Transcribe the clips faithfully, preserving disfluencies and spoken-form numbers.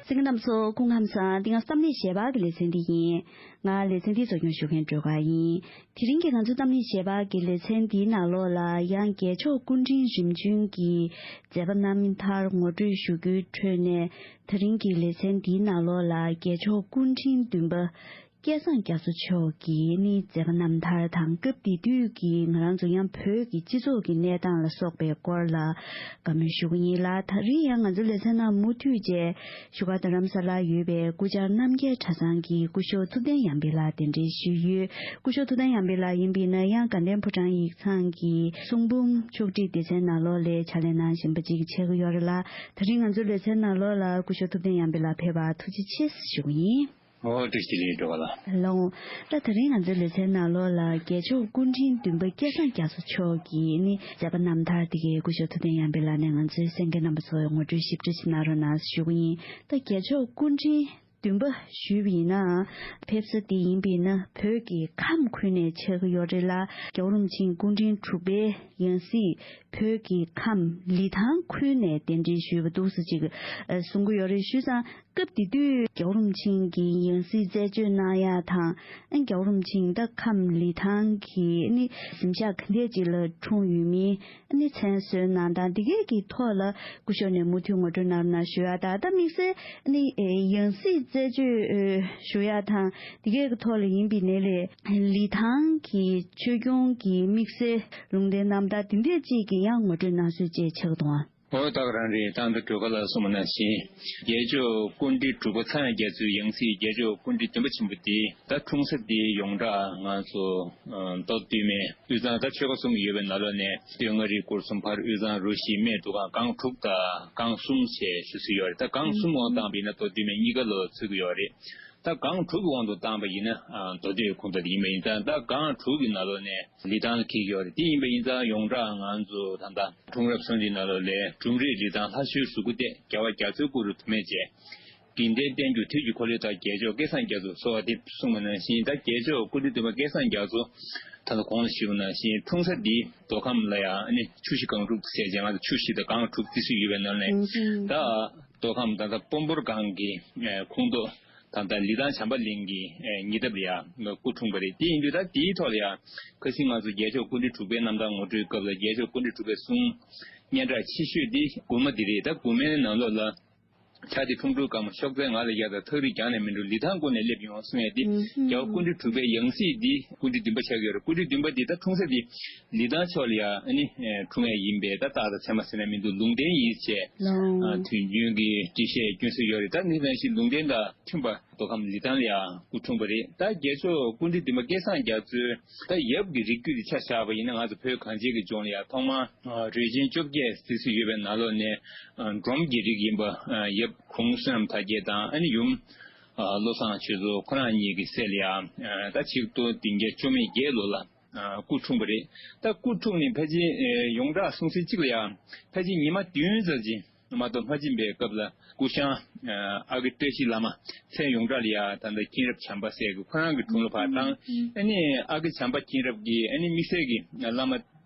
གསན་མཁན་རྣམ་པ་ཚོ་སྐུ་ཁམས་བཟང་། འདི་ང་ཚོ་གཏམ་གླེང་ཞལ་པར་གྱི་ལེ་ཚན་འདི་ཡིན། ང་ལེ་ཚན་འདི་གཙོ་སྐྱོང་ཞུ་མཁན་སྒྲོལ་དཀར་ཡིན། དེ་རིང་གི་ང་ཚོའི་གཏམ་གླེང་ཞལ་པར་གྱི་ལེ་ཚན་འདིའི་ནང་ལོགས་ལ་ཡང་རྒྱལ་མཆོག་སྐུ་ཕྲེང་རིམ་བྱོན་གྱི་མཛད་པ་རྣམ་ཐར་ངོ་སྤྲོད་ཞུ་རྒྱུའི་ཁྲོད་ནས། དེ་རིང་གི་ལེ་ཚན་འདིའི་ནང་ལོགས་ལ་རྒྱལ་མཆོག་སྐུ་ཕྲེང་བདུན་པ་སྐལ་བཟང་རྒྱ་མཚོ་མཆོག་གི་ནི་མཛད་པ་རྣམ་ཐར་དང་། སྐབས་དེ་དུས་ཀྱི་ང་རང་ཚོ་ཡང་བོད་ཀྱི་སྤྱི་ཚོགས་ཀྱི་གནས་སྟངས་ལ་སོགས་པའི་སྐོར་ལ་བཀའ་མོལ་ཞུ་གི་ཡིན་ལ། དེ་རིང་ཡང་ང་ཚོའི་ལེ་ཚན་ནང་མུ་མཐུད་བྱས་བཞུགས་སྒར་རྡ་རམ་ས་ལར་ཡོད་པའི་སྐུ་བཅར་རྣམ་རྒྱལ་གྲྭ་ཚང་གི་སྐུ་ཞབས་ཐུབ་བསྟན་ཡར་འཕེལ་ལགས་གདན་འདྲེན་ཞུས་ཡོད། སྐུ་ཞབས་ཐུབ་བསྟན་ཡར་འཕེལ་ལགས་ཡིན་པས་ན་ཡང་དགའ་ལྡན་ཕོ་བྲང་ཡིག་ཚང་གི་གསུང་འབུམ་ཕྱོགས་སྒྲིག་སྡེ་ཚན་ནང་ལོགས་ལ་ཕྱག་ལས་གནང་བཞིན་པ་ཅིག་ཆགས་ཀྱི་ཡོད་རེད་ལ། དེ་རིང་ང་ཚོའི་ལེ་ཚན་ནང་ལོགས་ལ་སྐུ་ཞབས་ཐུབ་བསྟན་ཡར་འཕེལ་ལགས་ཕེབས་པར་ཐུགས་རྗེ་ཆེ་ཞུ་གི་ཡིན། ཨོ་བཀྲ་ཤིས་བདེ་ལེགས་སྒྲོལ་དཀར་ལགས། ལགས་འོང་། ད་དེ་རིང་ང་ཚོའི་ལེ་ཚན་ནང་ལོགས་ལ་རྒྱལ་མཆོག་སྐུ་ཕྲེང་བདུན་པ་སྐལ་བཟང་རྒྱ་མཚོ་མཆོག་གི་ནི་མཛད་པ་རྣམ་ཐར་དེ་གའི་སྐུ་ཞབས་ཐུབ་བསྟན་ཡར་འཕེལ་ལགས་ནས་ང་ཚོའི་གསན་མཁན་རྣམ་པ་ཚོར་ངོ་སྤྲོད་ཞིབ་ཕྲ་ཞིག་གནང་རོགས་གནང་ཞུ་གི་ཡིན། ད་རྒྱལ་མཆོག་སྐུ་ཕྲེང་བདུན་པ་ཞུས་པ་ཡིན་ན། ཕེབས་ས་དེ་ཡིན་པས་ན་བོད་ཀྱི་ཁམས་ཁུལ་ནས་ཆགས་ཀྱི་ཡོད་རེད་ལ། རྒྱལ་བ་རིན་པོ་ཆེ་སྐུ་ཕྲེང་དྲུག་པའི་ཡང་སྲིད་བོད་ཀྱི་ཁམས་ལི་ཐང་ཁུལ་ནས་གདན་འདྲེན་ཞུས་པ་འདུག་ཟེར་ཅིག་ཨ་གསུང་གི་ཡོད་རེད། བྱས་ཙང་སྐབས་དེ་དུས་རྒྱལ་བ་རིན་པོ་ཆེ་གིས་ཡང་སྲིད་རྩད་གཅོད་གནང་ཡ་དང་། ཨ་རྒྱལ་བ་རིན་པོ་ཆེ་ད་ཁམས་ལི་ཐང་གི་ནི་གཟིམ་ཤག་ག་འདྲས་ཅིག་ལ་འཁྲུངས་ཡོད་མིན། ཨ་ནི་མཚན་གསོལ་གནང་སྟངས་འདི་གས་ཀྱི་ཐོག་ལ་སྐུ་ཞབས་ནས་མུ་མཐུད་ངོ་སྤྲོད་གནང་རོགས་གནང་ཞུ་ཡ། ད་ད་དམིགས་བསལ་ནི་ཡང་སྲིད་རྩད་གཅོད་ཞུ་ཡ་དང་འདི་གས་ཀྱི་ཐོག་ལ་ཡིན་པའི་ནས་ལས། ལི་ཐང་གི་ཆོས་སྐྱོང་གི་དམིགས་བསལ་ལུང་བསྟན་རྣམ་ཐར་འདི་འདྲས་ཅིག་གི་ཡང་ངོ་སྤྲོད་གནང་སྲོལ་བཅས་ཆགས་འདུག་ཨང་། ཨོ་ད་ག་རང་རེད། ད་ད་སྒྲོལ་དཀར་ལགས་གསུངས་པ་ནང་བཞིན་རྒྱལ་མཆོག་སྐུ་ཕྲེང་དྲུག་པ་ཚངས་དབྱངས་རྒྱ་མཚོའི་ཡང་སྲིད་རྒྱལ་མཆོག་སྐུ་ཕྲེང་བདུན་པ་ཆེན་པོ་དེ་ད་འཁྲུངས་ས་དེ་ཡོངས་གྲགས་ང་ཚོ་ཨ་མདོ་སྟོད་སྨད་དབུས་གཙང་ད་ཆོལ་ཁ་གསུམ་ཡོད་པའི་ནང་ལོགས་ནས་སྟོད་མངའ་རིས་སྐོར་གསུམ་ཕར་དབུས་གཙང་རུ་བཞི་སྨད་འདུ་ཁང་སྒང་དྲུག་དང་སྒང་གསུམ་བྱས་ཞུ་སྲོལ་ཡོད་རེད། ད་སྒང་གསུམ་འོག་བཏང་བ་ཡིན་ན་མདོ་སྟོད་སྨད་གཉིས་ཀ་ལ་ཚུད་ཀྱི་ཡོད་རེད། ད་སྒང་དྲུག་གི་དབང་དུ་བཏང་བ་ཡིན་ན་ཨ་མདོ་སྟོད་ཁོངས་གཏོགས་དེ་ཡིན་པ་ཡིན་ཙང་། ད་སྒང་དྲུག་གི་ནང་ལོགས་ནས་ལི་ཐང་ལ་འཁེལ་གྱི་ཡོད་རེད། དེ་ཡིན་པ་ཡིན་ཙང་ཡོངས་གྲགས་ང་ཚོ་ད་ལྟ་འཁྲུངས་རབས་སུམ་བདེའི་ནང་ལོགས་ལས། གྲུབ་རིགས་རི་ཐང་ལྷ་ཆོས་གཟུགས་སྐུ་བལྟས། རྒྱལ་བ་རྒྱ་མཚོའི་སྐུ་རུ་དུ་མས་བྱས། དགེ་ལྡན་བསྟན་འགྱུར་དུས་ཀྱི་འཁོར་ལོའི་བདག་རྒྱལ་མཆོག་སྐལ་བཟང་རྒྱ་མཚོ་གསོལ་བ་འདེབས་གསུངས་པ་ནང་བཞིན། ད་རྒྱལ་མཆོག་སྐུ་ཕྲེང་བདུན་པ་སྐལ་བཟང་རྒྱ་མཚོ་ད་ལྟ་གོང་ལ་ཞུས་པ་ནང་བཞིན་འཁྲུངས་ས་འདི་མདོ་ཁམས་ལ་ཡང་ནི་ཆུ་བཞི་སྒང་དྲུག་ཟེར་བྱས། ང་ཚོ་ཆུ་བཞི་དང་སྒང་དྲུག་ཏི་སེ་ཡོད་པའི་ནང་ནས། ད་མདོ་ཁམས་ད་ལྟ་སྤོ་འབོར་སྒང་གི་ཁོངས་གཏོགས། ད་ལྟ་ལི་ཐང་བྱམས་པ་གླིང་གི་ཨེ་ཉེ་འདབས་ལ་ཡང་སྐུ་འཁྲུངས་པ་རེད། དེ་ཡིན་དུས་ད་དེའི་ཐོག་ལ་ཡང་ཁ་སང་ང་ཚོ་རྒྱལ་མཆོག་སྐུ་ཕྲེང་དྲུག་པའི་རྣམ་ཐར་ངོ་སྤྲོད་སྐབས་ལ་རྒྱལ་མཆོག་སྐུ་ཕྲེང་དྲུག་པའི་གསུང་སྙན་གྲགས་ཆེ་ཤོས་དེ་དགུ་མ་འདི་རེད། ད་དགུ་མའི་ནང་ལོགས་ལ། ཆ་དེ་ཁྲུང་ཁྲུང་དཀར་མོ་གཤོག་རྩལ་ངག་ལ་ཡག་དང་། ཐག་རིང་རྒྱང་ནས་མི་འགྲོ་ལི་ཐང་ཀུན་ནས་སླེབས་ཡོང་གསུང་ཡས་དེ། རྒྱལ་བ་སྐུ་ཕྲེང་དྲུག་པའི་ཡང་སྲིད་འདི་སྐུ་ཕྲེང་བདུན་པ་ཆགས་ཀྱི་ཡོད་རེད། སྐུ་ཕྲེང་བདུན་པ་འདི་ད་འཁྲུངས་ས་དེ་ལི་ཐང་ཕྱོགས་ལ་ཡ་ཨ་ནི་འཁྲུངས་ཡས་ཡིན་པས། ད་རྟགས་དང་མཚན་མ་ཟེར་ན་མི་འདུག་ལུང་བསྟན་ཡིན་བྱས། ཨ་དུས་རྒྱུན་གྱི་འགྲེལ་བཤད་སྐྱོན་སྲོལ་ཡོད་རེད། ད་ནི་ནང་བཞིན་ལུང་བསྟན་དང་མཐུན་པ་མདོ་ཁམས་ལི་ཐང་ལ་ཡང་སྐུ་འཁྲུངས་པ་རེད། ད་རྒྱལ་མཆོག་སྐུ་ཕྲེང་བདུན་པ་སྐལ་བཟང་རྒྱ་མཚོའི་ད་ཡབ་ཀྱི་རིགས་རྒྱུད་དེ་ཆ་བཞག་པ་ཡིན་ན། ང་ཚོ་བོད་གངས་ཅན་གྱི་ལྗོངས་ལ་ཡང་ཐོག་མར་རས་ཆེན་བཅོ་བརྒྱད་ཟེར་སྲོལ་ཡོད་པའི་ནང་ལོགས་ནས་ཨ་འབྲོམ་གྱི་རིགས་ཡིན་པ་ཨ་ཡབ་གུང་བསོད་ནམས་དར་རྒྱས་དང་། ཨ་ནི་ཡུམ་ཨ་བློ་བཟང་ཆོས་མཚོ། ཁོ་རང་གཉིས་ཀྱི་སྲས་ལ་ཡང་ཨ་ད་ཆིག་སྟོང་བདུན་བརྒྱ་བཅུ་མེད་བརྒྱད་ལོ་ལ་ཨ་སྐུ་འཁྲུངས་པ་རེད། ད་སྐུ་འཁྲུངས་ནས་ཕལ་ཆེར་ཨེ་ཡོངས་གྲགས་གསུང་གསལ་གཅིག་ལ་ཡང་ཕལ་ཆེར་ཉི་མ་བདུན་ཙམ་ཅིག་མ་གཏོགས་མ་ཕྱིན་པའི་སྐབས་ལ། སྐུ་ཞང་ཨ་ཨ་ཀི་བཀྲ་ཤིས་བླ་མ། མཚན་ཡོངས་གྲགས་ལ་ཡ་ད་ལྟ་མཁྱེན་རབ་བྱམས་པ་ཟེར་གི། ཁོ་རང་གི་དྲུང་ལ་ཕར་བཏང་། ཨ་ནི་ཨ་ཀི་བྱམས་པ་མཁྱེན་རབ་ཀྱིས་ཨ་ནི་དམིགས་བསལ་གྱི་བླ་མ།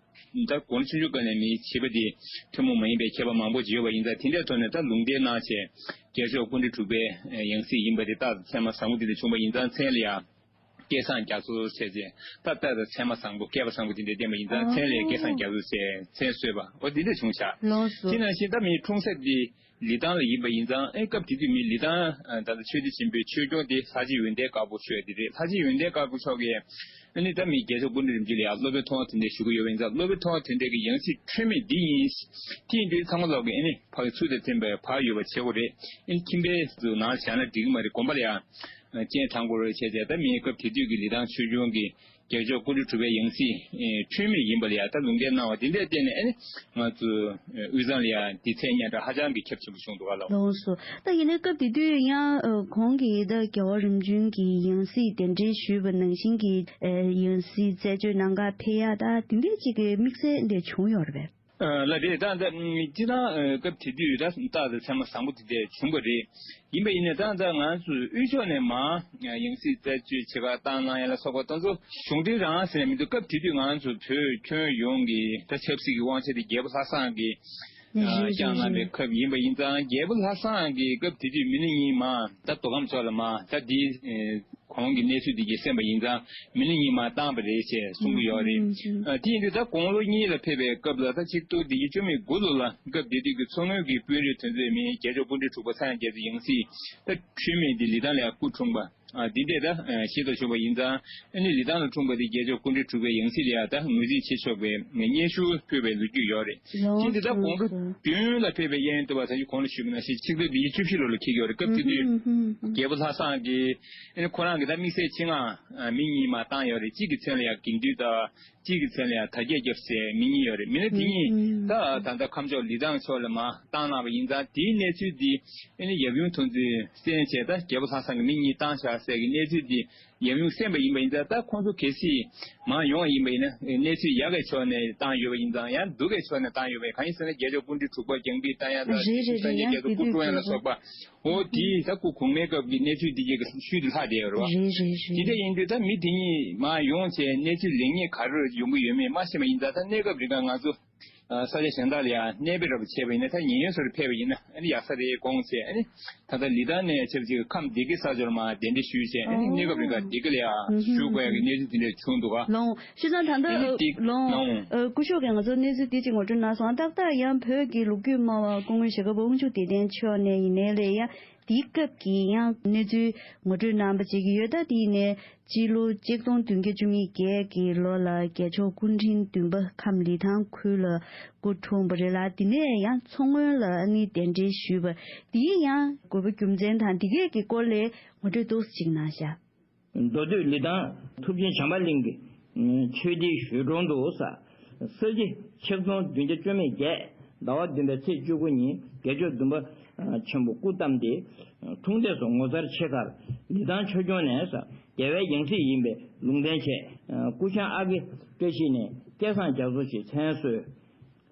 ད་གོང་ཆུང་ཆུང་སྐབས་ནས་མི་བྱིས་པ་དེ་ཐུན་མོང་མ་ཡིན་པའི་མཁས་པ་མང་པོ་ཅིག་ཡོད་པ་ཡིན་ཙང་། དེ་འདྲའི་ཐོག་ནས་ད་ལུང་བསྟན་གནང་བྱས། རྒྱལ་མཆོག་སྐུ་ཕྲེང་དྲུག་པའི་ཡང་སྲིད་ཡིན་པ་དེ་རྟགས་དང་མཚན་མ་བཟང་པོ་དེ་འདྲ་བྱུང་བ་ཡིན་ཙང་། མཚན་ལ་ཡ་སྐལ་བཟང་རྒྱ་མཚོ་ཟེར་བྱས། ད་རྟགས་དང་མཚན་མ་བཟང་པོ། སྐལ་བ་བཟང་པོ་དེ་འདྲ་བསྟན་པ་ཡིན་ཙང་། མཚན་ལ་ཡ་སྐལ་བཟང་རྒྱ་མཚོ་ཟེར་མཚན་གསོལ་བ། འོ་དེ་འདྲ་བྱུང་ཤག་ལགས་སོ། དེ་ནང་བཞིན་ད་མིའི་འཁྲུངས་ས་དེ་ལི་ཐང་ལ་ཡིན་པ་ཡིན་ཙང་། ཨེ་སྐབས་དེ་དུས་མི་ལི་ཐང་ད་ལྟ་ཆོས་སྡེ་ཆེན་པོའི་ཆོས་སྐྱོང་དེ་ལྷ་རྗེ་ཡོན་ཏན་དཀར་པོ་མཆོག་དེ་རེད། ལྷ་རྗེ་ཡོན་ཏན་དཀར་པོ་མཆོག་གིས་ཨ་ནི་ད་མི་རྒྱལ་མཆོག་སྐུ་ཕྲེང་རིམ་བྱོན་ལ་ཡང་སློབ་དཔོན་ཐུབ་དབང་དོན་ལྡན་ཞུ་གི་ཡོད་པ་ཡིན་ཙང་། སློབ་དཔོན་ཐུབ་དབང་དོན་ལྡན་གྱི་ཡང་སྲིད་འཁྲུལ་མེད་འདི་ཡིན། དེ་ཡིན་དུས་ཚང་མ་ལོག་གི་ཨ་ནི་ཕ་གི་ཚུལ་དང་མཐུན་པའི་བག་ཡོད་པ་བྱེད་དགོས་རེད། ཨ་ནི་ཁྱིམ་པའི་ཚུལ་ནང་བཞག་ན་འགྲིག་གི་མ་རེད། དགོན་པ་ལ་ཡང་སྤྱན་དྲངས་དགོས་རེད་བྱས་བྱས། ད་མིའི་སྐབས་དེ་དུས་ཀྱི་ལི་ཐང་ཆོས་སྐྱོང་གི་རྒྱལ་མཆོག་སྐུ་ཕྲེང་དྲུག་པའི་ཡང་སྲིད་ཨེ་འཁྲུལ་མེད་ཡིན་པ་ལ་ཡང་ད་ལུང་བསྟན་གནང་བ་དེ་འདྲས་བརྟེན་ནས། ཨ་ནི་ང་ཚོ་ཨེ་དབུས་གཙང་ལ་ཡང་འདི་མཚན་སྙན་གྲགས་ཧ་ཅང་གི་ཁྱབ་ཆེན་པོ་བྱུང་འདུག་ག་ལགས། ལགས་སོ། ད་ཡིན་ནའི་སྐབས་དེ་དུས་ཡང་ཨེ་གོང་གི་ད་རྒྱལ་བ་རིམ་བྱོན་གྱི་ཡང་སྲིད་གདན་འདྲེན་ཞུས་པ་ནང་བཞིན་གྱི་ཨེ་ཡང་སྲིད་རྩད་གཅོད་གནང་ག་ཕེབས་ཡ་ད་དེ་འདྲས་ཅིག་གི་དམིགས་བསལ་འདྲ་བྱུང་ཡོད་རེད་པས། ཨ་ལགས་རེད། ད་ད་སྤྱིར་བཏང་ཨ་སྐབས་དེ་དུས་ད་རྟགས་དང་མཚན་མ་བཟང་པོ་དེ་འདྲ་བྱུང་བ་རེད། ཡིན་པ་ཡིན་ནའི་ད་ད་ང་ཚོས་དབུས་ཕྱོགས་ནས་མར་ཡང་སྲིད་རྩད་གཅོད་བྱེད་གར་བཏང་གནང་ཡ་ལ་སོགས་པ་དེ་ཚོ་གཞུང་འབྲེལ་རང་ཟེར་ནས་མི་འདུག་སྐབས་དེ་དུས་ང་ཚོ་བོད་ཁྱོན་ཡོངས་ཀྱི་ད་ཆབ་སྲིད་ཀྱི་དབང་ཆ་དེ་རྒྱལ་པོ་ལྷ་བཟང་གི་ རེད། བསྐྱངས་གནང་བའི་སྐབས་ཡིན་པ་ཡིན་ཙང་རྒྱལ་པོ་ལྷ་བཟང་གི་སྐབས་དེ་དུས་མི་ལོ་གཉིས་མ་ད་མདོ་ཁམས་ཕྱོགས་ལ་མ་ད་འདི་གོང་གི་གནས་ཚུལ་འདི་གའི་གསན་པ་ཡིན་ཙང་མི་ལོ་གཉིས་མ་བཏང་བ་རེད་ཅེས་གསུང་གི་ཡོད་རེད། དེ་ཡིན་དུས་ད་དགུང་ལོ་གཉིས་ལ་ཕེབས་པའི་སྐབས་ལ་ད་ཆིག་སྟོང་བདུན་བརྒྱ་བཅུ་མེད་དགུ་ལོ་ལ་སྐབས་དེ་དུས་ཀྱི་མཚོ་སྔོན་གྱི་དཔོན་རིགས་དོན་གཙོའི་མི་རྒྱལ་མཆོག་སྐུ་ཕྲེང་དྲུག་པ་ཚངས་དབྱངས་རྒྱ་མཚོ་ཡང་སྲིད་ད་འཁྲུལ་མེད་འདི་ལི་ཐང་ལ་ཡང་སྐུ་འཁྲུངས་པ། ཨ་འདི་འདྲས་ད་ཤེས་རྟོགས་བྱུང་བ་ཡིན་ཙང་ཨ་ནི་ལི་ཐང་ལ་འཁྲུངས་པ་དེ་རྒྱལ་མཆོག་སྐུ་ཕྲེང་དྲུག་པའི་ཡང་སྲིད་ལ་ཡང་ད་ངོས་འཛིན་བྱེད་ཆོག་པའི་སྙན་ཞུ་ཕུལ་བའི་ལོ་རྒྱུས་ཡོད་རེད། ལོ་ཅི་འདི་ད་དགུང་ལོ་བདུན་ལ་ཕེབས་པའི་གཡས་གཡོན་ལྟ་བ་ད་ཅི་གོང་ལ་ཞུས་པ་ནང་བཞིན་ཆིག་སྟོང་བདུན་བརྒྱ་བཅུ་བཞི་ལོ་ལ་འཁེལ་གྱི་ཡོད་རེད། སྐབས་དེ་དུས་རྒྱལ་པོ་ལྷ་བཟང་གིས་ཨ་ནི་ཁོ་རང་གི་ད་དམིགས་བསལ་ཆེད་མངགས་མི་གཉིས་མ་བཏང་ཡོད་རེད། གཅིག་གི་མཚན་ལ་ཡང་དགེ་འདུན་དང་། གཅིག་གི་མཚན་ལ་ཡང་དར་རྒྱས་སྐྱབས་ཟེར་མི་གཉིས་ཡོད་རེད། མི་སྣ་དེ་གཉིས་ད་ད་ལྟ་ཁམས་ཕྱོགས་ལི་ཐང་ཕྱོགས་ལ་མ་བཏང་གནང་བ་ཡིན་ཙང་དེའི་གནས་ཚུལ་འདི་ཨ་ནི་ཡབ་ཡུམ་ཐུགས་འཛིན་གསན་བྱས་ད་རྒྱལ་པོ་ལྷ་བཟང་གི་མི་གཉིས་བཏང་བཞག་ཟེར་གི་གནས་ཚུལ་འདི་ཡབ་ཡུམ་གསན་པ་ཡིན་པ་ཡིན་ཙང་ད་ཁོང་ཚོ་གལ་སྲིད་མ་ཡོང་བ་ཡིན་པ་ཡིན་ན་གནས་ཚུལ་ཡག་གི་ཕྱོགས་ནས་བཏང་ཡོད་པ་ཡིན་ཙང་ཡང་སྡུག་གི་ཕྱོགས་ནས་བཏང་ཡོད་པ་ཡིན། གང་ཡིན་ཟེར་ན་རྒྱལ་མཆོག་སྐུ་ཕྲེང་དྲུག་པ་རྒྱང་འབུད་རྟ་དབྱངས་དང་རེད་རེད་རེད། སངས་རྒྱས་ཡང་རྒྱ་མཚོ་དེ་སྐུ་དུས་འགྲོ་ཡན་ལ་སོགས་པ། འོ་དེ་ད་སྐུ་གོང་མའི་སྐབས་ཀྱི་གནས་ཚུལ་འདི་གའི་ཤུལ་དུ་ལྷག་བསྡད་ཡོད་རེད་བ། རེད་རེད་རེད། དེ་འདྲ་ཡིན་དུས་ད་མི་དེ་གཉིས་མར་ཡོང་བྱས་གནས་ཚུལ་ལེགས་ཉེས་ག་རེ་ཡོང་གི་ཡོད་མེད་མ་ཤེས་པ་ཡིན་ཙང་ད་གནས་སྐབས་རིང་ག་ང་ཚོ་ས་ཆ་གཞན་དག་ལ་ཡང་གནས་སྤོས་འདྲ་པོ་བྱས་པ་ཡིན་ན་ད་ཉེན་གཡོལ་སོགས་ལ་ཕེབས་པ་ཡིན་ན་ཨ་ནི་ཡག་ས་རེད་དགོངས་བྱས། ཨ་ནི་ད་ལྟ་ལི་ཐང་ནས་ཆབས་ཅིག་ཁམས་བདེ་སྐྱིད་ས་ཕྱོགས་ལ་མར་གདན་འདྲེན་ཞུས་བྱས་ཨ་ནི་གནས་སྐབས་རིང་ག་བདེ་སྐྱིད་ལ་ཡང་བཞུགས་དགོས་ཡག་གི་གནས་ཚུལ་དེ་འདྲ་བྱུང་འདུག་ག་ལོང་། ཤེས་ཙང་ད་ལྟ་ཨ་ནི་དེ་ལོང་ལོང་། ཨ་སྐུ་ཞབས་ཀྱིས་ང་ཚོར་གནས་ཚུལ་འདི་གཅིག་ངོ་སྤྲོད་གནང་སོང་། ཏག་ཏག་ཡང་བོད་ཀྱི་ལོ་རྒྱུས་སྨྲ་བ་སྐུ་ངོ་ཞྭ་སྒབ་དབང་ཕྱུག་བདེ་ལྡན་མཆོག་ནས་ཡིན་ནའི་ལས་ཡང་དེའི་སྐབས་ཀྱི་ཡང་གནས་ཚུལ་ངོ་སྤྲོད་གནང་པ་བྱེད་ཀྱི་ཡོད། ད་དེ་ཡིན་ནའི་སྤྱི་ལོ་གཅིག་སྟོང་བདུན་བརྒྱ་བཅུ་མེད་བརྒྱད་ཀྱི་ལོ་ལ་རྒྱལ་མཆོག་སྐུ་ཕྲེང་བདུན་པ་ཁམས་ལི་ཐང་ཁུལ་ལ་སྐུ་འཁྲུངས་པ་རེད་ལ། དེ་ནས་ཡང་མཚོ་སྔོན་ལ་ཨ་ནི་གདན་འདྲེན་ཞུས་པ་དེའི་ཡང་དགོས་པ་རྒྱུ་མཚན་དང་དེ་གས་ཀྱི་སྐོར་ལས་ངོ་སྤྲོད་ཏོག་ཙམ་ཅིག་གནང་ཤག་མདོ་སྟོད་ལི་ཐང་ཐུབ་ཆེན་བྱམས་པ་གླིང་གི་ཆོས་སྡེའི་ཞོལ་གྲོང་དུ་ས་ས་གཞི་ཆིག་སྟོང་བདུན་བརྒྱ་བཅུ་མེད་བརྒྱད་ཟླ་བ་བདུན་པའི་ཚེས་བཅུ་དགུ་ཉིན་རྒྱལ་མཆོག་བདུན་པ་ཆེན་པོ་སྐུ་བལྟམས་ཏེ་འཁྲུངས་འདས་སུ་ངོ་མཚར་ཆེ་ཁར་ལི་ཐང་ཆོས་སྐྱོང་ནས་ས་རྒྱལ་བའི་ཡང་སྲིད་ཡིན་པའི་ལུང་བསྟན་བྱས། སྐུ་ཞང་ཨ་དཀར་བཀྲ་ཤིས་ནས་སྐལ་བཟང་རྒྱ་མཚོ་ཞེས་མཚན་གསོལ།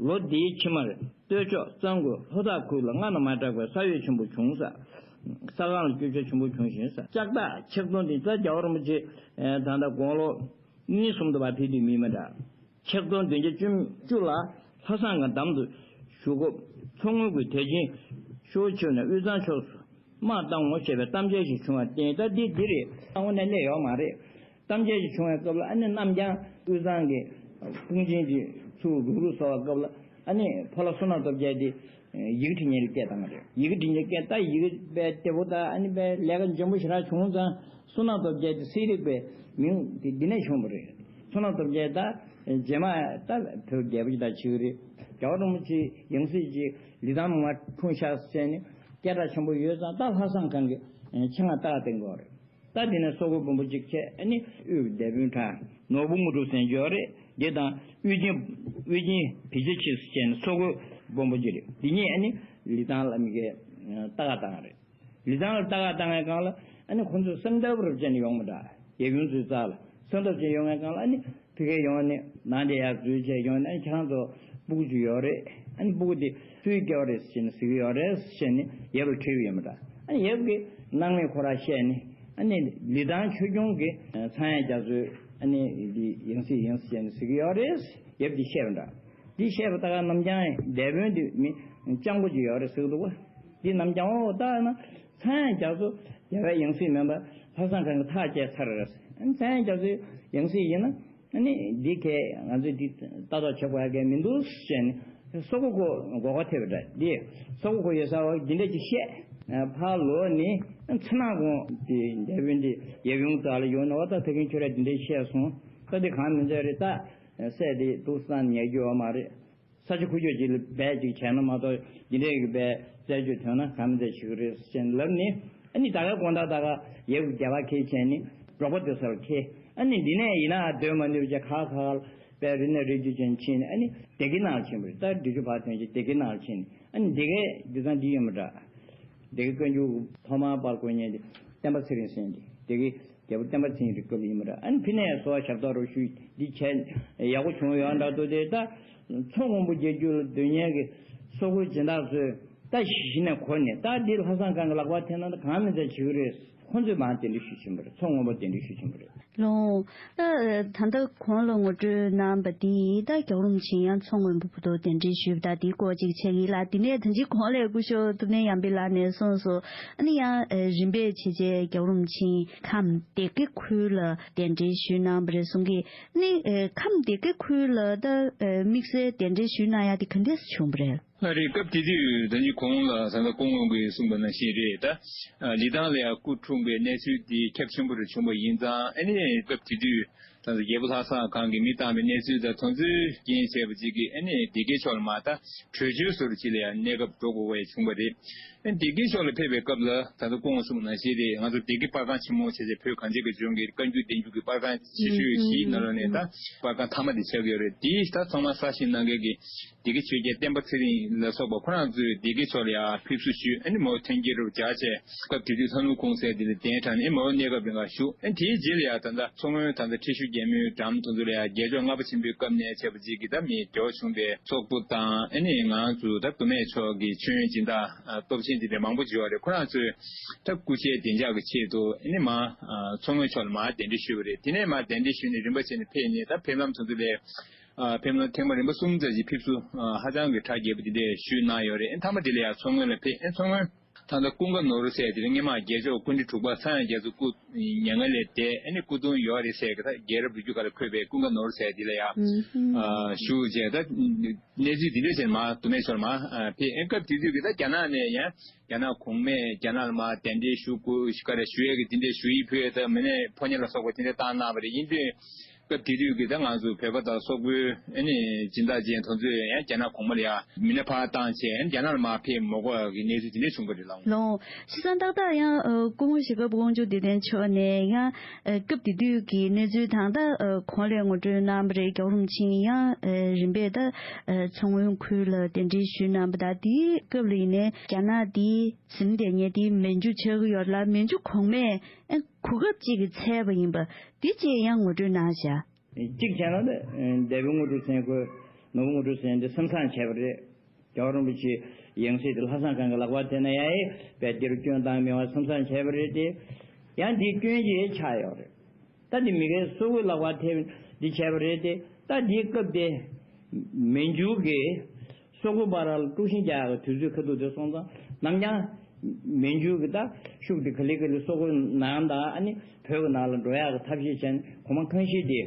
ལོ་འདིའི་ཕྱི་མར་སྟོད་ཕྱོགས་གཙང་ཁུལ་ལྷོ་ཐག་ཁུལ་ལ་སྔར་དང་མ་འདྲ་བའི་ས་གཡོས་ཆེན་པོ་བྱུང་ས། ས་སྒང་ལ་སྐྱོ་ཤོས་ཆེན་པོ་བྱུང་ཞིང་ས་ལྕགས་སྟག་ཆིག་སྟོང་འདི་ད་རྒྱལ་བ་རིན་པོ་ཆེ་ད་ལྟ་དགུང་ལོ་གཉིས་གསུམ་དུ་བ་ཕེབས་དུས་མིན་མ་འདྲ། ཆིག་སྟོང་བདུན་བརྒྱ་བཅུ་བཅུ་ལ་ལྷ་བཟང་གི་འདམ་དུ་བཞུགས་སྐབས་མཚོ་སྔོན་གྱི་དད་ཅན་ཤོར་ཆེ་ནས་དབུས་གཙང་ཕྱོགས་སུ། དམག་བཏང་ངོ་ཞེས་པའི་གཏམ་འཆལ་ཞིག་བྱུང་བར་བརྟེན་ད་འདི་འདི་རེད། དངོས་གནས་གནས་ཡོད་མ་རེད། གཏམ་འཆལ་ཞིག་བྱུང་བའི་སྐབས་ལ་ཨ་ནི་རྣམ་རྒྱལ་དབུས་གཙང་གི་དཔུང་ཆེན་གྱི་ཚུར་རུག་རུག་བཟོ་བའི་སྐབས་ལ་ཨ་ནི་ཕོ་ལྷ་བསོད་ནམས་སྟོབས་རྒྱལ་དེ་ཡི་གེ་འབྲི་མཁན་ལ་སྐད་བཏང་བ་རེད། ཡི་གེ་འབྲི་མཁན་སྐད་ད་ཡི་གེ་པའི་དེ་བོ་ད་ཨ་ནི་པའི་ལས་ཀ་འཇོན་པོ་ཞེ་དྲག་བྱུང་ཙང་བསོད་ནམས་སྟོབས་རྒྱལ་དེ་གསེར་རིག་པའི་མིང་དེ་འདི་ནས་བྱུང་བ་རེད། བསོད་ནམས་སྟོབས་རྒྱལ་ད་རྗེས་མ་ད་བོད་རྒྱལ་པོ་ཅིག་ད་བྱེད་ཀྱི་རེད། རྒྱལ་བ་རིན་པོ་ཆེ་ཡང་སྲིད་ཀྱི་ལི་ཐང་མ་འཁྲུངས་ཤག་ཟེར་ནས་སྐད་གྲགས་ཆེན་པོ་ཡོད་ཙང་ད་ལྷ་བཟང་ཁང་གི་ཆེད་མངགས་ལྟ་ག་བསྟན་དགོས་རེད། ད་དེ་ནས་སོག་པོའི་དཔོན་པོ་གཅིག་བྱས་ཨ་ནི་དབུས་ཀྱི་སྡེ་དཔོན་གྲགས་ནོར་བུ་དངོས་གྲུབ་ཟེར་མཁན་ཡོད་རེད། དེ་དང་དབུས་རྒྱན་དབུས་རྒྱན་བི་ཇ་ཆེ་ཟེར་བྱས་ནས་སོག་པོའི་དཔོན་པོ་གཅིག་རེད། དེ་གཉིས་ཨ་ནི་ལི་ཐང་ལ་མི་གའི་ལྟ་ག་བཏང་རེད། ལི་ཐང་ལ་ལྟ་ག་བཏང་བའི་སྒང་ལ་ཨ་ནི་ཁོ་ཚོས་གསང་སྟབས་རབ་བྱས་ནས་ཡོང་མི་འདྲ། ཡབ་ཡུམ་ཚོའི་རྩ་ལ་གསང་སྟབས་བྱས་ཡོང་བའི་སྒང་ལ་ཨ་ནི་ཕ་གིར་ཡོང་ནས་ནང་དེ་ཡར་འཛུལ་བྱས་ཡོང་ནས་ཨ་ནི་ཁྱེད་རང་ཚོ་སྤུ་གུ་ཅིག་ཡོད་རེད། ཨ་ནི་སྤུ་གུ་དེ་སུའི་སྐལ་བ་རེད་ཟེར་ནས་ཟེར་གྱི་ཡོད་རེད་ཟེར་ནས་ཡབ་ལ་དྲིས་པ་ཡིན་པ་འདྲ། ཨ་ནི་ཡབ་ཀྱིས་སྣང་མེད་ཁོ་རང་བཤད་ནས་ཨ་ནི་ལི་ཐང་ཆོས་སྐྱོང་གི་ཚངས་དབྱངས་རྒྱ་མཚོའི་ཨ་ནི་འདི་ཡང་སྲིད་ཡིན་ཟེར་ནས་ཟེར་གྱི་ཡོད་རེད། ཡབ་ཀྱིས་བཤད་པ་འདྲ། འདི་བཤད་པ་ད་ག་རྣམ་རྒྱལ་སྡེ་དཔོན་དེ་མི་སྤྱང་པོ་ཅིག་ཡོད་རེད་ཟེར་གྱི་འདུག་བ། འདི་རྣམ་རྒྱལ་འོ་ད་ན་ཚངས་དབྱངས་རྒྱ་མཚོ་རྒྱལ་བའི་ཡང་སྲིད་མིན་པ་ལྷ་བཟང་ཁང་གིས་ཐག་བཅད་ཚར་རེད། ཨ་ནི་ཚངས་དབྱངས་རྒྱ་མཚོའི་ཡང་སྲིད་ཡིན་ན་ཨ་ནི་འདི་གས་ང་ཚོས་འདི་ལྟ་རྟོག་བྱེད་དགོས་ཡ་གས་མི་འདུག་ཟེར་ནས་སོག་པོ་ཁོ་མགོ་སྐོར་ཐེབས་པ་འདྲ། འདི་སོག་པོ་ཁོ་ཡོད་ས་བ་འདི་འདྲ་ཅིག་བཤད། ཕར་ལོག་ནི་ཚེ་ནག་གོང་དེ་འདས་པོ་འདི་ཡབ་ཡུམ་རྩ་ལ་ཡོང་ནས་འོ་ད་ད་གིན་ཁྱོད་ར་འདི་འདྲ་བཤད་སོང་། ད་འདི་གང་མི་འདྲ་རེད། ད་སྲས་དེ་འདུག་སེ་ཉལ་རྒྱུ་ཡོད་མ་རེད། ས་ཆ་ཁུག་ཀྱོག་ཅིག་ལ་སྦས་ཅིག་བྱས་ན་མ་གཏོགས་འདི་འདྲའི་གི་སྦས་རྩད་གཅོད་ཐོན་ན་གང་མི་ཚད་བྱེད་ཀྱི་རེད་ཟེར་ནས་ལབ་ནས་ཨ་ནི་ད་ག་དགོང་དག་ད་ག་ཡབ་ཀྱི་སྒལ་པ་འཁྱེར་བྱས་ནས་འབྲོག་པ་སྡོད་ས་ལ་འཁྱེར། ཨ་ནི་འདི་ནས་ཡིན་ན་སྡོད་མ་ནུས་བྱས་ཁ་ཁ་ལ་སྦས་རི་ནས་རི་རྒྱུད་ཅན་ཕྱིན་ནས་ཨ་ནི་སྡེ་དགེ་ནང་ལ་ཕྱིན་པ་རེད། ད་འབྲི་ཆུ་བར་ཐོན་བྱས་སྡེ་དགེ་ནང་ལ་ཕྱིན་ནས་ཨ་ནི་སྡེ་དགེ་འདི་ཚང་འདི་ཡོད་མ་འདྲ། སྡེ་དགེ་བཀའ་འགྱུར་ཐོག་མར་པར་བརྐོས་མཁན་དེ་བསྟན་པ་ཚེ་རིང་ཟེར་མཁན་དེ་སྡེ་དགེ་རྒྱལ་པོ་བསྟན་པ་འཛིན་རིགས་སྐབས་ཡིན་པ་རེད། ཨ་ནི་ཕི་ནས་གསོལ་བ་ཞབས་ཏོག་རོགས་ཞུས་འདི་བྱས་ཡག་པོ་བྱུང་ཡོད་འདྲ་འདུག་དེ་ད་མཚོ་སྔོན་པོ་རྒྱལ་རྒྱུད་ལ་སྡོད་མཁན་གྱི་སོག་པོའི་སྦྱིན་བདག་ཚོས་ད་གཞི་ནས་གོ་ནས་ད་འདི་ལྷ་བཟང་ཁང་གི་ལག་པར་ཐེབས་ན་ད་གང་མི་ཚད་བྱེད་ཀྱི་རེད། ཁོང་ཚོས་མར་གདན་འདྲེན་ཞུས་ཕྱིན་པ་རེད། མཚོ་སྔོན་པོ་གདན་འདྲེན་ཞུས་ཕྱིན་པ་རེད། ལགས། ད་ད་ལྟ་གོང་ལ་ངོ་སྤྲོད་གནང་བ་འདི་ད་རྒྱལ་བ་རིན་པོ་ཆེ་ཡང་མཚོ་སྔོན་པོ་བར་དུ་གདན་འདྲེན་ཞུས་པ་ད་འདིའི་སྐོར་ཅིག་ཆགས་ཀྱི་ལགས། འདི་ནས་ད་ཅི་གོང་ལས་སྐུ་ཞབས་ཐུབ་བསྟན་ཡར་འཕེལ་ལགས་ནས་གསུངས་སོང་། ཨ་ནི་ཡང་རིམ་པས་བྱས་རྗེས་རྒྱལ་བ་རིན་པོ་ཆེ་ཁམས་སྡེ་དགེ་ཁུལ་ལ་གདན་འདྲེན་ཞུས་གནང་བ་རེད་གསུང་གི། ཨ་ནི་ཁམས་སྡེ་དགེ་ཁུལ་ལ་ད་དམིགས་བསལ་གདན་འདྲེན་ཞུས་གནང་ཡ་དེ་ག་འདྲས་བྱུང་བ་རེད། ཨ་རེད། སྐབས་དེ་དུས་ད་ནི་གོང་ལ་ད་ལྟ་སྐུ་ངོ་གིས་གསུངས་པ་ནང་བཞིན་རེད། ད་ལི་ཐང་ལ་ཡང་སྐུ་འཁྲུངས་པའི་གནས་ཚུལ་དེ་ཁྱབ་ཆེན་པོ་རུ་བྱུང་བ་ཡིན་ཙང་། ཨ་ནི་སྐབས་དེ་དུས་ད་ལྟ་རྒྱལ་པོ་ལྷ་བཟང་ཁང་གིས་མི་བཏང་བའི་གནས་ཚུལ་དང་དེ་ཚོའི་རྐྱེན་བྱས་པ་ཅིག་གིས། ཨ་ནི་སྡེ་དགེ་ཕྱོགས་ལ་མར་ད་བྲོས་བྱོལ་བཟོ་འདྲ་ཅིག་ལ་ཡང་གནས་སྐབས་འགྲོ་དགོས་པ་ཡང་བྱུང་བ་རེད། ཨ་ནི་སྡེ་དགེ་ཕྱོགས་ལ་ཕེབས་པའི་སྐབས་ལ་ད་ལྟ་སྐུ་ངོ་གསུངས་པ་ནང་བཞིན་རེད། ང་ཚོ་སྡེ་དགེ་པར་ཁང་ཆེན་མོ་བྱས་རྗེས་བོད་གངས་ཅན་གྱི་ལྗོངས་ཀྱི་བཀའ་འགྱུར་བསྟན་འགྱུར་གྱི་པར་ཁང་ཆེ་ཤོས་བཞིའི་ནང་ལོགས་ནས་ད་པར་ཁང་མཐའ་མ་དེ་ཆགས་ཀྱི་ཡོད་རེད། དེ་ད་ཚང་མ་གསར་བཞེངས་གནང་མཁན་གྱི་སྡེ་དགེ་ཆོས་རྒྱལ་བསྟན་པ་ཚེ་རིང་ལ་སོགས་པ་ཁོ་རང་ཚོས་སྡེ་དགེ་ཕྱོགས་ལ་ཡང་ཕེབས་བསུ་ཞུས། ཨ་ནི་མོ་ཐོན་སྐྱེད་རུ་བྱ་བྱས། སྐབས་དེ་དུས་ལྷ་ནུབ་གུང་སེང་དེ་ལ་གདན་དྲངས་ནས་མོ་གནས་སྐབས་རིང་ལ་བཞུགས། ཨ་ནི་དེའི་རྗེས་ལ་ཡང་ད་ལྟ་མཚོ་སྔོན་ད་ལྟ་ཁྲི་ཤོར་རྒྱལ་མོའི་འགྲམ་དེ་ཚོ་ལ་ཡང་རྒྱལ་མཆོག་ལྔ་པ་ཆེན་པོའི་སྐབས་ནས་བྱས་པ་ཅིག་གིས་ད་མི་འབྲེལ་བ་བྱུང་བའི་སོག་པོ་དང་། ཨ་ནི་ང་ཚོ་ད་མདོ་སྨད་ཕྱོགས་ཀྱི་མཆོད་ཡོན་སྦྱིན་བདག་སྟོབས་ཆེན་དེ་འདྲ་མང་པོ་ཅིག་ཡོད་རེད། ཁོ་རང་ཚོས་ད་སྐུ་ཕྱྭའི་བདེ་འཇགས་ཀྱི་ཆེད་དུ། ཨ་ནི་མར་མཚོ་སྔོན་ཕྱོགས་ལ་མར་གདན་འདྲེན་ཞུས་པ་རེད། དེ་ནས་མར་གདན་འདྲེན་ཞུས་ནས་རིམ་པ་བྱས་ནས་ཕེབས་ནས། ད་ཕེབས་ལམ་དེ་ཚོ་ལས། ཨ། ཕེབས་ལམ་ཐེངས་མ་རིམ་པ་གསུམ་ཙམ་ཞིག་ཕེབས་བསུ། ཨ། ཧ་ཅང་གི་གྲ་རྒྱས་པོ་དེ་འདྲས་ཞུས་གནང་ཡོད་རེད། ཨ། མཐའ་མ་དེ་ལ་ཡང་མཚོ་སྔོན་ལ་ཕེབས། ཨ། མཚོ་སྔོན་ད་ལྟ་ཀུན་དགའ་ནོར་བུ་ཟེར་དེ་ལ་སྔོན་མ་རྒྱལ་མཆོག་སྐུ་ཕྲེང་དྲུག་པ་ཚངས་དབྱངས་རྒྱ་མཚོ་སྐུ་མྱ་ངན་ལས་འདས། ཨ་ནི་སྐུ་གདུང་ཡོད་རེད་ཟེར་གི། ད་རྒྱལ་རབས་ལོ་རྒྱུས་སྒང་ལ་འཁོད་པའི་ཀུན་དགའ་ནོར་བུ་ཟེར་དེ་ལ་ཡང་། ཨ། བཞུགས་བྱས། ད་གནས་ཚུལ་དེ་འདྲས་བྱས་ནས་མར་མདོ་སྨད་ཕྱོགས་ལ་མར་ཕེབས། ཨ། སྐབས་དེ་དུས་ཀྱི་ད་རྒྱ་ནག་ནས་ཡང་རྒྱ་ནག་གོང་མས་རྒྱ་ནག་ལ་མར་གདན་འདྲེན་ཞུ་དགོས་ཞུ་ག་རེ་ཞུ་ཡས་ཀྱི་དེ་འདྲས་ཞུ་ཡིག་ཕུལ་ཡས། ད་མི་སྣའི་ཕོ་ཉ་ལ་སོགས་པ་དེ་འདྲས་བཏང་གནང་བ་རེད། ཡིན་དུས་སྐབས་དེ་དུས་ཀྱི་ད་ང་ཚོ་བོད་པ་དང་སོག་པོའི། ཨ་ནི་སྦྱིན་བདག་ཅན་དེ་ཚོས་ཡང་རྒྱ་ནག་གོང་མ་ལ་ཡང་མི་སྣ་ཕར་བཏང་བྱས། ཨ་ནི་རྒྱ་ནག་ལ་མར་ཕེབས་མ་དགོས་ཡག་གི་གནས་ཚུལ་དེ་འདྲས་བྱུང་བ་རེད་ལགས། ལགས། བྱས་ཙང་ཏག་ཏག་ཡང་། ཨ། སྐུ་ངོ་ཞྭ་སྒབ་དབང་ཕྱུག་བདེ་ལྡན་མཆོག་ནས་ཡང་། ཨ། སྐབས་དེ་དུས་ཀྱི་གནས་ཚུལ་དང་། ད། ཨ། གོང་ལ་ངོ་སྤྲོད་གནང་བ་རེད། རྒྱལ་བ་རིན་པོ་ཆེ་ཡང་། ཨ། རིམ་པས་ད། ཨ། མཚོ་སྔོན་ཁུལ་ལ་གདན་འདྲེན་ཞུས་གནང་བ་དང་། དེའི་སྐབས་ལ་ཡིན་ནའི་རྒྱ་ནག་འདི་ཟིན་བསྡད་མཁན་དེ་མན་ཇུ་ཆགས་ཀྱི་ཡོད་ལ། མན་ཇུ་གོང་མས། ཨ། གོ་སྐབས་གཅིག་གི་འཚོལ་བ་ཡིན་པ་འདི་བཅས་ཡང་ངོ་སྤྲོད་གནང་བཞག་གཅིག་བྱས་ན་ད་འདས་པོ་དངོས་གྲུབ་སེང་ཁོས་ནོར་བུ་དངོས་གྲུབ་སེང་འདི་སེམས་བཟང་བྱས་པ་རེད། རྒྱལ་བ་རིན་པོ་ཆེའི་ཡང་སྲིད་དེ་ལྷ་བཟང་ཁང་གི་ལག་པར་ཐེབས་ན་ཡང་། ཨེ། དཔེ་འདིར་སྐྱོན་བཏང་མེད་པར་སེམས་བཟང་བྱས་པ་རེད་དེ། ཡང་འདིའི་སྐྱོན་གྱིས་ཆགས་ཡོད་རེད། ད་འདི་མི་སྒེར་སོག་པོའི་ལག་པར་ཐེབས་འདི་བྱས་པ་རེད་དེ། ད་འདིའི་སྐབས་དེ་མན་ཇུ་གིས་སོག་པོ་བར་ལ་དཀྲུག་ཤིང་རྒྱག་ཡག་གི་དུས་ཚོད་ཁ་ཐུག་དེ་སོང་ཙང་། ནམ་ཡང་མན་ཇུ་གིས་ད་ཤུགས་དེ་ག་ལེ་ག་ལེ་སོག་པོའི་ནང་དང་། ཨ་ནི་བོད་ཀྱི་ནང་ལ་འགྲོ་ཡག་གི་ཐབས་ཤེས་བྱས་ནས། གོང་མ་ཁང་ཤིས་དེ།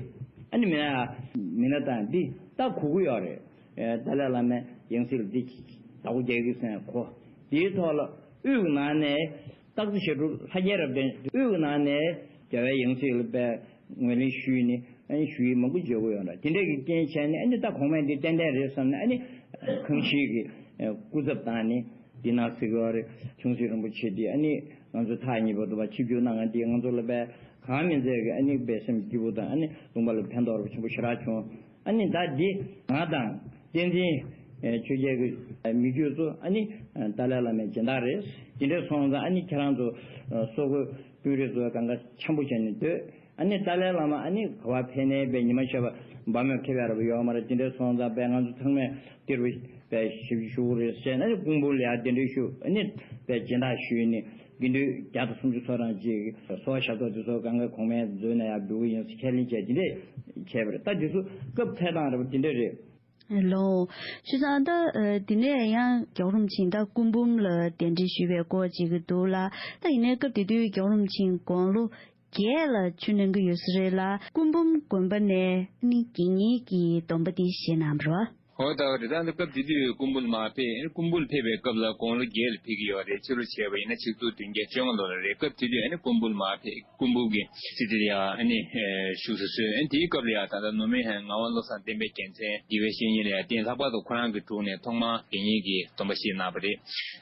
ཨ་ནི་མི་སྣ་མི་སྣ་དང་འདི་ད་གོ་གི་ཡོད་རེད། ཨེ། ཏཱ་ལའི་བླ་མའི་ཡང་སྲིད་ལ་འདི་བདག་པོ་རྒྱག་གི་ཟེར་གོ། དེའི་ཐོག་ལ་དབུས་ཀྱི་ནང་ནས་སྟག་རྩེ་ཞྭ་དྲུག་ལྷ་རྒྱལ་རབ་བརྟན། དབུས་ཀྱི་ནང་ནས་རྒྱལ་བའི་ཡང་སྲིད་ལ་དཔེ་ངོས་ལེན་ཞུས་ནས། ཨ་ནི་ཞུ་ཡིག་མང་པོ་བརྗོད་ཀྱི་ཡོད་རེད། དེ་འདྲས་ཀྱི་རྐྱེན་བྱས་ནས། ཨ་ནི་ད་གོང་མས་འདི་ཏན་ཏན་རེད་བསམ་ནས། ཨ་ནི་ཁང་ཤིས་ཀྱི་སྐུ་ཚབ་བཏང་ནས་འདི་གནང་ཟེར་གྱི་ཡོད་རེད། ཆུང་སྲིད་རིན་པོ་ཆེ་འདི་ཨ་ནི་ང་ཚོ་ཐག་ཉེ་པོ་འདུག་པ། ཆིབས་བསྒྱུར་གནང་མཁན་འདི་ང་ཚོ་ལ་དཔེ་གང་མིན་ཚད་ཀྱི། ཨ་ནི་དཔེ་སེམས་སྐྱིད་པོ་དང་། ཨ་ནི་ལུང་པ་ལ་ཕན་ཐོགས་རོགས་ཆེན་པོ་ཞེ་དྲག་བྱུང་། ཨ་ནི་ད་འདི་ང་དང་བསྟན་འཛིན་ཆོས་རྒྱལ་གྱི་མི་རྒྱུད་ཚོ། ཨ་ནི་ཏཱ་ལའི་བླ་མའི་སྦྱིན་བདག་རེད། དེ་འདྲ་སོང་ཙང་། ཨ་ནི་ཁྱེད་རང་ཚོ་སོག་པོའི་དཔོན་རིགས་ཚོ་གང་ག་འཆམ་པོ་བྱས་ནས་སྡོད། ཨ་ནི་ཏཱ་ལའི་བླ་མ་ཨ་ནི་ག་པར་ཕེབས་ནའི་དཔེ་ཉི་མ་ཤར་བ་འབབ་མོས་ཁེབས་ཡག་ར་ཡོད་མ་རེད། དེ་འདྲ་སོང་ཙང་དཔེ་ང་ཚོ་ཚང་མས་སྟེར་བ་དཔེ་ཞིབ་ཞུ་དགོས་རེད་ཟེར་ནས། ཨ་ནི་སྐུ་འབུམ་ལ་ཡང་གདན་འདྲེན་ཞུས། ཨ་ནི་དཔེ་སྦྱིན་བདག་ཞུས་ནས། དགེ་འདུན་བརྒྱ་དང་སུམ་ཅུ་སོ་གྲངས་ཅིག་གསོལ་བ་ཞབས་ཏོག་དེ་ཚོ་གང་ག་གོང་མའི་མཛོད་ནས་ཡར་འབུལ་གྱི་ཡིན་ཟེར་ཁས་ལེན་བྱས། དེ་འདྲས་བྱས་པ་རེད། ད་དེ་ཚོ་སྐབས་འཚོལ་སྟངས་རེད་པ། དེ་འདྲས་རེད། ལགས། བྱས་ཙང་ད། ཨ། དེ་ནས་ཡང་རྒྱལ་བ་རིན་པོ་ཆེ་ད་སྐུ་འབུམ་ལ་གདན་འདྲེན་ཞུས་པའི་སྐོར་ཅིག་འདུག་ལ། ད་ཡིན་ནའི་སྐབས་དེ་དུས་རྒྱལ་བ་རིན་པོ་ཆེ་དགུང་ལོ་བརྒྱད་ལ་ཆོས་གནང་གི་ཡོད་ས་རེད་ལ། སྐུ་འབུམ་དགོན་པ་ནས་ནི་དགེ་བསྙེན་གྱི་སྡོམ་པ་འདི་བཞེས་གནང་བ་རེད་པ། འོ། ད་རེད། ད་སྐབས་དེ་དུས་སྐུ་འབུམ་ལ་མར་ཕེབས། སྐུ་འབུམ་ལ་ཕེབས་པའི་སྐབས་ལ་དགུང་ལོ་བརྒྱད་ལ་ཕེབས་ཀྱི་ཡོད་རེད། ཕྱི་ལོ་བྱས་པ་ཡིན་ན་ཆིག་སྟོང་བདུན་བརྒྱ་བཅོ་ལྔ་ལོ་ལ་རེད། སྐབས་དེ་དུས་ཨ་ནི་སྐུ་འབུམ་ལ་མར་ཕེབས། སྐུ་འབུམ་གྱི་རྩིབས་དེ་ལ་ཡང་ཨ་ནི་བཞུགས་སུ་གསོལ། ཨ་ནི་དེའི་སྐབས་ལ་ཡང་ད་ལྟ་ནུབ་སྨིན་ངག་དབང་བློ་བཟང་བསྟན་པའི་རྒྱལ་མཚན་དགེ་བའི་བཤེས་གཉེན་ལ་ཡང་བསྟེན། ལྷག་པར་དུ་ཁོ་རང་གི་དྲུང་ནས་ཐོག་མར་དགེ་བསྙེན་གྱི་སྡོམ་པ་བཞེས་གནང་བ་རེད།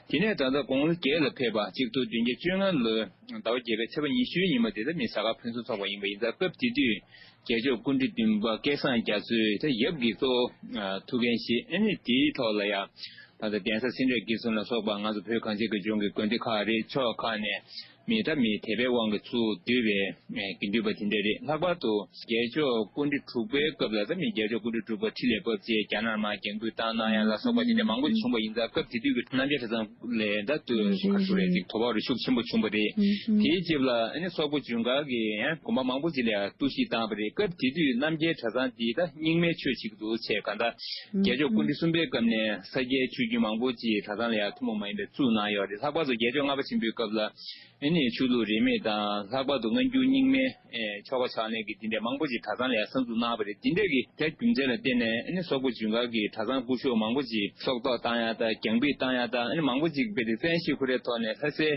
དེ་ནས་ད་ལྟ་དགུང་ལོ་བརྒྱད་ལ་ཕེབས་པ། གཅིག་སྟོང་བདུན་བརྒྱ་བཅོ་ལྔ་ལོའི་ཟླ་བ་བརྒྱད་པའི་ཚེས་པ་ཉི་ཤུའི་ཉིན་མོ་དེ་ལ་མི་གཟའ་སྐར་ཕུན་སུམ་ཚོགས་པ་ཡིན་པ་ཡིན་ཙང་། སྐབས་དེ་དུས་རྒྱལ་མཆོག་སྐུ་ཕྲེང་བདུན་པ་སྐལ་བཟང་རྒྱ་མཚོའི་ད་ཡབ་ཀྱི་གཙོ་བོ་ཐུགས་འགན་བཞེས། ཨ་ནི་དེའི་ཐོག་ལ་ཡང་ད་ལྟ་གདན་ས་སེ་འབྲས་དགེ་གསུམ་ལ་སོགས་པ་ང་ཚོ་བོད་གངས་ཅན་གྱི་ལྗོངས་ཀྱི་དགོན་སྡེ་ཁག་རེད། ཕྱོགས་ཁག་ནས་ མི་ད་མི་དད་པའི་དབང་གིས་ཚུར་བསྡུས་པའི་དགེ་འདུན་པ་དེ་འདྲ་རེད། ལྷག་པར་དུ་རྒྱལ་མཆོག་སྐུ་ཕྲེང་དྲུག་པའི་སྐབས་ལ་ད་མི་རྒྱལ་མཆོག་སྐུ་ཕྲེང་དྲུག་པ་ཁྲི་ལས་བབས་རྗེས་རྒྱ་ནག་མར་རྒྱང་འབོད་བཏང་གནང་ཡ་ལ་སོགས་པ་དེ་འདྲ་མང་པོ་ཞིག་བྱུང་བ་ཡིན་ཙང་། སྐབས་དེ་དུས་ཀྱི་རྣམ་རྒྱལ་གྲྭ་ཚང་ལ་ད་དུ་ཁ་ཤུ་རེ་ཅིག་དོ་ཕོག་རེ་ཤུགས་ཆེན་པོ་བྱུང་བ་རེད། དེའི་རྗེས་ལ་ཨ་ནི་སོག་པོ་ཇུན་གར་གྱིས་ཡང་དགོན་པ་མང་པོ་ཅིག་ལ་གཏོར་བཤིག་བཏང་བ་རེད། སྐབས་དེ་དུས་རྣམ་རྒྱལ་གྲྭ་ཚང་འདི་ད་རྙིང་མའི་ཆོས་ཅིག་འདུག་བྱས། གང་ལྟར་རྒྱལ་མཆོག་སྐུ་ཕྲེང་གསུམ་པའི་སྐབས་ནས་ས་སྐྱའི་ཆོས་བརྒྱུད་མང་པོ་ཅིག་གྲྭ་ཚང་ལ་ཡང་ཐུན་མོང་མ་ཡིན་པའི་བཙུགས་གནང་ཡོད་རེད། ལྷག་པར་དུ་རྒྱལ་མཆོག་ལྔ་པ་ཆེན་པོའི་སྐབས་ལ་ཨ་ནི་ཆོས་ལུགས་རིས་མེད་དང་། ལྷག་པར་དུ་སྔ་འགྱུར་རྙིང་མའི་ཆོ་ག་ཕྱག་ལེན་གྱི་འདི་འདྲའི་མང་པོ་ཅིག་གྲྭ་ཚང་ལ་ཡང་གསར་འཛུགས་གནང་བ་རེད། འདི་འདྲའི་གི་དེ་རྒྱུ་མཚན་ལ་བརྟེན་ནས་ཨ་ནི་སོག་པོ་ཇུན་གར་གྱིས་གྲྭ་ཚང་སྐུ་ཞབས་མང་པོ་ཅིག་སྲོག་ཐོག་བཏང་ཡ་དང་། རྒྱང་འབོད་བཏང་ཡ་དང་། ཨ་ནི་མང་པོ་ཅིག་རྦད་དེ་བཙན་ཤེད་ཁོ་རའི་ཐོག་ནས་ལྷ་སའི་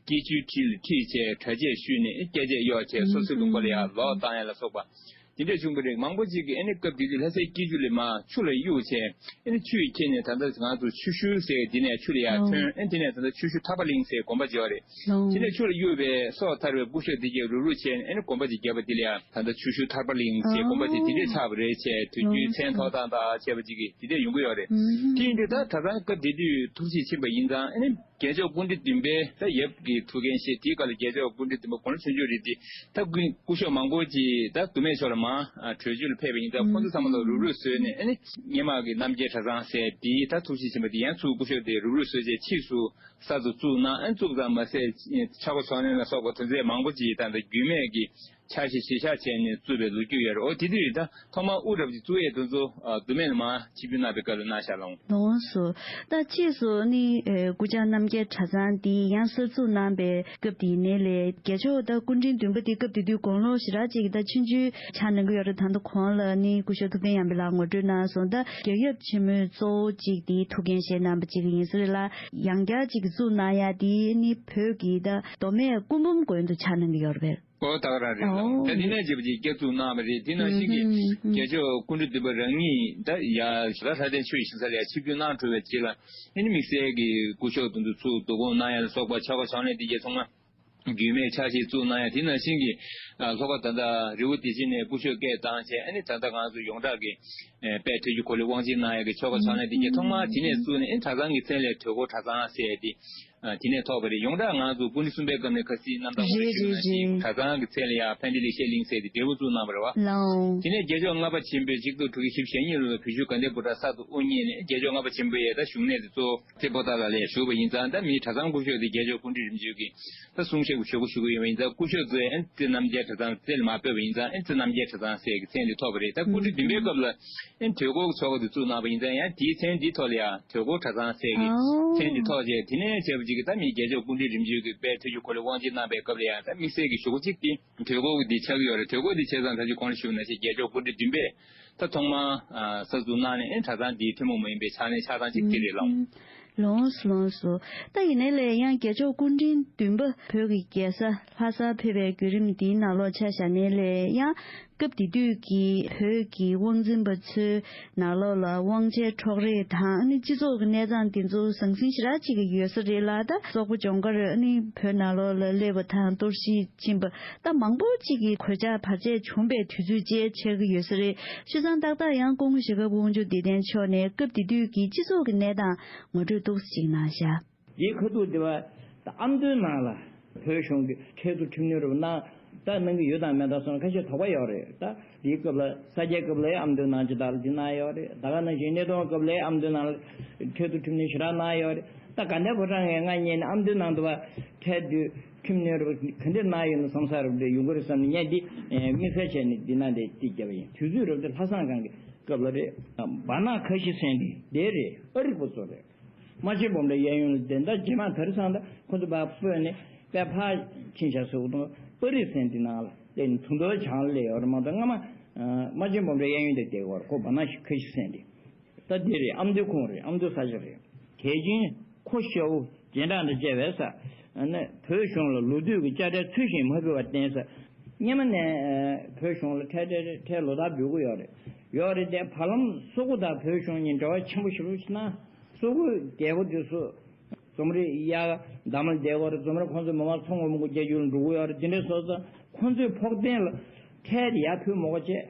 སྐྱིད་ཆུའི་འཁྲིས་ལ་ཁྲིད་བྱས་གྲྭ་ཆས་བཤུས་ནས་སྐྱ་ཆས་གཡོགས་བྱས་སོ་སོའི་ལུང་པ་ལ་ཡང་ལོག་བཏང་ཡ་ལ་སོགས་པ་དེ་འདྲ་བྱུང་བ་རེད། མང་པོ་ཅིག་གིས་ཨ་ནི་སྐབས་དེ་དུས་ལྷ་སའི་སྐྱིད་ཆུ་ལ་མར་ཆུ་ལ་གཡུགས་བྱས་ཨ་ནི་ཆུ་ཡིས་ཁྱེར་ནས་ད་ལྟ་ང་ཚོ་ཆུ་ཤུལ་ཟེར་དེ་ནས་ཆུ་ལ་ཡར་ཐོན། ཨ་ནི་དེ་ནས་ད་ལྟ་ཆུ་ཤུལ་ཐར་པ་གླིང་ཟེར་དགོན་པ་ཅིག་ཡོད་རེད། དེ་ནས་ཆུ་ལ་གཡུགས་པའི་སྲོག་ཐར་བའི་སྐུ་ཞབས་དེ་གས་རུབ་རུབ་བྱས་ནས་ཨ་ནི་དགོན་པ་ཅིག་བརྒྱབ་པ་དེ་ལ་ཡང་ད་ལྟ་ཆུ་ཤུལ་ཐར་པ་གླིང་ཟེར་དགོན་པ་དེ་དེ་འདྲས་ཆགས་པ་རེད། བྱས་དུས་རྒྱུན་མཚན་ཐོགས་སྟངས་དང་བཅས་པ་ཅིག་གིས་དེ་འདྲས་ཡོང་གི་ཡོད་རེད། དེ་ཡིན་དུས་ད་གྲྭ་ཚང་སྐབས་དེ་དུས་ཐུགས་རྗེ་ཆེན་པོ་ཡིན་ཙང་ཨ་ནི། རྒྱལ་མཆོག་སྐུ་ཕྲེང་བདུན་པའི་ད་ཡབ་ཀྱི་ཐུགས་འགན་བཞེས། དེའི་སྐབས་ལ་རྒྱལ་མཆོག་སྐུ་ཕྲེང་བདུན་པ་དགུང་ལོ་ཆུང་ཆུང་རེད་དེ། ད་སྐུ་སྐུ་ཞབས་མང་པོ་ཅིག་ད་མདོ་སྨད་ཕྱོགས་ལ་མར་བྲོས་བྱོལ་ལ་ཕེབས་པ་ཡིན་ཙང་། ཁོང་ཚོ་ཚང་མ་ལ་རུབ་རུབ་བཟོས་ནས་ཨ་ནི་སྔོན་མ་གི་རྣམ་རྒྱལ་གྲྭ་ཚང་ཟེར་དེའི་ད་ཐུགས་རྗེ་ཆེན་པོ་དེ་ཡང་ཚུར་སྐུ་ཞབས་དེ་རུབ་རུབ་བཟོས་བྱས་ཕྱིས་སུ་གསར་དུ་བཙུགས་གནང་། ཨ་ནི་བཙུགས་ཙམ་མ་ཟད་ཕྱག་སྒོ་ཕྱག་ལེན་ལ་སོགས་པ་དོན་ཚན་མང་པོ་ཅིག་ད་ལྟ་རྒྱུད་སྨད་ཀྱི་ཕྱག་བཞེས་གཞིར་བཞག་བྱས་ནས་བཙུགས་པའི་ལོ་རྒྱུས་ཡོད་རེད། འོ་དེ་དུས་ད་ཐོག་མར་དབུ་རབ་ཀྱི་བཙུགས་ཡས་དེ་ཚོ་མདོ་སྨད་ལ་མར་ཆིབས་བསྒྱུར་གནང་བའི་སྐབས་ལ་གནང་བཞག་ལགས། ལགས་སོ། ད་ཕྱིས་སུ་ནི་ཨེ་སྐུ་བཅར་རྣམ་རྒྱལ་གྲྭ་ཚང་འདི་ཡང་གསར་འཛུགས་གནང་པའི་སྐབས་དེ་ནས་ལས་རྒྱལ་མཆོག་ད་སྐུ་ཕྲེང་བདུན་པ་དེ་སྐབས་དེ་དུས་དགུང་ལོ་ཞེ་དྲག་ཅིག་ད་ཆུང་ཆུང་ཆགས་གནང་གི་ཡོད་རེད། ད་ལྟ་གོང་ལ་ནི་སྐུ་ཞབས་ཐུབ་བསྟན་ཡར་འཕེལ་ལགས་ངོ་སྤྲོད་གནང་སོང་། ད་རྒྱལ་ཡབ་ཆེན་མོའི་གཙོ་བོ་གཅིག་དེ་ཐུགས་འགན་བཞེས་གནང་པ་གཅིག་ཡིན་ས་རེད་ལ། ཡང་བསྐྱར་གཅིག་བཙུགས་གནང་ཡ་དེ་ནི་བོད་ཀྱི་ད་མདོ་སྨད་སྐུ་འབུམ་དགོན་དུ་ཆགས་གནང་གི་ཡོད་རེད་པས། ཨོ་ད་ག་རང་རེད་ལགས། ཨོ། ད་དེ་ནས་བརྗེ་པོ་ཅིག་བསྐྱར་བཙུགས་གནང་བ་རེད། དེ་ནང་བཞིན་གྱི་ཨུ་ཧུ། རྒྱལ་མཆོག་སྐུ་ཕྲེང་བདུན་པ་རང་ཉིད་ད་ཡ་ཞེ་དྲག་ལྷ་ལྡན་ཆོས་ཀྱི་ཞིང་ས་ལ་ཡ་ཆིབས་བསྒྱུར་གནང་གྲུབ་པའི་རྗེས་ལ་ཨ་ནི་དམིགས་བསལ་གྱི་སྐུ་ཞབས་དེ་ཚོ་ཚུར་བསྡུ་སྐོང་གནང་ཡ་ལ་སོགས་པ་ཕྱག་སྒོ་ཕྱག་ལེན་དེ་གས་ཚང་མ་རྒྱུད་སྨད་ཕྱག་བཞེས་བཙུགས་གནང་ཡ། དེ་ནང་བཞིན་གྱི་ལྷོ་ཁ་ད་ལྟ་རི་བོ་བདེ་ཆེན་ནས་སྐུ་ཞབས་སྐད་བཏང་བྱས་ཨ་ནི་ད་ལྟ་ང་ཚོ་ཡོངས་གྲགས་ཀྱི་དཔལ་ཐོད་ཀྱི་གོ་ལའི་དབང་ཆེན་གནང་ཡ་གི་ཆོ་ག་ཕྱག་ལེན་དེ་གས་ཚང་མ་དེ་ནས་བཙུགས་ནས་ཨ་ནི་གྲྭ་ཚང་གི་མཚན་ལས་དོལ་གོར་གྲྭ་ཚང་ཟེར་ཡ་དེ། ཨ་དེ་ནས་ཐོབ་པ་རེད། ཡོངས་གྲགས་ང་ཚོ་སྐུ་ཕྲེང་གསུམ་པའི་སྐབས་ནས་ཁ་སང་རྣམ་ཐར་ངོ་སྤྲོད་ཞུས་པ་ནང་བཞིན་གྲྭ་ཚང་གི་མཚན་ལ་ཡང་ཕན་བདེ་ལེགས་བཤད་གླིང་ཟེར་ཏེ་འབྲས་བུ་བཙུགས་གནང་བ་རེད་པ། ལགས། དེ་ནས་རྒྱལ་མཆོག་ལྔ་པ་ཆེན་པོས་ཆིག་སྟོང་དྲུག་བརྒྱ་བཞི་བཅུ་ཞེ་གཉིས་ལོ་ལ་བོད་བཞུགས་དགའ་ལྡན་ཕོ་བྲང་གསར་དུ་དབུ་བརྙེས་ནས་རྒྱལ་མཆོག་ལྔ་པ་ཆེན་པོ་ཡས་ད་བཞུགས་གནས་དེ་གཙོ་བོ་རྩེ་པོ་ཏཱ་ལ་ལ་ཡ་བཞུགས་པ་ཡིན་ཙང་། ད་མིའི་གྲྭ་ཚང་སྐུ་ཞབས་དེ་རྒྱལ་མཆོག་སྐུ་ཕྲེང་རིམ་བྱོན་གྱི་ད་གསུང་ཆོས་ཀྱི་ཞུ་སྒོ་ཞུ་གི་ཡོད་པ་ཡིན་ཙང་། སྐུ་ཞབས་ཚོས་ཨ་ནི་རྩེ་རྣམ་རྒྱལ་གྲྭ་ཚང་རྩེ་ལ་མར་སྤོས་པ་ཡིན་ཙང་། ཨ་ནི་རྩེ་རྣམ་རྒྱལ་གྲྭ་ཚང་ཟེར་གྱི་མཚན་དེ་ཐོབ་པ་རེད། ད་སྐུ་ཕྲེང་བདུན་པའི་སྐབས་ལ་ཨེ་དོལ་གོར་ཆོ་ག་དེ་བཙུགས་གནང་བ་ཡིན་ཙང་། ཡང་དེའི་མཚན་འདི་ཐོག་ལ་ཡང་དོལ་གོར་གྲྭ་ཚང་ཟེར་གྱི་ཨོ། མཚན་འདི་ཐོགས་བྱས། དེ་ནས་བྱས་པ་ཅིག་གིས་ད་མི་རྒྱལ་མཆོག་སྐུ་ཕྲེང་རིམ་བྱོན་གྱི་དཔལ་ཐོད་ཀྱི་གོ་ལའི་དབང་ཆེན་གནང་པའི་སྐབས་ལ་ཡང་ད་དམིགས་བསལ་གྱི་ཞུ་སྒོ་གཅིག་དེ་དོལ་གོར་འདི་ཆགས་ཀྱི་ཡོད་རེད། དོལ་གོར་འདི་བྱས་ཙང་ད་ཅི་གོང་ལ་ཞུས་པ་ནང་བཞིན་རྒྱལ་མཆོག་སྐུ་ཕྲེང་བདུན་པས་ད་ཐོག་མར་ཨ་གསར་འཛུགས་གནང་ནས་ཨེ་གྲྭ་ཚང་འདིའི་ཐུན་མོང་མ་ཡིན་པའི་ཕྱག་ལེན་ཆགས་སྟངས་གཅིག་དེ་རེད་ལགས། ལགས་སོ་ལགས་སོ། ད་ཡིན་ནའི་ལས་ཡང་རྒྱལ་མཆོག་སྐུ་ཕྲེང་བདུན་པ་བོད་ཀྱི་རྒྱལ་ས་ལྷ་སར་ཕེབས་པའི་བརྒྱུད་རིམ་འདིའི་ནང་ལོགས་ཆ་བཞག་ནའི་ལས་ཡང་སྐབས་དེ་དུས་ཀྱི་བོད་ཀྱི་དབང་འཛིན་པ་ཚོའི་ནང་ལོགས་ལ་དབང་ཆའི་འཕྲོག་རེས་དང་ཨ་ནི་སྤྱི་ཚོགས་ཀྱི་གནས་སྟངས་དེ་ཚོ་ཟང་ཟིང་ཞེ་དྲག་ཅིག་ཡོད་ས་རེད་ལ། ད་སོག་པོ་ལྗོངས་མཁར་ཨ་ནི་བོད་ནང་ལོགས་ལ་སླེབས་པ་དང་གཏོར་བཤིག་ཕྱིན་པ་ད་མང་པོ་ཅིག་གི་གོད་ཆག་བར་ཆད་བྱུང་པའི་དུས་ཚོད་བཅས་ཆགས་ཀྱི་ཡོད་ས་རེད། བྱས་ཙང་ཏག་ཏག་ཡང་སྐུ་ངོ་ཞྭ་སྒབ་དབང་ཕྱུག་བདེ་ལྡན་མཆོག་ནས་སྐབས་དེ་དུས་ཀྱི་སྤྱི་ཚོགས་ཀྱི་གནས་སྟངས་ངོ་སྤྲོད་ཏོག་ཙམ་ཅིག་གནང་ཤག་དེའི་ཁ་ཐུག་དེ་བ་ད་ཨ་མདོའི་ནང་ལ་བོད་གཞུང་གི་འཕྲལ་དུ་ཁྲིམས་གནོན་རུ་གནང་ད་གནང་གི་ཡོད་དང་མེད་དང་སོགས་ཁ་ཤས་དོགས་པ་ཡོད་རེད། ད་དེའི་སྐབས་ལ་ས་སྐྱའི་སྐབས་ལ་ཨ་མདོའི་ནང་ཇི་ལྟར་འདི་གནང་ཡོད་རེད། ད་ག་ནང་བཞིན་སྣེ་གདོང་སྐབས་ལ་ཨ་མདོའི་ནང་ལ་འཕྲལ་དུ་ཁྲིམས་གནོན་ཞེ་དྲག་གནང་ཡོད་རེད། ད་དགའ་ལྡན་ཕོ་བྲང་ངས་ང་ཉིད་ནས་ཨ་མདོའི་ནང་དུ་བ་འཕྲལ་དུ་ཁྲིམས་གནོན་རུ་ག་འདྲས་གནང་ཡོད་ན་བསམ་ས་རུ་འདྲ་ཡོང་གི་རེད་བསམ་ནས་ངས་འདི་དམིགས་བསལ་བྱས་ནས་འདི་ནང་དེ་ཏིག་བརྒྱབ་པ་ཡིན། དུས་ཚོད་རུ་དེ་ལྷ་བཟང་སྒང་གི་སྐབས་ལ་རེད། བ་ནག་ཁ་ཤི་སེང་གེ་དེ་རེད། ཨ་རིག་པ་ཚོ་རེད། རྨ་ཆེན་སྤོམ་རའི་གཡས་གཡོན་ལ་བསྡད་ད་རྗེས་མ་དེ་རིང་སང་ད་ཁོ་ཚོ་ཕར་སྤོས་ནས་དཔེ་ཕར་ཕྱིན་བཞག་ཟེར་བ་དང་པ་རི་སེང་དེ་ནང་ལ་བསྡད་ནས་དུང་རྡོ་བྱང་ལ་སླེབས་ཡོད་རེད་མ་གཏོགས་སྔ་མ་རྨ་ཆེན་སྤོམ་རའི་གཡས་གཡོན་དེ་བསྡད་ཡོད་རེད། ཁོ་བ་ན་ཤི་ཁ་ཤི་སེང་དེ་ད་འདི་རེད། ཨ་མདོའི་ཁོངས་རེད། ཨ་མདོའི་ས་ཆ་རེད། དེ་བཞིན་ཁོ་ཤ་བོ་རྗེས་འབྲང་དང་བཅས་པའི་ས་ནས་བོད་གཞུང་ལ་ལོ་དུས་ཀྱི་དཔྱ་ཁྲལ་ཚུལ་བཞིན་མ་ཕུལ་བར་བརྟེན་ས་སྔོན་མ་ནས་བོད་གཞུང་ལ་ཁྲལ་ཁྲལ་ཁྲལ་ལོ་ལྟར་འབུལ་གྱི་ཡོད་རེད། ཡོད་རེད་དེ་བར་ལམ་སོག་པོ་དང་བོད་གཞུང་གཉིས་འབྲེལ་བ་ཆེན་པོ་ཞེ་པོ་ཞིག་གནང་། སོག་པོའི་རྒྱལ་པོ་དེ་ཚོ་འཛོམས་རིགས་གཡག་འདམ་ལ་བསྡད་ཀྱི་ཡོད་རེད། འཛོམས་རིགས་ཁོང་ཚོའི་མི་མང་ཚོང་དགོས་མི་དགོས་རྒྱ་ཡུལ་ལ་འགྲོ་གི་ཡོད་རེད། དེ་འདྲའི་སོགས་ཙང་ཁོང་ཚོའི་ཕོགས་ཐེངས་ལ་ཁྲལ་དེ་ཡར་ཕུལ་མ་དགོས་བྱས།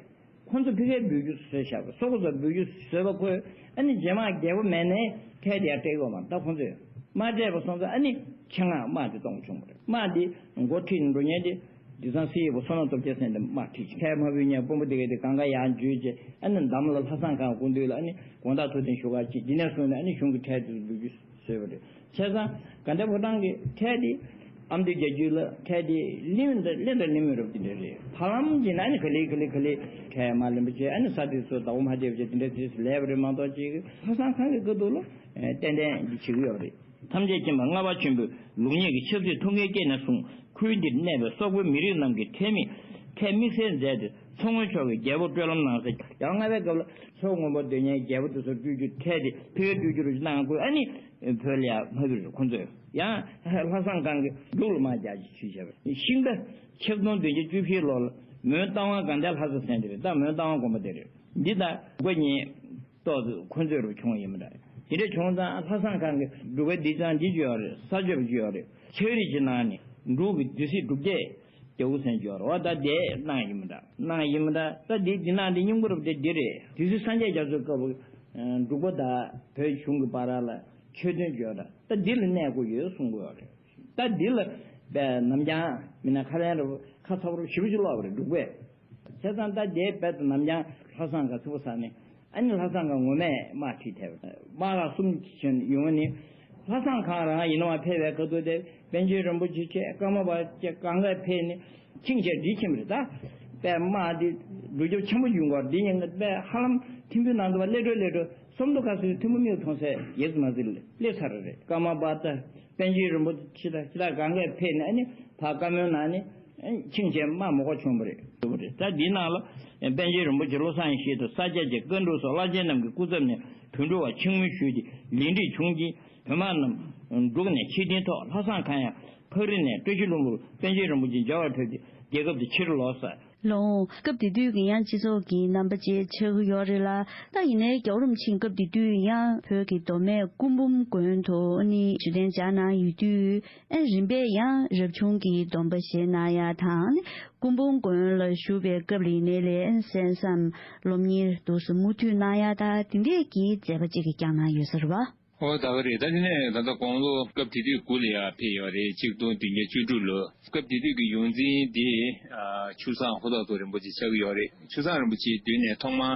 ཁོང་ཚོ་ཕ་གིར་འབུལ་རྒྱུ་བཟོས་བཞག་པ། སོག་པོ་ཚོར་འབུལ་རྒྱུ་བཟོས་པ་ཁོས་ཨ་ནི་རྗེས་མ་རྒྱལ་པོ་མེད་ནའི་ཁྲལ་དེ་ཡར་སྤྲད་ཀྱི་ཡོད་མ་རེད། ད་ཁོང་ཚོས་མ་སྤྲད་པ་སོང་ཙང་ཨ་ནི་ ཆེད་མངགས་དམག་དེ་གཏོང་བྱུང་བ་རེད། དམག་དེ་འགོ་ཁྲིད་འགྲོ་མཁན་དེ་དེང་སང་སྲིད་ཡིག་པ་བསོད་ནམས་སྟོབས་རྒྱལ་ཟེར་མཁན་དེ་དམག་ཁྲིད་ཀྱི་ཁལ་མ་བུད་ཉལ་དཔོན་པོ་དེ་གས་དེ་གང་ག་ཡར་འཇུས་བྱས། ཨ་ནི་འདམ་ལ་ལྷ་བཟང་ཁང་སྐུ་མདུན་ལ་ཨ་ནི་དགོང་དག་ཐུགས་རྟེན་ཞུ་ག་ཅིག་འདི་ནས་བཟུང་ནས་ཨ་ནི་གཞུང་གི་ཁྲལ་དེ་ལུས་རྒྱུ་བཟོས་པ་རེད། བྱས་ཙང་དགའ་ལྡན་ཕོ་བྲང་གི་ཁྲལ་དེ་ཨ་མདོའི་རྒྱལ་རྒྱུད་ལ་ཁྲལ་དེ་གླེང་མི་འདྲ་གླེང་འདྲ་གླེང་མི་རབས་དེ་འདྲ་རེད། ཧ་ལམ་གྱི་ན་ཨ་ནི་ག་ལེ་ག་ལེ་ག་ལེ་ཁྲལ་མ་ལེན་པ་བྱས། ཨ་ནི་ས་དེ་ཚོ་བདག་པོ་མ་བསྡད་པ་བྱས་དེ་འདྲ་དེ་ལས་པ་རེད་མ་གཏོགས་ཅིག་ལྷ་བཟང་ཁང་གི་སྐབས་དུ་ལ་ཏན་ཏན་འདི་བྱེད་ཀྱི་ཡོད་རེད། ཐམས་ཅད་མཁྱེན་པ་ལྔ་པ་ཆེན་པོས་ལུགས་གཉིས་ཀྱི་ཆབ་སྲིད་ཐུགས་འགན་བསྐྱེད་ནས་བཟུང་ཁུལ་འདིར་གནས་པའི་སོག་པོའི་མི་རིགས་རྣམས་ཀྱི་ཁྲལ་དམིགས་ཁྲལ་དམིགས་བསལ་མཛད་དེ་མཚོ་སྔོན་ཕྱོགས་ཀྱི་རྒྱལ་པོ་སྤྲོད་ལམ་གནང་ས། ཡང་ལྔ་པའི་སྐབས་ལ་མཚོ་སྔོན་པོ་སྡོད་མཁན་རྒྱལ་པོ་དེ་ཚོར་སྤྲོད་རྒྱུ་ཁྲལ་དེ་ཕ་གིར་སྤྲོད་རྒྱུ་རུ་གནང་དགོས། ཨ་ནི་བོད་ལ་ཡང་མ་བུད་རེད། ཁོ་ཚོས་ཡང་ལྷ་བཟང་ཁང་གི་ལུགས་ལ་མ་རྒྱག་ཅིག་ཞུས་བྱས་པ་ཤིང་རྟ་ཆིག་སྟོང་བདུན་བརྒྱ་བཅུ་བཞི་ལོ་ལ་མོན་རྟ་དབང་དགའ་ལྡན་ལྷ་ས་ཟེར་མཁན་དེ་རེད། ད་མོན་རྟ་དབང་དགོན་པ་དེ་རེད། འདི་ད་དགོན་གཉིས། ཏོག་ཙམ་ཁོ་ཚོའི་རུ་བྱུང་བ་ཡིན་པ་འདྲ། དེ་འདྲ་བྱུང་ཙང་ལྷ་བཟང་ཁང་གི་འབྲུག་པའི་སྡིག་ཅན་འདི་ཅི་ཡོད་རེད། ས་སྤྱོད་པ་ཅི་ཡོད་རེད། ཕྱག་བྲིས་ཀྱི་ནང་ནས་འབྲུག་གི་སྡེ་སྲིད་འབྲུག་རྒྱལ་རྒྱལ་པོ་ཟེར་ཅི་ཡོད་རེད། འོ་ད་དེ་གནང་ཡིན་པ་འདྲ། གནང་ཡིན་པ་འདྲ། ད་འདི་འདི་ནང་འདི་སྙིང་པོ་རུ་དེ་འདི་རེད། དེ་ཚོ་སངས་རྒྱས་རྒྱ་མཚོའི་སྐབས་འབྲུག་པ་དང་བོད་གཞུང་གི་བར་ལ་ཆོས་དོན་ཅི་ཡོད་རེད། ད་འདི་ལ་གནས་དགོས་ཡོད་གསུང་གི་ཡོད་རེད། ད་འདི་ལ་དཔེ་ནམ་རྒྱང་མི་ན་ཁ་ལན་རུ་ཁ་ཚ་བོ་རུ་ཞིབ་ཅིག་ཀློག་པ་རེད་འབྲུག་པས། བྱས་ཙང་ད་དེའི་བེད་དུ་ནམ་རྒྱང་ལྷ་བཟང་ཁང་ཚུགས་པ་ས་ནས་ཨ་ནི་ལྷ་བཟང་ཁང་ངོ་མས་དམག་ཁྲིད་ཐེབས། དམག་ལ་གསུམ་ཕྱིན་ཡོང་ནི་ལྷ་བཟང་ཁང་རང་ཡིན་ནོ་ཕེབས་པའི་ཁ་ཐུག་དེ་པཎ་ཆེན་རིན་པོ་ཆེ་བཅས་ཀརྨ་པ་བཅས་གང་ག་ཕེབས་ནི་ཆིང་བཅས་འདི་ཕྱིན་པ་རེད། ད་དཔེ་དམག་འདི་འགྲོ་རྒྱུ་ཆེན་པོ་ཡོང་གོ་འདི་ཡིན་དཔེ་ཧ་ལམ་ཐིམ་ཕུའི་ནང་དུ་བ་སླེ་འགྲོ་སླེ་འགྲོ་སོམ་དུ་ཁ་སོའི་ཐིམ་ཕུ་མིག་མཐོང་སའི་ཡེ་ཙི་མ་ཙི་སླེབས་ཚར་རེད། ཀརྨ་པ་ད་པཎ་ཆེན་རིན་པོ་ཆེ་ད་ཁྱི་ད་གང་ག་ཕེབས་ནི་ཨ་ནི་ཕ་བཀའ་མོལ་ནང་ནི། ཆིང་ཆེན་དམག་མོ་ཁོ་བྱུང་བ་རེད་ཟེར་བ་རེད། ད་འདིའི་ནང་ལ་པཎ་ཆེན་རིན་པོ་ཆེ་བློ་བཟང་ཡེ་ཤེས་དང་ས་སྐྱ་བཅས་བཀའ་འབྲུག་སོགས་བླ་ཆེན་རྣམས་ཀྱི་སྐུ་ཚབ་ནས་བོད་འབྲུག་པ་ཆིང་མོལ་ཞུས་ཏེ་ལེགས་འགྲིག་བྱུང་རྗེས་བོད་དམག་རྣམས་འབྲུག་ནས་ཕྱིར་འཐེན་ཐོག་ལྷ་བཟང་ཁང་ཡང་ཕག་རི་ནས་བཀྲ་ཤིས་ལྷུན་པོར་པཎ་ཆེན་རིན་པོ་ཆེ་མཇལ་བར་ཕེབས་ཏེ་རྒྱལ་ཁབ་ཏུ་ཕྱིར་ལོག་ས། ལོ། སྐབས་དེ་དུས་ཀྱི་ཡང་སྤྱི་ཚོགས་ཀྱི་རྣམ་པ་བཅས་ཆགས་ཀྱི་ཡོད་རེད་ལ། ད་ཡིན་ནའི་རྒྱལ་བ་རིན་པོ་ཆེ་སྐབས་དེ་དུས་ཡང་བོད་ཀྱི་མདོ་སྨད་སྐུ་འབུམ་དགོན་དུ་ནི་བཞུགས་གདན་འཇགས་གནང་ཡོད་དུས། ཨེ་རིམ་པས་ཡང་རབ་བྱུང་གི་སྡོམ་པ་བཞེས་གནང་ཡ་དང་། སྐུ་འབུམ་དགོན་ལ་བཞུགས་པའི་སྐབས་ལ་ཡིན་ནའི་ལས་གསན་བསམ་སློབ་གཉེར་དུ་མུ་མཐུད་གནང་ཡ་ད་དེ་འདྲས་ཀྱི་མཛད་པ་ཅིག་ཀྱང་གནང་ཡོད་ས་རེད་བ། ཨོ་ད་ག་རེད། ད་དེ་ནས་ད་ལྟ་དགུང་ལོ་སྐབས་དེ་དུས་དགུ་ལ་ཡ་ཕེབས་ཡོད་རེད། གཅིག་སྟོང་བདུན་བརྒྱ་བཅུ་དྲུག་ལོ། སྐབས་དེ་དུས་ཀྱི་ཡོངས་འཛིན་དེ་ཆུ་བཟང་ཧུར་ཐག་ཐུ་རིན་པོ་ཆེ་ཆགས་ཀྱི་ཡོད་རེད། ཆུ་བཟང་རིན་པོ་ཆེའི་མདུན་ནས་ཐོག་མར་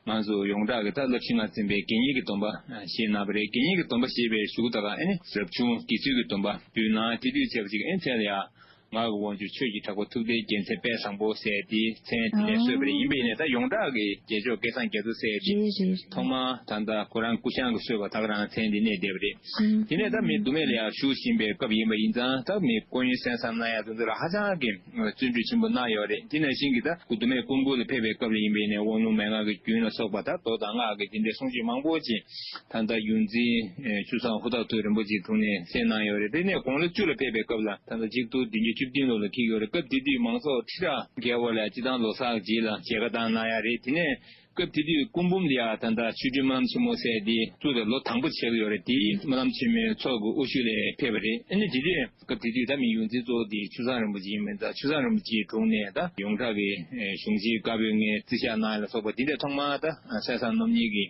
ང་ཚོ་ཡོངས་གྲགས་ཀྱི་ད་བསླབ་གཞི་ལྔ་ཟིན་པའི་དགེ་བསྙེན་གྱི་སྡོམ་པ་བཞེས་གནང་བ་རེད། དགེ་བསྙེན་གྱི་སྡོམ་པ་བཞེས་པའི་གཞུག་ད་ག་ཨེ་ནི་རབ་བྱུང་དགེ་ཚུལ་གྱི་སྡོམ་པ་འབུལ་གནང་། དེ་དུས་བྱས་པ་ཅིག་ཨེ་ནི་དེ་ལ་ཡ་ང་གི་དབང་ཕྱུག་ཆོས་ཀྱི་གྲགས་པ་ཐུབ་བསྟན་རྒྱལ་མཚན་དཔལ་བཟང་པོ་ཟེར་དེའི་མཚན་དེ་ནས་གསོལ་བ་རེད། ཡིན་པས་ནས་ད་ཡོངས་གྲགས་ཀྱི་རྒྱལ་མཆོག་སྐལ་བཟང་རྒྱ་མཚོ་ཟེར་དེ་རེད་རེད། ཐོག་མར་ད་ལྟ་ཁོ་རང་སྐུ་ཞང་གི་གསོལ་བ་ད་ག་རང་མཚན་དེ་ནས་བསྡད་པ་རེད། དེ་ནས་ད་མི་མདོ་སྨད་ལ་ཡང་བཞུགས་བཞིན་པའི་སྐབས་ཡིན་པ་ཡིན་ཙང་། ད་མི་སྐུ་ཡོན་གསན་བསམ་གནང་ཡ་དེ་ཚོ་ལ་ཧ་ཅང་གི་བརྩོན་འགྲུས་ཆེན་པོ་གནང་ཡོད་རེད། དེ་ནང་བཞིན་གྱི་ད་སྐུ་མདོ་སྨད་སྐུ་འབུམ་ལ་ཕེབས་པའི་སྐབས་ལ་ཡིན་པས་ནས་དབང་ལུང་མན་ངག་གི་རྒྱུན་ལ་སོགས་པ་ད་མདོ་དང་སྔགས་ཀྱི་དེ་འདྲའི་གསུང་ཆོས་མང་པོ་ཅིག་ད་ལྟ་ཡོངས་འཛིན་ཆུ་བཟང་ཧུར་ཐག་ཐུ་རིན་པོ་ཆེའི་དྲུང་ནས་གསན་གནང་ཡོད་རེད། དེ་ནས་དགུང་ལོ་བཅུ་ལ་ཕེབས་པའི་སྐབས་ལ་ད་ལྟ་གཅིག་སྟོང་བདུན་བརྒྱ་བཅུ་བདུན་ལོ་ལ་འཁེལ་ཡོད་རེད། སྐབས་དེ་དུས་མང་ཚོགས་ཁྲི་རབས་བརྒལ་བ་ལ་སྤྱི་བཏང་ལོ་གསར་རྗེས་ལ་མཇལ་ཁ་བཏང་གནང་ཡ་རེད། དེ་ནས་སྐབས་དེ་དུས་སྐུ་འབུམ་ལ་ཡ་ད་ལྟ་ཆོས་སྒྲོན་སྨོན་ལམ་ཆེན་མོ་ཟེར་དེ་བཙུགས་པའི་ལོ་དང་པོ་ཆགས་ཀྱི་ཡོད་རེད། དེ་སྨོན་ལམ་ཆེན་མོའི་ཚོགས་ཀྱི་དབུ་བཞུགས་ལ་ཕེབས་པ་རེད། ཨ་ནི་དེ་དུས་སྐབས་དེ་དུས་ད་མི་ཡོངས་འཛིན་གཙོ་བོ་དེ་ཆུ་བཟང་རིན་པོ་ཆེ་ཡིན་མིན་ད་ཆུ་བཟང་རིན་པོ་ཆེའི་དྲུང་ནས་ད་ཡོངས་གྲགས་ཀྱི་གཞུང་ཆེན་བཀའ་པོད་ལྔའི་རྩིས་བཞག་གནང་ཡ་ལ་སོགས་པ་དེ་འདྲས་ཐོག་མར་ད་གསན་བསམ་སློབ་གཉེར་གྱི་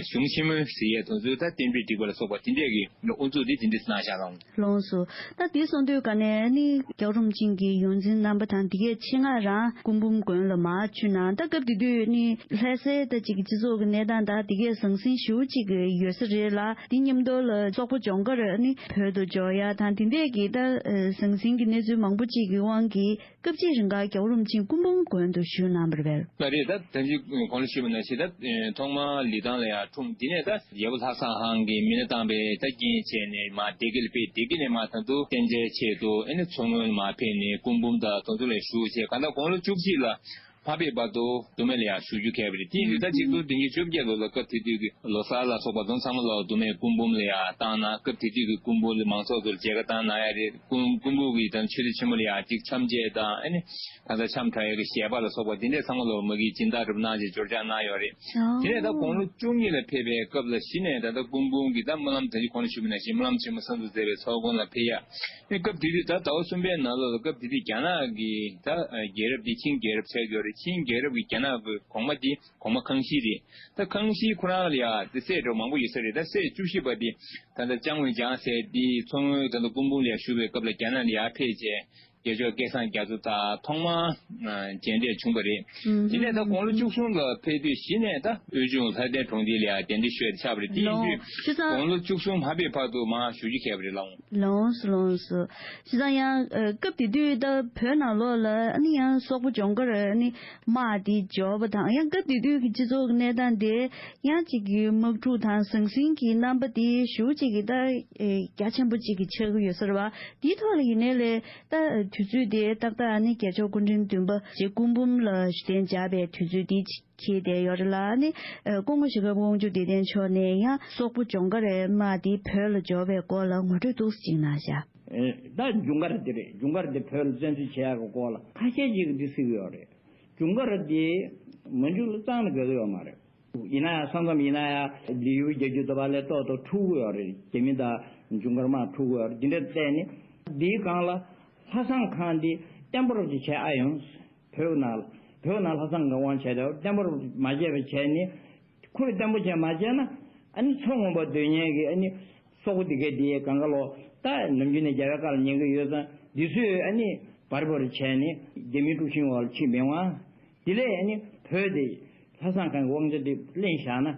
གཞུང་ཆེན་མོའི་གཟིགས་ཡས་དོན་ཚུལ་ད་བསྟན་འགྲོའི་སྒྲིག་པ་ལ་སོགས་པ་དེ་འདྲས་ཀྱི་དབུ་འཛུགས་དེ་དེ་འདྲས་གནང་བཞག་ལ། ལགས་སོ། ད་དེ་སོང་དུས་ག་ནས་ནི་རྒྱལ་བ་རིན་པོ་ཆེ་གི་ཡོངས་འཛིན་རྣམ་པ་དང་དེ་གའི་ཆེད་མངགས་རང་སྐུ་འབུམ་དགོན་ལ་མར་ཕྱིན་ན། ད་སྐབས་དེ་དུས་ནི་ལྷ་སའི་ད་ཅིག་སྤྱི་ཚོགས་ཀྱི་གནས་སྟངས་ད་དེ་གའི་ཟང་ཟིང་ཞེ་པོ་ཅིག་ཡོད་ས་རེད་ལ། དེ་མཉམ་དུ་ལ་སོག་པོ་ལྗོངས་མཁར་ནི་བོད་དུ་འབྱོར་ཡ་དང་དེ་འདྲས་ཀྱི་ད་ཟང་ཟིང་གི་གནས་ཚུལ་མང་པོ་ཅིག་གི་དབང་གིས་སྐབས་གཅིག་རིང་ག་རྒྱལ་བ་རིན་པོ་ཆེ་སྐུ་འབུམ་དགོན་དུ་བཞུགས་གནང་བ་རེད་པས། ལགས་རེད། ད་ད་ཅི་གོང་ལ་ཞུས་པ་ནང་བཞིན་ད་ཐོག་མར་ལི་ཐང་ལ་ཡར་འཁྲུངས། དེ་ནས་ད་རྒྱལ་པོ་ལྷ་བཟང་ཧང་གིས་མི་སྣ་བཏང་བའི་ད་རྐྱེན་བྱས་ནས་མར་སྡེ་དགེ་ལ་ཕེབས། སྡེ་དགེ་ནས་མར་ད་དུང་བསྟན་རྒྱས་ཆེད་དུ་ཨེ་ནི་མཚོ་སྔོན་མར་ཕེབས་ནས་སྐུ་འབུམ་དང་དེ་ཚོ་ལ་བཞུགས་བྱས། གང་ལྟར་དགུང་ལོ་བཅུ་གཅིག་ལ་མ་ཕེབས་བར་དུ་མདོ་སྨད་ལ་ཡར་བཞུགས་རྒྱུ་འཁེལ་བ་རེད། དེ་ཡིན་དུས་ད་གཅིག་སྟོང་བདུན་བརྒྱ་བཅོ་བརྒྱད་ལོ་ལ་སྐབས་དེ་དུས་ཀྱི་ལོ་གསར་ལ་སོགས་པ་དེ་ཚང་མ་ལ་མདོ་སྨད་སྐུ་འབུམ་ལ་ཡར་བཏང་གནང་། སྐབས་དེ་དུས་ཀྱི་སྐུ་འབུམ་ལ་མང་ཚོགས་ཚོར་མཇལ་ཁ་བཏང་གནང་ཡ་རེད། སྐུ་སྐུ་འབུམ་གྱི་ད་མཆོད་རྟེན་ཆེན་མོ་ལ་ཡར་གཅིག་འཆམ་མཇལ་དང་ཨེ་ནི་ད་ལྟ་འཆམ་འཁྲབ་ཡ་གི་ཞལ་པར་ལ་སོགས་པ་དེ་འདྲས་ཚང་མ་ལ་མ་གིའི་སྦྱིན་བདག་རུ་གནང་བྱས་འབྱོར་འཇགས་གནང་ཡོད་རེད། དེ་ནས་ད་དགུང་ལོ་བཅུ་གཉིས་ལ་ཕེབས་པའི་སྐབས་ལ་གཞི་ནས་ད་ལྟ་སྐུ་འབུམ་གྱི་ད་སྨོན་ལམ་ད་ཅི་གོང་ལ་ཞུས་པ་ནང་བཞིན་སྨོན་ལམ་ཆེན་མོ་གསར་འཛུགས་མཛད་པའི་ཚོགས་མགོན་ལ་ཕེབས་ཡ། ཨེ་སྐབས་དེ་དུས་ད་ཟླ་བ་གསུམ་པའི་ནང་ལོགས་ལ་སྐབས་དེ་དུས་རྒྱ་ནག་གི་ད་རྒྱལ་རབས་དེ་ཆིང་རྒྱལ་རབས་ཆགས་ཡོད་རེད། ཆིང་རྒྱལ་རབས་ཀྱི་རྒྱ་ནག་གི་གོང་མ་དེ་གོང་མ་ཁང་ཤིས་རེད། ད་ཁང་ཤིས་ཁོ་རང་ལ་ཡ་དེ་སྲས་འགྲོ་མང་པོ་ཡོད་ས་རེད། ད་སྲས་བཅུ་བཞི་པ་དེ་ད་ལྟ་ཅང་ཝེ་ཅང་ཟེར་དེ་མཚོ་སྔོན་ད་ལྟ་སྐུ་འབུམ་ལ་བཞུགས་པའི་སྐབས་ལ་རྒྱ་ནག་ལ་ཡ་ཕེབས་རྗེས་རྒྱལ་མཆོག་སྐལ་བཟང་རྒྱ་མཚོ་དང་ཐོག་མར་མཇལ་འཕྲད་བྱུང་བ་རེད། ཨུམ། དེ་ནས་ད་དགུང་ལོ་བཅུ་གསུམ་ལ་ཕེབས་དུས་གཞི་ནས་ད་དབུས་གཞུང་ལྷ་ལྡན་གྲོང་སྡེ་ལ་ཡ་གདན་འདྲེན་ཞུས་ཏེ་ཆགས་པ་རེད། དེ་ཡིན་ལོ། དུས་བྱས་ཙང་དགུང་ལོ་བཅུ་གསུམ་མ་ཕེབས་བར་དུ་མར་བཞུགས་རྒྱུ་བྱས་པ་རེད་ལགས། ལོངས་སུ་ལོངས་སུ། བྱས་ཙང་ཡང་ཨ་སྐབས་དེ་དུས་ད་བོད་ནང་ལོགས་ལ་ཨ་ནི་ཡང་སོག་པོ་ལྗོངས་མཁར་ཨ་ནི་དམག་དེ་འབྱོར་བ་དང་། ཡང་སྐབས་དེ་དུས་ཀྱི་སྤྱི་ཚོགས་ཀྱི་གནས་སྟངས་དེ་ཡང་གཅིག་གི་དམག་འཁྲུག་དང་ཟང་ཟིང་གི་རྣམ་པ་དེ་ཞེ་པོ་ཅིག་གི་ད་ཨེ་རྒྱ་ཆེན་པོ་ཅིག་གི་ཆགས་ཀྱི་ཡོད་ས་རེད་བ། དེའི་ཐོག་ལ་ཡིན་ནའི་ལས་ད་དུས་ཚོད་དེ་ཏག་ཏག་ཨ་ནི་རྒྱལ་མཆོག་སྐུ་ཕྲེང་བདུན་པ་རྗེ་སྐུ་འབུམ་ལ་གདན་འཇགས་པའི་དུས་ཚོད་དེ་འཁེལ་བསྡད་ཡོད་རེད་ལ། ཨ་ནི་ཨ་སྐུ་ངོ་ཞྭ་སྒབ་དབང་ཕྱུག་བདེ་ལྡན་མཆོག་ནས་ཡང་སོག་པོ་ལྗོངས་མཁར་དམག་དེ་བོད་ལ་འབྱོར་བའི་སྐོར་ལ་ངོ་སྤྲོད་ཏོག་ཙམ་ཅིག་གནང་ཤག་ཨེ། ད་ལྗོངས་མཁར་དེ་རེད། ལྗོངས་མཁར་དེ་བོད་ལ་བཙན་འཛུལ་བྱེད་ཡག་གི་སྐོར་ལ་ཁ་ཤས་ཅིག་གིས་འདི་ཟེར་གྱི་ཡོད་རེད། ལྗོངས་མཁར་དེ་མ་འཇུག་ལ་རྩ་ནས་དགའ་གི་ཡོད་མ་རེད། ཡིན་ན་ཡང་ས་མཚམས་ཡིན་ན་ཡང་ལི་ཡུལ་རྒྱག་རྒྱུ་དེ་བ་ལས་ཏོག་ཏོག་འཁྲུག་གི་ཡོད་རེད། རྒྱ་མི་དང་ལྗོངས་མཁར་དམག་འཁྲུག་གི་ཡོད་རེད། འདི་འདྲ་བལྟས་ནས་འདིའི་སྒང་ལ་ལྷ་བཟང་ཁང་འདི་བརྟན་པོ་རུ་ཅིག་བྱས་ཨ་ཡོང་། བོད་ནང་ལ་བོད་ནང་ལྷ་བཟང་གི་དབང་བྱས་ཏེ་བརྟན་པོ་མ་བྱས་པ་བྱས་ནས་ཁོས་བརྟན་པོ་བྱས་མ་བྱས་ན་ཨ་ནི་མཚོ་སྔོན་པོ་སྡོད་མཁན་གྱི་ཨ་ནི་སོག་པོ་འདི་གའི་འདི་གང་ག་ལོ་ད་ནམ་རྒྱུན་ནས་རྒྱ་བོད་བཀའ་ལ་ཉན་གྱི་ཡོད་ཙང་འདི་ཚོས་ཨ་ནི་བར་བར་བྱས་ནས་རྒྱ་མིའི་དཀྲུག་ཤིང་འོག་ལ་ཕྱིན་མི་འོང་། དེ་ལས་ཨ་ནི་བོད་དེ་ལྷ་བཟང་ཁང་གི་དབང་ཆ་དེ་ལེན་བཞག་ན།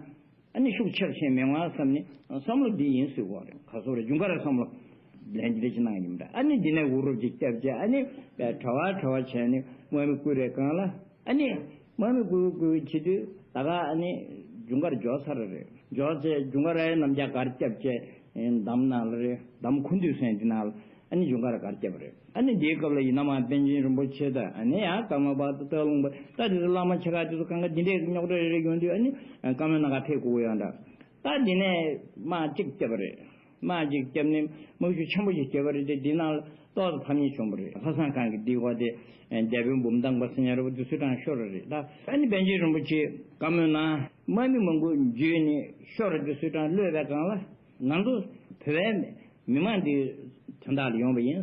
ཨ་ནི་ཤུགས་ཆེར་ཕྱིན་མི་འོང་བསམ་ནས་བསམ་བློ་འདི་ཡིན་ཟེར་གོ་རེད། ག་སོ་རེད། ལྗོངས་མཁར་བསམ་བློ་ལན་འདི་འདྲ་ཅིག་གནང་ཡིན་པ་འདྲ། ཨ་ནི་འདི་ནས་འུ་རུབ་ཅིག་བརྒྱབ་བྱས་ཨ་ནི་བྲེལ་བ་བྲེལ་བ་བྱས་ནས་དམག་མི་བསྐུལ་རེས་སྒང་ལ་ཨ་ནི་དམག་མི་བསྐུལ་བསྐུལ་བྱེད་དུས་ད་ག་ཨ་ནི་ལྗོངས་མཁར་འབྱོར་ཚར་རེད། འབྱོར་ཚེ་ལྗོངས་མཁར་རའི་རྣམ་རྒྱལ་གར་བརྒྱབ་བྱས་འདམ་ནང་ལ་རེད། འདམ་ཁུ་འདུས་ཟེར་འདི་ནང་ལ་ཨ་ནི་ལྗོངས་མཁར་གར་བརྒྱབ་པ་རེད། ཨ་ནི་འདིའི་སྐབས་ལ་ཡིན་ན་མ་པཎ་ཆེན་རིན་པོ་ཆེ་དང་ཨ་ནི་ཡང་ཀརྨ་པ་དང་སྟག་ལུང་པ་ད་དེ་ཚོ་བླ་མ་ཆེ་ཁག་དེ་ཚོ་གང་ག་འདི་འདྲའི་རྙོག་དྲ་རེ་རེ་ཡོང་དུས་ཨ་ནི་བཀའ་མོལ་གནང་ག་ཕེབས་དགོས་ཀྱི་ཡོད་འདྲ། ད་འདི་ནས་དམག་གཅིག་བརྒྱབ་པ་རེད། དམག་གཅིག་བརྒྱབ་ནས་དམག་ཤུགས་ཆེན་པོ་ཞིག་བརྒྱབ་པ་རེད་དེ་འདི་ནང་ལ་ཏོག་ཙམ་ཕམ་ཉེས་བྱུང་བ་རེད། ལྷ་བཟང་ཁང་གི་འདི་སྐོར་དེ་རྒྱལ་པོའི་འབུམ་ཐང་པ་ཟེར་མཁན་རེད་པ་འདི་ཚོའི་གྲངས་ཤོར་བ་རེད། ད་ཨ་ནི་པཎ་ཆེན་རིན་པོ་ཆེས་བཀའ་མོལ་གནང་དམག་མི་མང་པོ་འཇུས་ནས་ཤོར་བ་འདི་ཚོའི་གྲངས་གློད་པའི་སྒང་ལ་ང་ཚོ་བོད་པའི་མི་མང་འདི་དོན་དག་ལ་ཡོང་བ་ཡིན།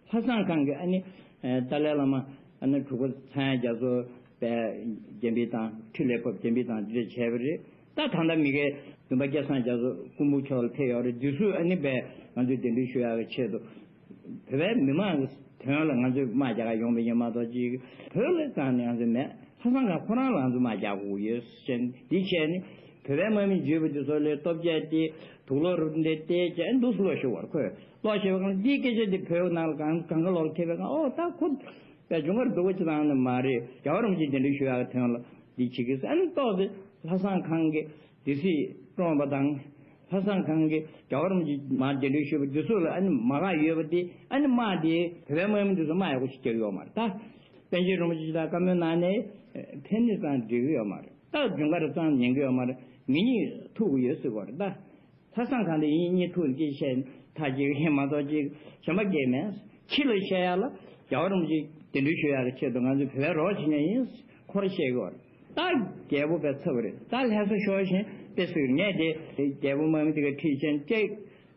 ལྷ་བཟང་ཁང་གི་ཨ་ནི་ཨ་ཏཱ་ལའི་བླ་མ་ཨ་ནི་དྲུག་པ་ཚངས་དབྱངས་རྒྱ་མཚོ་པའི་རྒྱན་འཕེན་དང་ཁྲི་ལས་ཕབ་རྒྱན་འཕེན་དང་འདི་འདྲ་བྱས་པ་རེད། ད་ད་ལྟ་མི་སྒེར་བདུན་པ་སྐལ་བཟང་རྒྱ་མཚོ་སྐུ་འབུམ་མཆོག་ལ་ཕེབས་ཡོད་རེད། འདི་ཚོས་ཨ་ནི་པའི་ང་ཚོའི་གདན་འདྲེན་ཞུ་ཡག་གི་ཆེད་དུ་བོད་པའི་མི་མང་གི་དོན་ལ་ང་ཚོས་དམག་རྒྱག་ག་ཡོང་བ་ཡིན་མ་གཏོགས་ཅིག་བོད་ལ་གང་ནས་ང་ཚོས་མེད། ལྷ་བཟང་ཁང་ཁོ་རང་ལ་ང་ཚོས་དམག་རྒྱག་དགོས་ཡོད་ཟེར་འདི་བྱས་ནས་བོད་པའི་དམག་མི་འཇུས་པ་འདི་ཚོ་ལ་སྟོབས་ཆེ་སྟེ་དུག་ལོག་རུབ་འདེད་བལྟས་བྱས་འདུག་སེ་ལོག་ཤོར་བ་རེད། ཁོས་ལོག་ཤོར་བའི་སྒང་འདིའི་སྐད་ཆ་འདི་བོད་ནང་ལ་གང་གང་ག་ལོག་ལ་ཁེལ་བའི་སྒང་ཨོ་ད་ཁོ་པའི་ལྗོངས་མཁར་སྡུག་པོ་ཅིག་བཏང་ནི་མ་རེད། རྒྱལ་བ་རིན་པོ་ཆེ་གདན་འདྲེན་ཞུ་ཡག་གི་དོན་ལ་འདི་བྱེད་ཀྱི་ཟེར། ཨ་ནི་ཏོག་ཙེ་ལྷ་བཟང་ཁང་གི་སྡེ་སྲིད་བཀྲོངས་པ་དང་། ལྷ་བཟང་ཁང་གི་རྒྱལ་བ་རིན་པོ་ཆེ་མར་གདན་འདྲེན་ཞུས་པ་འདི་ཚོ་ལ་ཨ་ནི་མ་དགའ་ཡོད་པ་དེ་ཨ་ནི་དམག་དེ་བོད་པའི་དམག་མི་འདི་ཚོ་དམག་ཡག་པོ་ཞིག་རྒྱག་གི་ཡོད་མ་རེད། ད་པཎ་ཆེན་རིན་པོ་ཆེ་དང་བཀའ་མོལ་གནང་ནས་ཕན་ནི་ཙང་འགྲིག་གི་ཡོད་མ་རེད། ད་ལྗོངས་མཁར་ཙང་ཉན་གི་ཡོད་མ་རེད། ངེད་གཉིས་ཐུག་གི་ཡོད་ཟེར་བ་རེད། ད་ལྷ་བཟང་ཁང་དེ་ཡིན་གཉིས་ཐུག་ལ་སྐད་ཆ་བཤད་ཐག་བཅད་ཡིན་མ་གཏོགས་ཅིག་གཞན་པ་གང་མེད། ཕྱི་ལ་བཤད་ཡག་ལ་རྒྱལ་བ་རིན་པོ་ཆེ་གདན་འདྲེན་ཞུ་ཡག་གི་ཆེད་དུ་ང་ཚོས་བོད་པའི་རོགས་བྱེད་མཁན་ཡིན། ཁོ་རང་བཤད་གི་ཡོད་རེད། ད་རྒྱལ་པོ་དཔེ་ཚ་བ་རེད། ད་ལྷ་ས་ཤོར་བཞིན་དཔེ་སྲིད་ངས་དེ་རྒྱལ་པོ་དམག་མི་དེ་ག་ཁྲིད་ཆེན་ཅེ་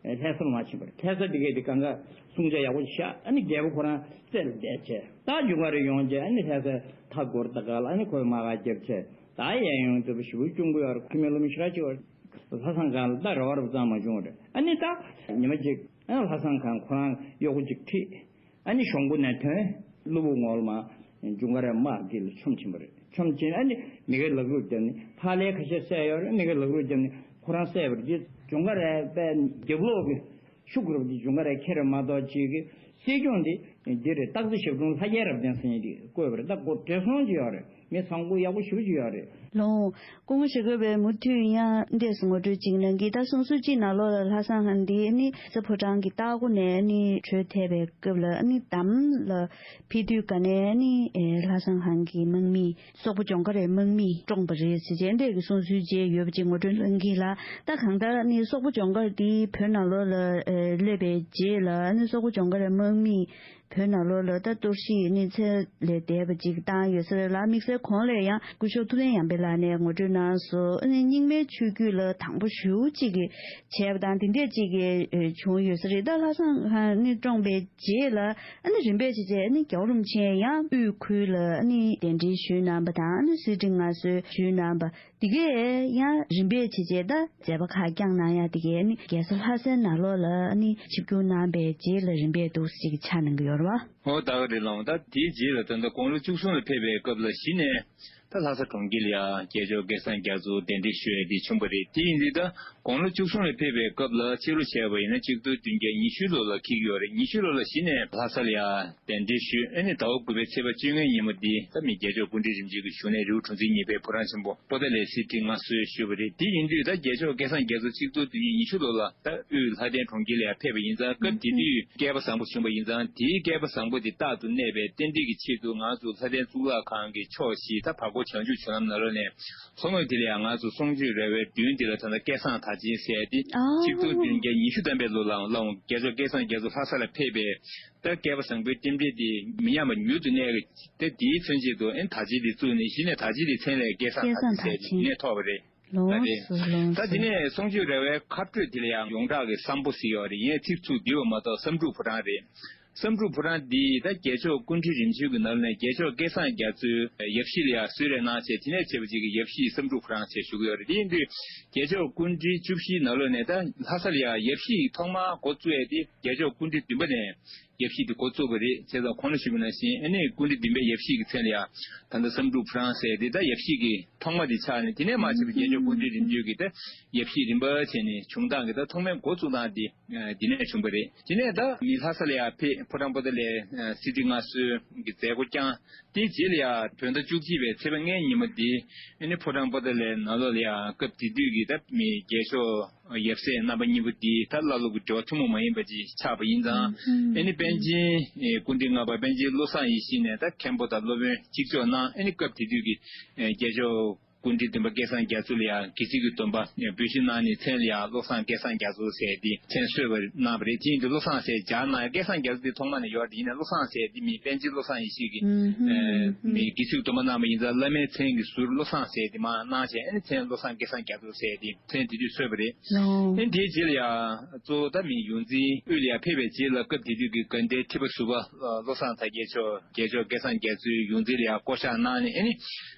ལྷ་སར་མ་ཕྱིན་པར་ལྷ་ས་དེ་གས་དེ་གང་ག་སྲུང་བྱ་ཡག་པོ་བཞག་ཨ་ནི་རྒྱལ་པོ་ཁོ་རང་རྩེ་ལ་བསྡད་བྱས་ད་ལྗོངས་མཁར་ཡོང་བྱས་ཨ་ནི་ལྷ་ས་མཐའ་སྐོར་ད་ག་ལ་ཨ་ནི་ཁོས་དམག་སྒར་བརྒྱབ་བྱས་ད་གཡས་གཡོན་དེ་བ་ཞེ་པོ་སྐྱོང་གི་ཡོད་རེད། ཁྲིམས་མེད་ལུགས་མེད་ཞེ་དྲག་བྱེད་པ་རེད། ལྷ་བཟང་ཁང་ལ་ད་རེ་བ་རེ་བ་ཙམ་མ་བྱུང་བ་རེད། ཨ་ནི་ད་ཉི་མ་གཅིག་ཨ་ལྷ་བཟང་ཁང་ཁོ་རང་གཡོག་པོ་གཅིག་ཁྲིད། ཨ་ནི་གཞོང་པོ་ནས་ཐོན། གློ་བུར་ངོ་ལ་མ་ལྗོངས་མཁར་དམག་འདི་ལ་མཆོང་ཕྱིན་པ་རེད། མཆོང་ཕྱིན་ཨ་ནི་མི་སྒེར་ལག་རུབ་བརྒྱབ་ནས་ཕག་ལས་ཁ་ཤས་བསད་ཡོད་རེད། མི་སྒེར་ལག་རུབ་བརྒྱབ་ནས་ཁོ་རང་བསད་པ་རེད། འདི་ལྗོངས་མཁར་ར་པའི་རྒྱབ་ལོགས་ཀྱི་ཤུགས་རུབ་ཀྱི་ལྗོངས་མཁར་ར་ཁྱེར་རེད་མ་གཏོགས་ཅིག་གི་སྲིད་སྐྱོང་འདི་འདི་རེད། སྟག་རྩེ་ཞབས་དྲུང་ལྷ་རྒྱལ་རབ་བརྟན་ཟེར་མཁན་འདི་བསྐོས་པ་རེད། ད་གོ་བགྲེས་སོང་ཅིག་ཡོད་རེད། མི་བཟང་པོ་ཡག་པོ་ཞེ་པོ་ཅིག་ཡོད་རེད། ལོ། སྐུ་ངོ་ཞྭ་སྒབ་པས་མུ་མཐུད་ཡང་འདས་སུ་ངོ་སྤྲོད་ཅིག་གནང་གི། ད་གསུང་སྲོལ་གཅིག་ནང་ལོགས་ལ་ལྷ་བཟང་ཁང་འདི་ནི་རྩེ་ཕོ་བྲང་གི་ལྟག་སྒོ་ནས་ནི་བྲོས་ཐལ་བའི་སྐབས་ལ་ནི་འདམ་ལ་ཕེབས་དུས་ག་ནས་ནི་ལྷ་བཟང་ཁང་གི་དམག་མིས་སོག་པོ་ལྗོངས་མཁར་རའི་དམག་མིས་བཀྲོངས་པ་རེད་ཟེར་བྱས་འདས་ཀྱི་གསུང་སྲོལ་བཅས་ཡོད་པ་ཅིག་ངོ་སྤྲོད་གནང་གི་ལ། ད་གང་ལྟར་ནི་སོག་པོ་ལྗོངས་མཁར་འདི་བོད་ནང་ལོགས་ལ་སླེབས་པའི་རྗེས་ལ་ནི་སོག་པོ་ལྗོངས་མཁར་རའི་དམག་མིས་བོད་ནང་ལོགས་ལ་ད་གཏོར་བཤིག་ནི་ཚད་ལས་འདས་པ་ཅིག་བཏང་ཡོད་ས་རེད་ལ། དམིགས་བསལ་ གོང་ལ་ཡང་སྐུ་ཞབས་ཐུབ་བསྟན་ཡར་འཕེལ་ལགས་ནས་ངོ་སྤྲོད་གནང་སོང་། ཨ་ནི་རྙིང་མའི་ཆོས་བརྒྱུད་ལ་དང་པོ་ཞུ་གཅིག་གི་བྱས་པ་དང་དེ་འདྲས་གཅིག་གི་བྱུང་ཡོད་ས་རེད། ད་ལྷ་བསངས་ནི་བཀྲོངས་པའི་རྗེས་ལ་ཨ་ནི་རིམ་པས་བྱས་བྱས་ཨ་ནི་རྒྱལ་བ་རིན་པོ་ཆེ་ཡང་དབུས་ཁུལ་ལ་ཨ་ནི་གདན་འདྲེན་ཞུས་གནང་བ་དང་ཨ་ནི་གསེར་ཁྲི་མངའ་གསོལ་ཞུས་གནང་བ། དེ་གས་ཡང་རིམ་པས་བྱས་བྱས་ད་མཛད་པ་ཁག་བསྐྱངས་གནང་ཡ་དེ་གས་ནི་རྒྱལ་ས་ལྷ་སའི་ནང་ལོགས་ལ་ནི་ཆིབས་བསྒྱུར་གནང་པའི་རྗེས་ལ་རིམ་པས་འདུག་ཅིག་ཆགས་གནང་གི་ཡོད་རེད་བ། ཨོ་ད་ག་རེད་ལགས། ད་དེའི་རྗེས་ལ་ད་ལྟ་དགུང་ལོ་བཅུ་གསུམ་ལ་ཕེབས་པའི་སྐབས་ལ་གཞི་ནས་ད་ལྷ་ས་གྲོང་ཁྱེར་ལ་ཡ་རྒྱལ་མཆོག་སྐལ་བཟང་རྒྱ་མཚོ་གདན་འདྲེན་ཞུ་ཡ་དེ་བྱུང་བ་རེད། དེ་ཡིན་དུས་ད་དགུང་ལོ་བཅུ་གསུམ་ལ་ཕེབས་པའི་སྐབས་ལ་ཕྱི་ལོ་བྱས་པ་ཡིན་ན་གཅིག་སྟོང་བདུན་བརྒྱ་ཉི་ཤུ་ལོ་ལ་འཁེལ་གྱི་ཡོད་རེད། ཉི་ཤུ་ལོ་ལ་གཞི་ནས་ལྷ་ས་ལ་ཡ་གདན་འདྲེན་ཞུས། ཨ་ནི་ཟླ་བ་དགུ་པའི་ཚེས་པ་བཅོ་ལྔའི་ཉིན་མོ་འདི་ད་མི་རྒྱལ་མཆོག་སྐུ་ཕྲེང་རིམ་བྱོན་གྱི་བཞུགས་གནས་རི་བོ་གྲོང་ཚོའི་ཉེ་བའི་ཕོ་བྲང་ཆེན་པོ་པོ་ཏཱ་ལའི་གསེར་ཁྲིར་མངའ་གསོལ་ཞུས་པ་རེད། དེ་ཡིན་དུས་ད་རྒྱལ་མཆོག་སྐལ་བཟང་རྒྱ་མཚོ་གཅིག་སྟོང་བདུན་བརྒྱ་ཉི་ཤུ་ལོ་ལ་ད་དབུས་ལྷ་ལྡན་གྲོང་ཁྱེར་ལ་ཡང་ཕེབས་པ་ཡིན་ཙང་སྐབས་དེ་དུས་བསྐལ་པ་བཟང་པོ་བྱུང་བ་ཡིན་ཙང་དེའི་བསྐལ་པ་བཟང་པོ་དེ་རྟག་ཏུ་གནས་པའི་རྟེན་འབྲེལ་གྱི་ཆེད་དུ་ང་ཚོ་ལྷ་ལྡན་གཙུག་ལག་ཁང་གི་ཕྱོགས་བཞི་ད་བར་སྐོར་བྱང་ཆུབ་མཆོག་ལམ་ནང་ལོགས་ནས་ལྷོ་ངོས་དེ་ལ་ཡང་ང་ཚོ་གསུང་ཆོས་ར་བའི་མདུན་དེ་ལ་ད་ལྟ་སྐལ་བཟང་དར་ཆེན་ཟེར་ཏེ་ཨ་གཅིག་སྟོང་བདུན་བརྒྱ་ཉི་ཤུ་ཐམ་པའི་ལོ་ལ་ལ་རྒྱལ་མཆོག་སྐལ་བཟང་རྒྱ་མཚོ་ལྷ་ས་ལ་ཕེབས་པའི་ད་བསྐལ་པ་བཟང་པོའི་རྟེན་འབྲེལ་དེ་མི་ཉམས་པ་མྱུར་དུ་གནས་ཀྱི་ད་དེའི་མཚོན་བྱེད་དུ་ཨེ་དར་ཆེན་དེ་བཙུགས་ནས་གཞི་ནས་དར་ཆེན་དེ་མཚན་ལས་སྐལ་བཟང་དར་ཆེན་ཟེར་ཏེ་དེ་ནས་ཐོགས་པ་རེད། ལོངས་སུ་ལོངས་སུ། ད་དེ་ནས་གསུང་ཆོས་ར་བའི་ཁ་སྤྲོད་དེ་ལ་ཡང་ཡོངས་གྲགས་ཀྱི་བསམ་ཕོ་ཟེར་ཡོད་རེད། ཡིན་ཚིག་ཚུགས་བསྡུས་པ་མ་གཏོགས་བསམ་འགྲུབ་ཕོ་བྲང་རེད། བསམ་འགྲུབ་ཕོ་བྲང་འདི་ད་རྒྱལ་མཆོག་སྐུ་ཕྲེང་རིམ་བྱོན་གྱི་ནང་ནས་རྒྱལ་མཆོག་སྐལ་བཟང་རྒྱ་མཚོའི་ཡབ་གཞིས་ལ་ཡང་གསོལ་རས་གནང་བྱས་དེ་ནས་བྱས་པ་ཅིག་གི་ཡབ་གཞིས་བསམ་འགྲུབ་ཕོ་བྲང་ཞེས་ཞུ་གི་ཡོད་རེད། དེ་ཡིན་དུས་རྒྱལ་མཆོག་སྐུ་ཕྲེང་བཅུ་བཞིའི་ནང་ལོགས་ནས་ད་ལྷ་ས་ལ་ཡང་ཡབ་གཞིས་ཐོག་མར་འགོ་བཙུགས་ཡས་དེ་རྒྱལ་མཆོག་སྐུ་ཕྲེང་བདུན་པ་ནས་ཡབ་གཞིས་དེ་འགོ་བཙུགས་པ་རེད། བྱས་ཙང་གོང་ལ་ཞུས་པ་ནང་བཞིན་ཨ་ནི་སྐུ་ཕྲེང་བདུན་པའི་ཡབ་གཞིས་ཀྱི་མཚན་ལ་ཡང་ད་ལྟ་བསམ་འགྲུབ་ཕོ་བྲང་ཟེར་དེ་ད་ཡབ་གཞིས་ཀྱི་ཐོག་མ་དེ་ཆགས་ནས་དེ་ནས་མར་བྱས་པ་རྒྱལ་མཆོག་སྐུ་ཕྲེང་རིམ་བྱོན་གྱི་ད་ཡབ་གཞིས་རིམ་པ་བྱས་ནས་བྱུང་སྟངས་ཀྱི་ད་ཐོག་མའི་འགོ་བཙུགས་སྟངས་དེ་འདི་ནས་བྱུང་བ་རེད། དེ་ནས་ད་མི་ལྷ་ས་ལ་ཡང་ཕེབས་ཕོ་བྲང་པོ་ཏཱ་ལའི་གསེར་ཁྲི་མངའ་གསོལ་གྱི་མཛད་སྒོ་བསྐྱངས། དེའི་རྗེས་ལ་ཡང་བོད་ཟླ་བཅུ་གཅིག་པའི་ཚེས་པ་ལྔའི་ཉིན་མོ་འདི་ཨ་ནི་ཕོ་བྲང་པོ་ཏཱ་ལའི་ནང་ལོགས་ལ་ཡང་སྐབས་དེ་དུས་ཀྱི་ད་མི་རྒྱལ་མཆོག་ཡབ་སྲས་རྣམ་པ་གཉིས་པོ་འདི་ད་བླ་སློབ་ཀྱི་འབྲེལ་བ་ཐུན་མོང་མ་ཡིན་པ་ཅིག་ཆགས་པ་ཡིན་ཙང་ཨ་ནི་པཎ་ཆེན་སྐུ་ཕྲེང་ལྔ་པ་པཎ་ཆེན་བློ་བཟང་ཡེ་ཤེས་ནས་ད་མཁན་པོ་དང་སློབ་དཔོན་གཅིག་ལྕོགས་གནང་། ཨ་ནི་སྐབས་དེ་དུས་ཀྱི་རྒྱལ་མཆོག་སྐུ་ཕྲེང་བདུན་པ་སྐལ་བཟང་རྒྱ་མཚོ་ལ་ཡང་དགེ་ཚུལ་གྱི་སྡོམ་པ་འབུལ་ཞིང་གནང་ནས་མཚན་ལ་ཡང་བློ་བཟང་སྐལ་བཟང་རྒྱ་མཚོ་ཟེར་ཏེ་མཚན་གསོལ་བ་གནང་བ་རེད། དེ་ཡིན་དུས་བློ་བཟང་ཟེར་སྦྱར་ན་ཡང་སྐལ་བཟང་རྒྱ་མཚོ་དེ་ཐོག་མ་ནས་ཡོད་རེད། ཡིན་ནའི་བློ་བཟང་ཟེར་དེ་མི་པཎ་ཆེན་བློ་བཟང་ཡེ་ཤེས་ཀྱིས་མི་དགེ་ཚུལ་སྡོམ་པ་གནང་བ་ཡིན་ཙང་བླ་མའི་མཚན་གྱི་ཟུར་བློ་བཟང་ཟེར་དེ་མར་གནང་བྱས་ཨ་ནི་མཚན་བློ་བཟང་སྐལ་བཟང་རྒྱ་མཚོ་ཟེར་ཏེ་མཚན་དེ་དུས་གསོལ་བ་རེད། ཨ་ནི་དེའི་རྗེས་ལ་ཡང་གཙོ་བོ་ད་མི་ཡོངས་འཛིན་དབུས་ལ་ཡང་ཕེབས་པའི་རྗེས་ལ་སྐབས་དེ་དུས་ཀྱི་དགའ་ལྡན་ཁྲི་པ་ཟུར་པ་བློ་བཟང་དར་རྒྱས་མཆོག་རྒྱལ་མཆོག་སྐལ་བཟང་རྒྱ་མཚོའི་ཡོངས་འཛིན་ལ་ཡང་བསྐོ་གཞག་གནང་ནས་ཨ་ནི་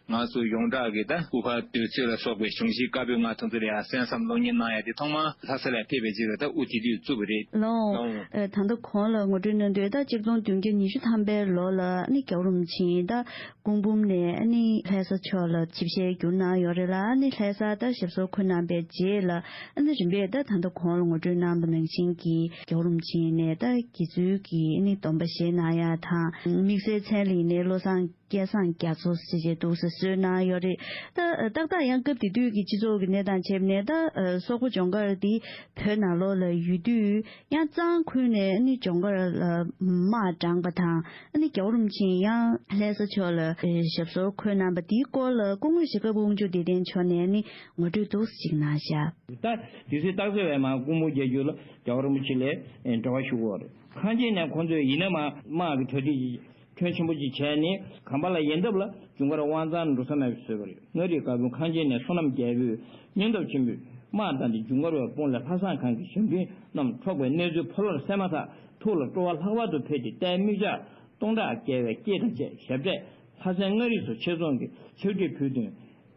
ང་ཚོ་ཡོངས་གྲགས་ཀྱི་ད་སྐུ་པར་དུས་ཚོད་ལ་སོགས་པའི་གཞུང་ཤེས་བཀའ་པོད་ལྔ་དེ་ཚོ་ལ་ཡང་གསན་བསམ་གློག་བརྙན་གནང་ཡ་དེ་ཐོག་མར་ལྷ་ས་ལ་ཕེབས་པའི་རྗེས་ལ་ད་དབུ་དེ་དུས་བཙུགས་པ་རེད། ལགས་འོང་། ལགས་འོང་། ཨ་ད་ལྟ་གོང་ལ་ངོ་སྤྲོད་གནང་དུས་ད་གཅིག་སྟོང་བདུན་བརྒྱ་ཉི་ཤུ་ཐམ་པའི་ལོ་ལ་ཨ་ནི་རྒྱལ་བ་རིན་པོ་ཆེ་ད་སྐུ་འབུམ་ནས་ཨ་ནི་ལྷ་ས་ཕྱོགས་ལ་ཆིབས་ཞལ་བསྒྱུར་གནང་ཡོད་རེད་ལ། ཨ་ནི་ལྷ་སར་ད་ཞབས་སོར་འཁོད་གནང་པའི་རྗེས་ལ་ཨ་ནི་རིམ་པས་ད་ད་ལྟ་གོང་ལ་ངོ་སྤྲོད་གནང་པ་ནང་བཞིན་གྱི་རྒྱལ་བ་རིན་པོ་ཆེ་ནས་ད་དགེ་ཚུལ་གྱི་ཨ་ནི་སྡོམ་པ་བཞེས་གནང་ཡ་དང་། དམིགས་བསལ་མཚན་ལ་ཡིན་ནའི་བློ་བཟང་སྐལ་བཟང་རྒྱ་མཚོ་ཟེར་བྱས་འདུག་སེ་གསོལ་གནང་ཡོད་རེད། ད་ཏག་ཏག་ཡང་སྐབས་དེ་དུས་ཀྱི་སྤྱི་ཚོགས་ཀྱི་གནས་སྟངས་བྱས་པ་ནས་ད་ཨ་སོག་པོ་ལྗོངས་མཁར་འདི་བོད་ནང་ལོགས་ལ་ཡོད་དུས་ཡང་གཙང་ཁུལ་ནས་ཨ་ནི་ལྗོངས་མཁར་ལ་དམག་དྲངས་པ་དང་། ཨ་ནི་རྒྱལ་བ་རིན་པོ་ཆེ་ཡང་ལྷ་ས་ཕྱོགས་ལ་ཨ་ཞབས་སོར་འཁོད་གནང་པ་འདིའི་སྐོར་ལ་སྐུ་ངོ་ཞྭ་སྒབ་དབང་ཕྱུག་བདེ་ལྡན་མཆོག་ནས་ཨ་ནི་ངོ་སྤྲོད་འདུག་སེ་ཅིག་གནང་བཞག་ད་དུས་ཚོད་སྟག་རྩེ་བས་མར་སྐུ་འབུམ་རྒྱག་རྒྱུ་ལ་རྒྱལ་བ་རིན་པོ་ཆེ་ལ་འབྲེལ་བ་ཞུ་དགོས་རེད། ཁང་ཆེན་ནས་ཁོང་ཚོས་ཡིན་ན་མ་དམག་གི་གྲ་སྒྲིག་ཁྱོན་ཆེན་པོ་ཅིག་བྱས་ནས་གམ་པ་ལ་ཡན་འདབས་ལ་ཇུན་གར་དབང་གཙང་འགྲོ་ས་མེད་པ་བཟོས་པ་རེད། མངའ་རིས་དཀར་པོའི་ཁང་ཆེན་ནས་བསོད་ནམས་རྒྱལ་པོས་སྙིང་སྟོབས་ཆེན་པོས་དམག་བཏང་སྟེ་ཇུན་གར་བའི་དཔུང་ལས་ལྷ་བསངས་ཁང་གི་ཞབས་དྲུང་རྣམས་འཕྲོག་པའི་གནས་ཚུལ་ཕོ་ལོར་གསན་མ་ཐག་ཐུགས་ལ་སྤྲོ་བ་ལྷག་པར་དུ་འཕེལ་ཏེ་རྟའི་མིག་ལྕགས་སྟོང་ཕྲག་བརྒལ་བའི་སྐད་དང་བཅས་ཞབས་གྲས་ལྷ་སའི་མངའ་རིས་སུ་ཆེད་རྫོང་གི་ཕྱག་བྲིས་ཕུལ་དོན།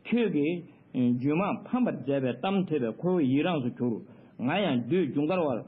ཁྱོད་ཀྱིས་ཇུན་དམག་ཕམ་པར་མཛད་པའི་གཏམ་ཐོས་པས་ཁོ་བོ་ཡི་རངས་སུ་གྱུར། ང་ཡང་བདུད་ཇུན་གར་བར་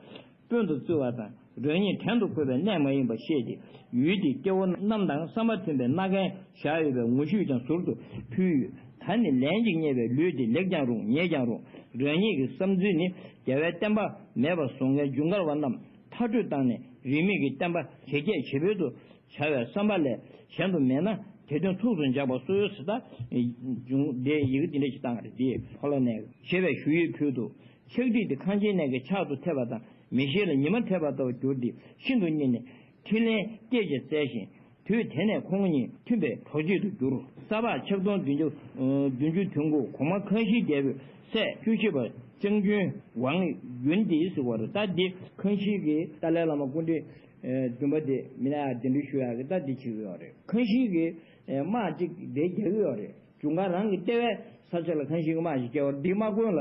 དཔོན་དུ་བརྩི་བ་དང་རང་ཉིད་བྲན་དུ་བཀོལ་བའི་གནས་མ་ཡིན་པ་ཤེས་ཏེ། ཡུལ་འདིའི་སྐྱེ་བོ་རྣམས་དང་བསམ་པ་མཐུན་པའི་མནའ་གན་བཞག་ཡོད་པའི་ངོ་བཤུས་ཀྱང་ཟུར་དུ་ཕུལ་ཡོད། ད་ནི་ལན་ཅིག་རྙེད་པའི་ལུས་འདི་ལེགས་ཀྱང་རུང་ཉེས་ཀྱང་རུང་རང་ཉིད་ཀྱི་བསམ་ཚུལ་ནི་རྒྱལ་བའི་བསྟན་པ་མེད་པར་བཟོ་མཁན་ཇུན་གར་བ་རྣམས་མཐར་སྐྲོད་བཏང་ནས་རིས་མེད་ཀྱི་བསྟན་པ་ཇེ་རྒྱས་ཇེ་འཕེལ་དུ་བྱ་བའི་བསམ་པ་ལས་གཞན་དུ་མེད་ན། དེ་དོན་ཐུགས་སུ་འཇགས་པ་གསོལ་ཟེར། ད་འབྱུང་དེ་ཡི་གེ་འདི་འདྲ་ཞིག་བཏང་བ་རེད། དེ་ཕོ་ལོ་ནས་ཞེས་པའི་ཞུ་ཡིག་ཕུལ་འདུག་ཕྱག་བྲིས་དེ་ཁང་ཆེན་ནས་ཀྱི་ཕྱག་ཏུ་ཐེབས་པ་དང་མི་ཤེས་ལ་ཉི་མ་ཐེབས་པ་ལྟ་བུར་གྱུར་ཏེ་ཤིན་ཏུ་སྙིང་ནས་འཕྲིན་ལན་སྐད་ཅིག་བསྩལ་ཞིང་། དུས་དེ་ནས་ཁོང་གཉིས་མཐུན་པའི་གྲོགས་མཆེད་དུ་གྱུར། ས་ཕག་ཆིག་སྟོང་བདུན་བརྒྱ་བདུན་ཅུ་དོན་དགུ་གོང་མ་ཁ་ཤིའི་རྒྱལ་པོའི་སྲས་བཅུ་བཞི་པ་ལྕང་སྐྱོན་ཝང་ཡུན་ཏེ་ཟེར་བ་རེད། ད་འདི་ཁ་ཤིའི་གི་ཏཱ་ལའི་བླ་མ་སྐུ་ཕྲེང་ ཨེ་བདུན་པ་དེ་མི་ནག་གདན་འདྲེན་ཞུ་ཡག་གི་ད་འདི་བྱེད་ཀྱི་ཡོད་རེད། ཁང་ཤིང་གི་ཨེ་དམག་ཅིག་དེ་རྒྱག་གི་ཡོད་རེད། ཇུན་གར་རང་གི་ལྟེ་བའི་ས་ཆ་ལ་ཁང་ཤིང་གི་དམག་ཅིག་རྒྱག་པར་འདི་དམག་དཔོན་ལ་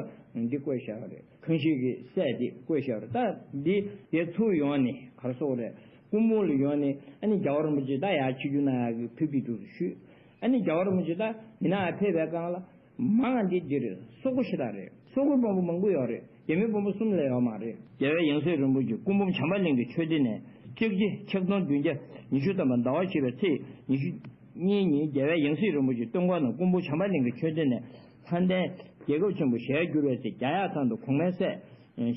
འདི་བསྐོས་བཞག་ཡོད་རེད། ཁང་ཤིང་གི་སྲས་འདི་བསྐོས་བཞག་ཡོད་རེད། ད་འདི་དེ་ཚུར་ཡོང་ནས་ག་རེ་ཟེར་དགོས་རེད། སྐུ་འབུམ་ལ་ཡོང་ནས་ཨ་ནི་རྒྱལ་བ་རིན་པོ་ཆེ་ད་ཡར་ཆིབས་བསྒྱུར་གནང་ཡག་གི་ཕེབས་ཀྱི་འདུག་ཞུས། ཨ་ནི་རྒྱལ་བ་རིན་པོ་ཆེ་ད་མི་ནག་ཕེབས་པའི་སྒང་ལ། མང་འདི་འདིར་སོག་པོ་ཞེ་དྲག་རེད། སོག་པོ་དཔོན་པོ་མང་པོ་ཡོད་རེད། རྒྱ་མི་དཔོན་པོ་གསུམ་ལས་ཡོད་མ་རེད། རྒྱལ་བའི་ཡང་སྲིད་རིན་པོ་ཆེ་སྐུ་འབུམ་བྱམས་པ་གླིང་གི་མཆོད་རྟེན་ནས་ལྕགས་བྱི་ཆིག་སྟོང་བདུན་བརྒྱ་ཉི་ཤུ་ཐམ་པ་ཟླ་བ་བཞི་པའི་ཚེས་ཉི་ཤུ་གཉིས་ཉིན་རྒྱལ་བའི་ཡང་སྲིད་རིན་པོ་ཆེ་སྟོན་ཁ་ནང་སྐུ་འབུམ་བྱམས་པ་གླིང་གི་མཆོད་རྟེན་ནས་ལྷ་ལྡན་རྒྱལ་ཁབ་ཆེན་པོ་ཞལ་བསྒྱུར་བའི་ཚེ་རྒྱ་ཡག་ཐང་དུ་གོང་མའི་སྲས་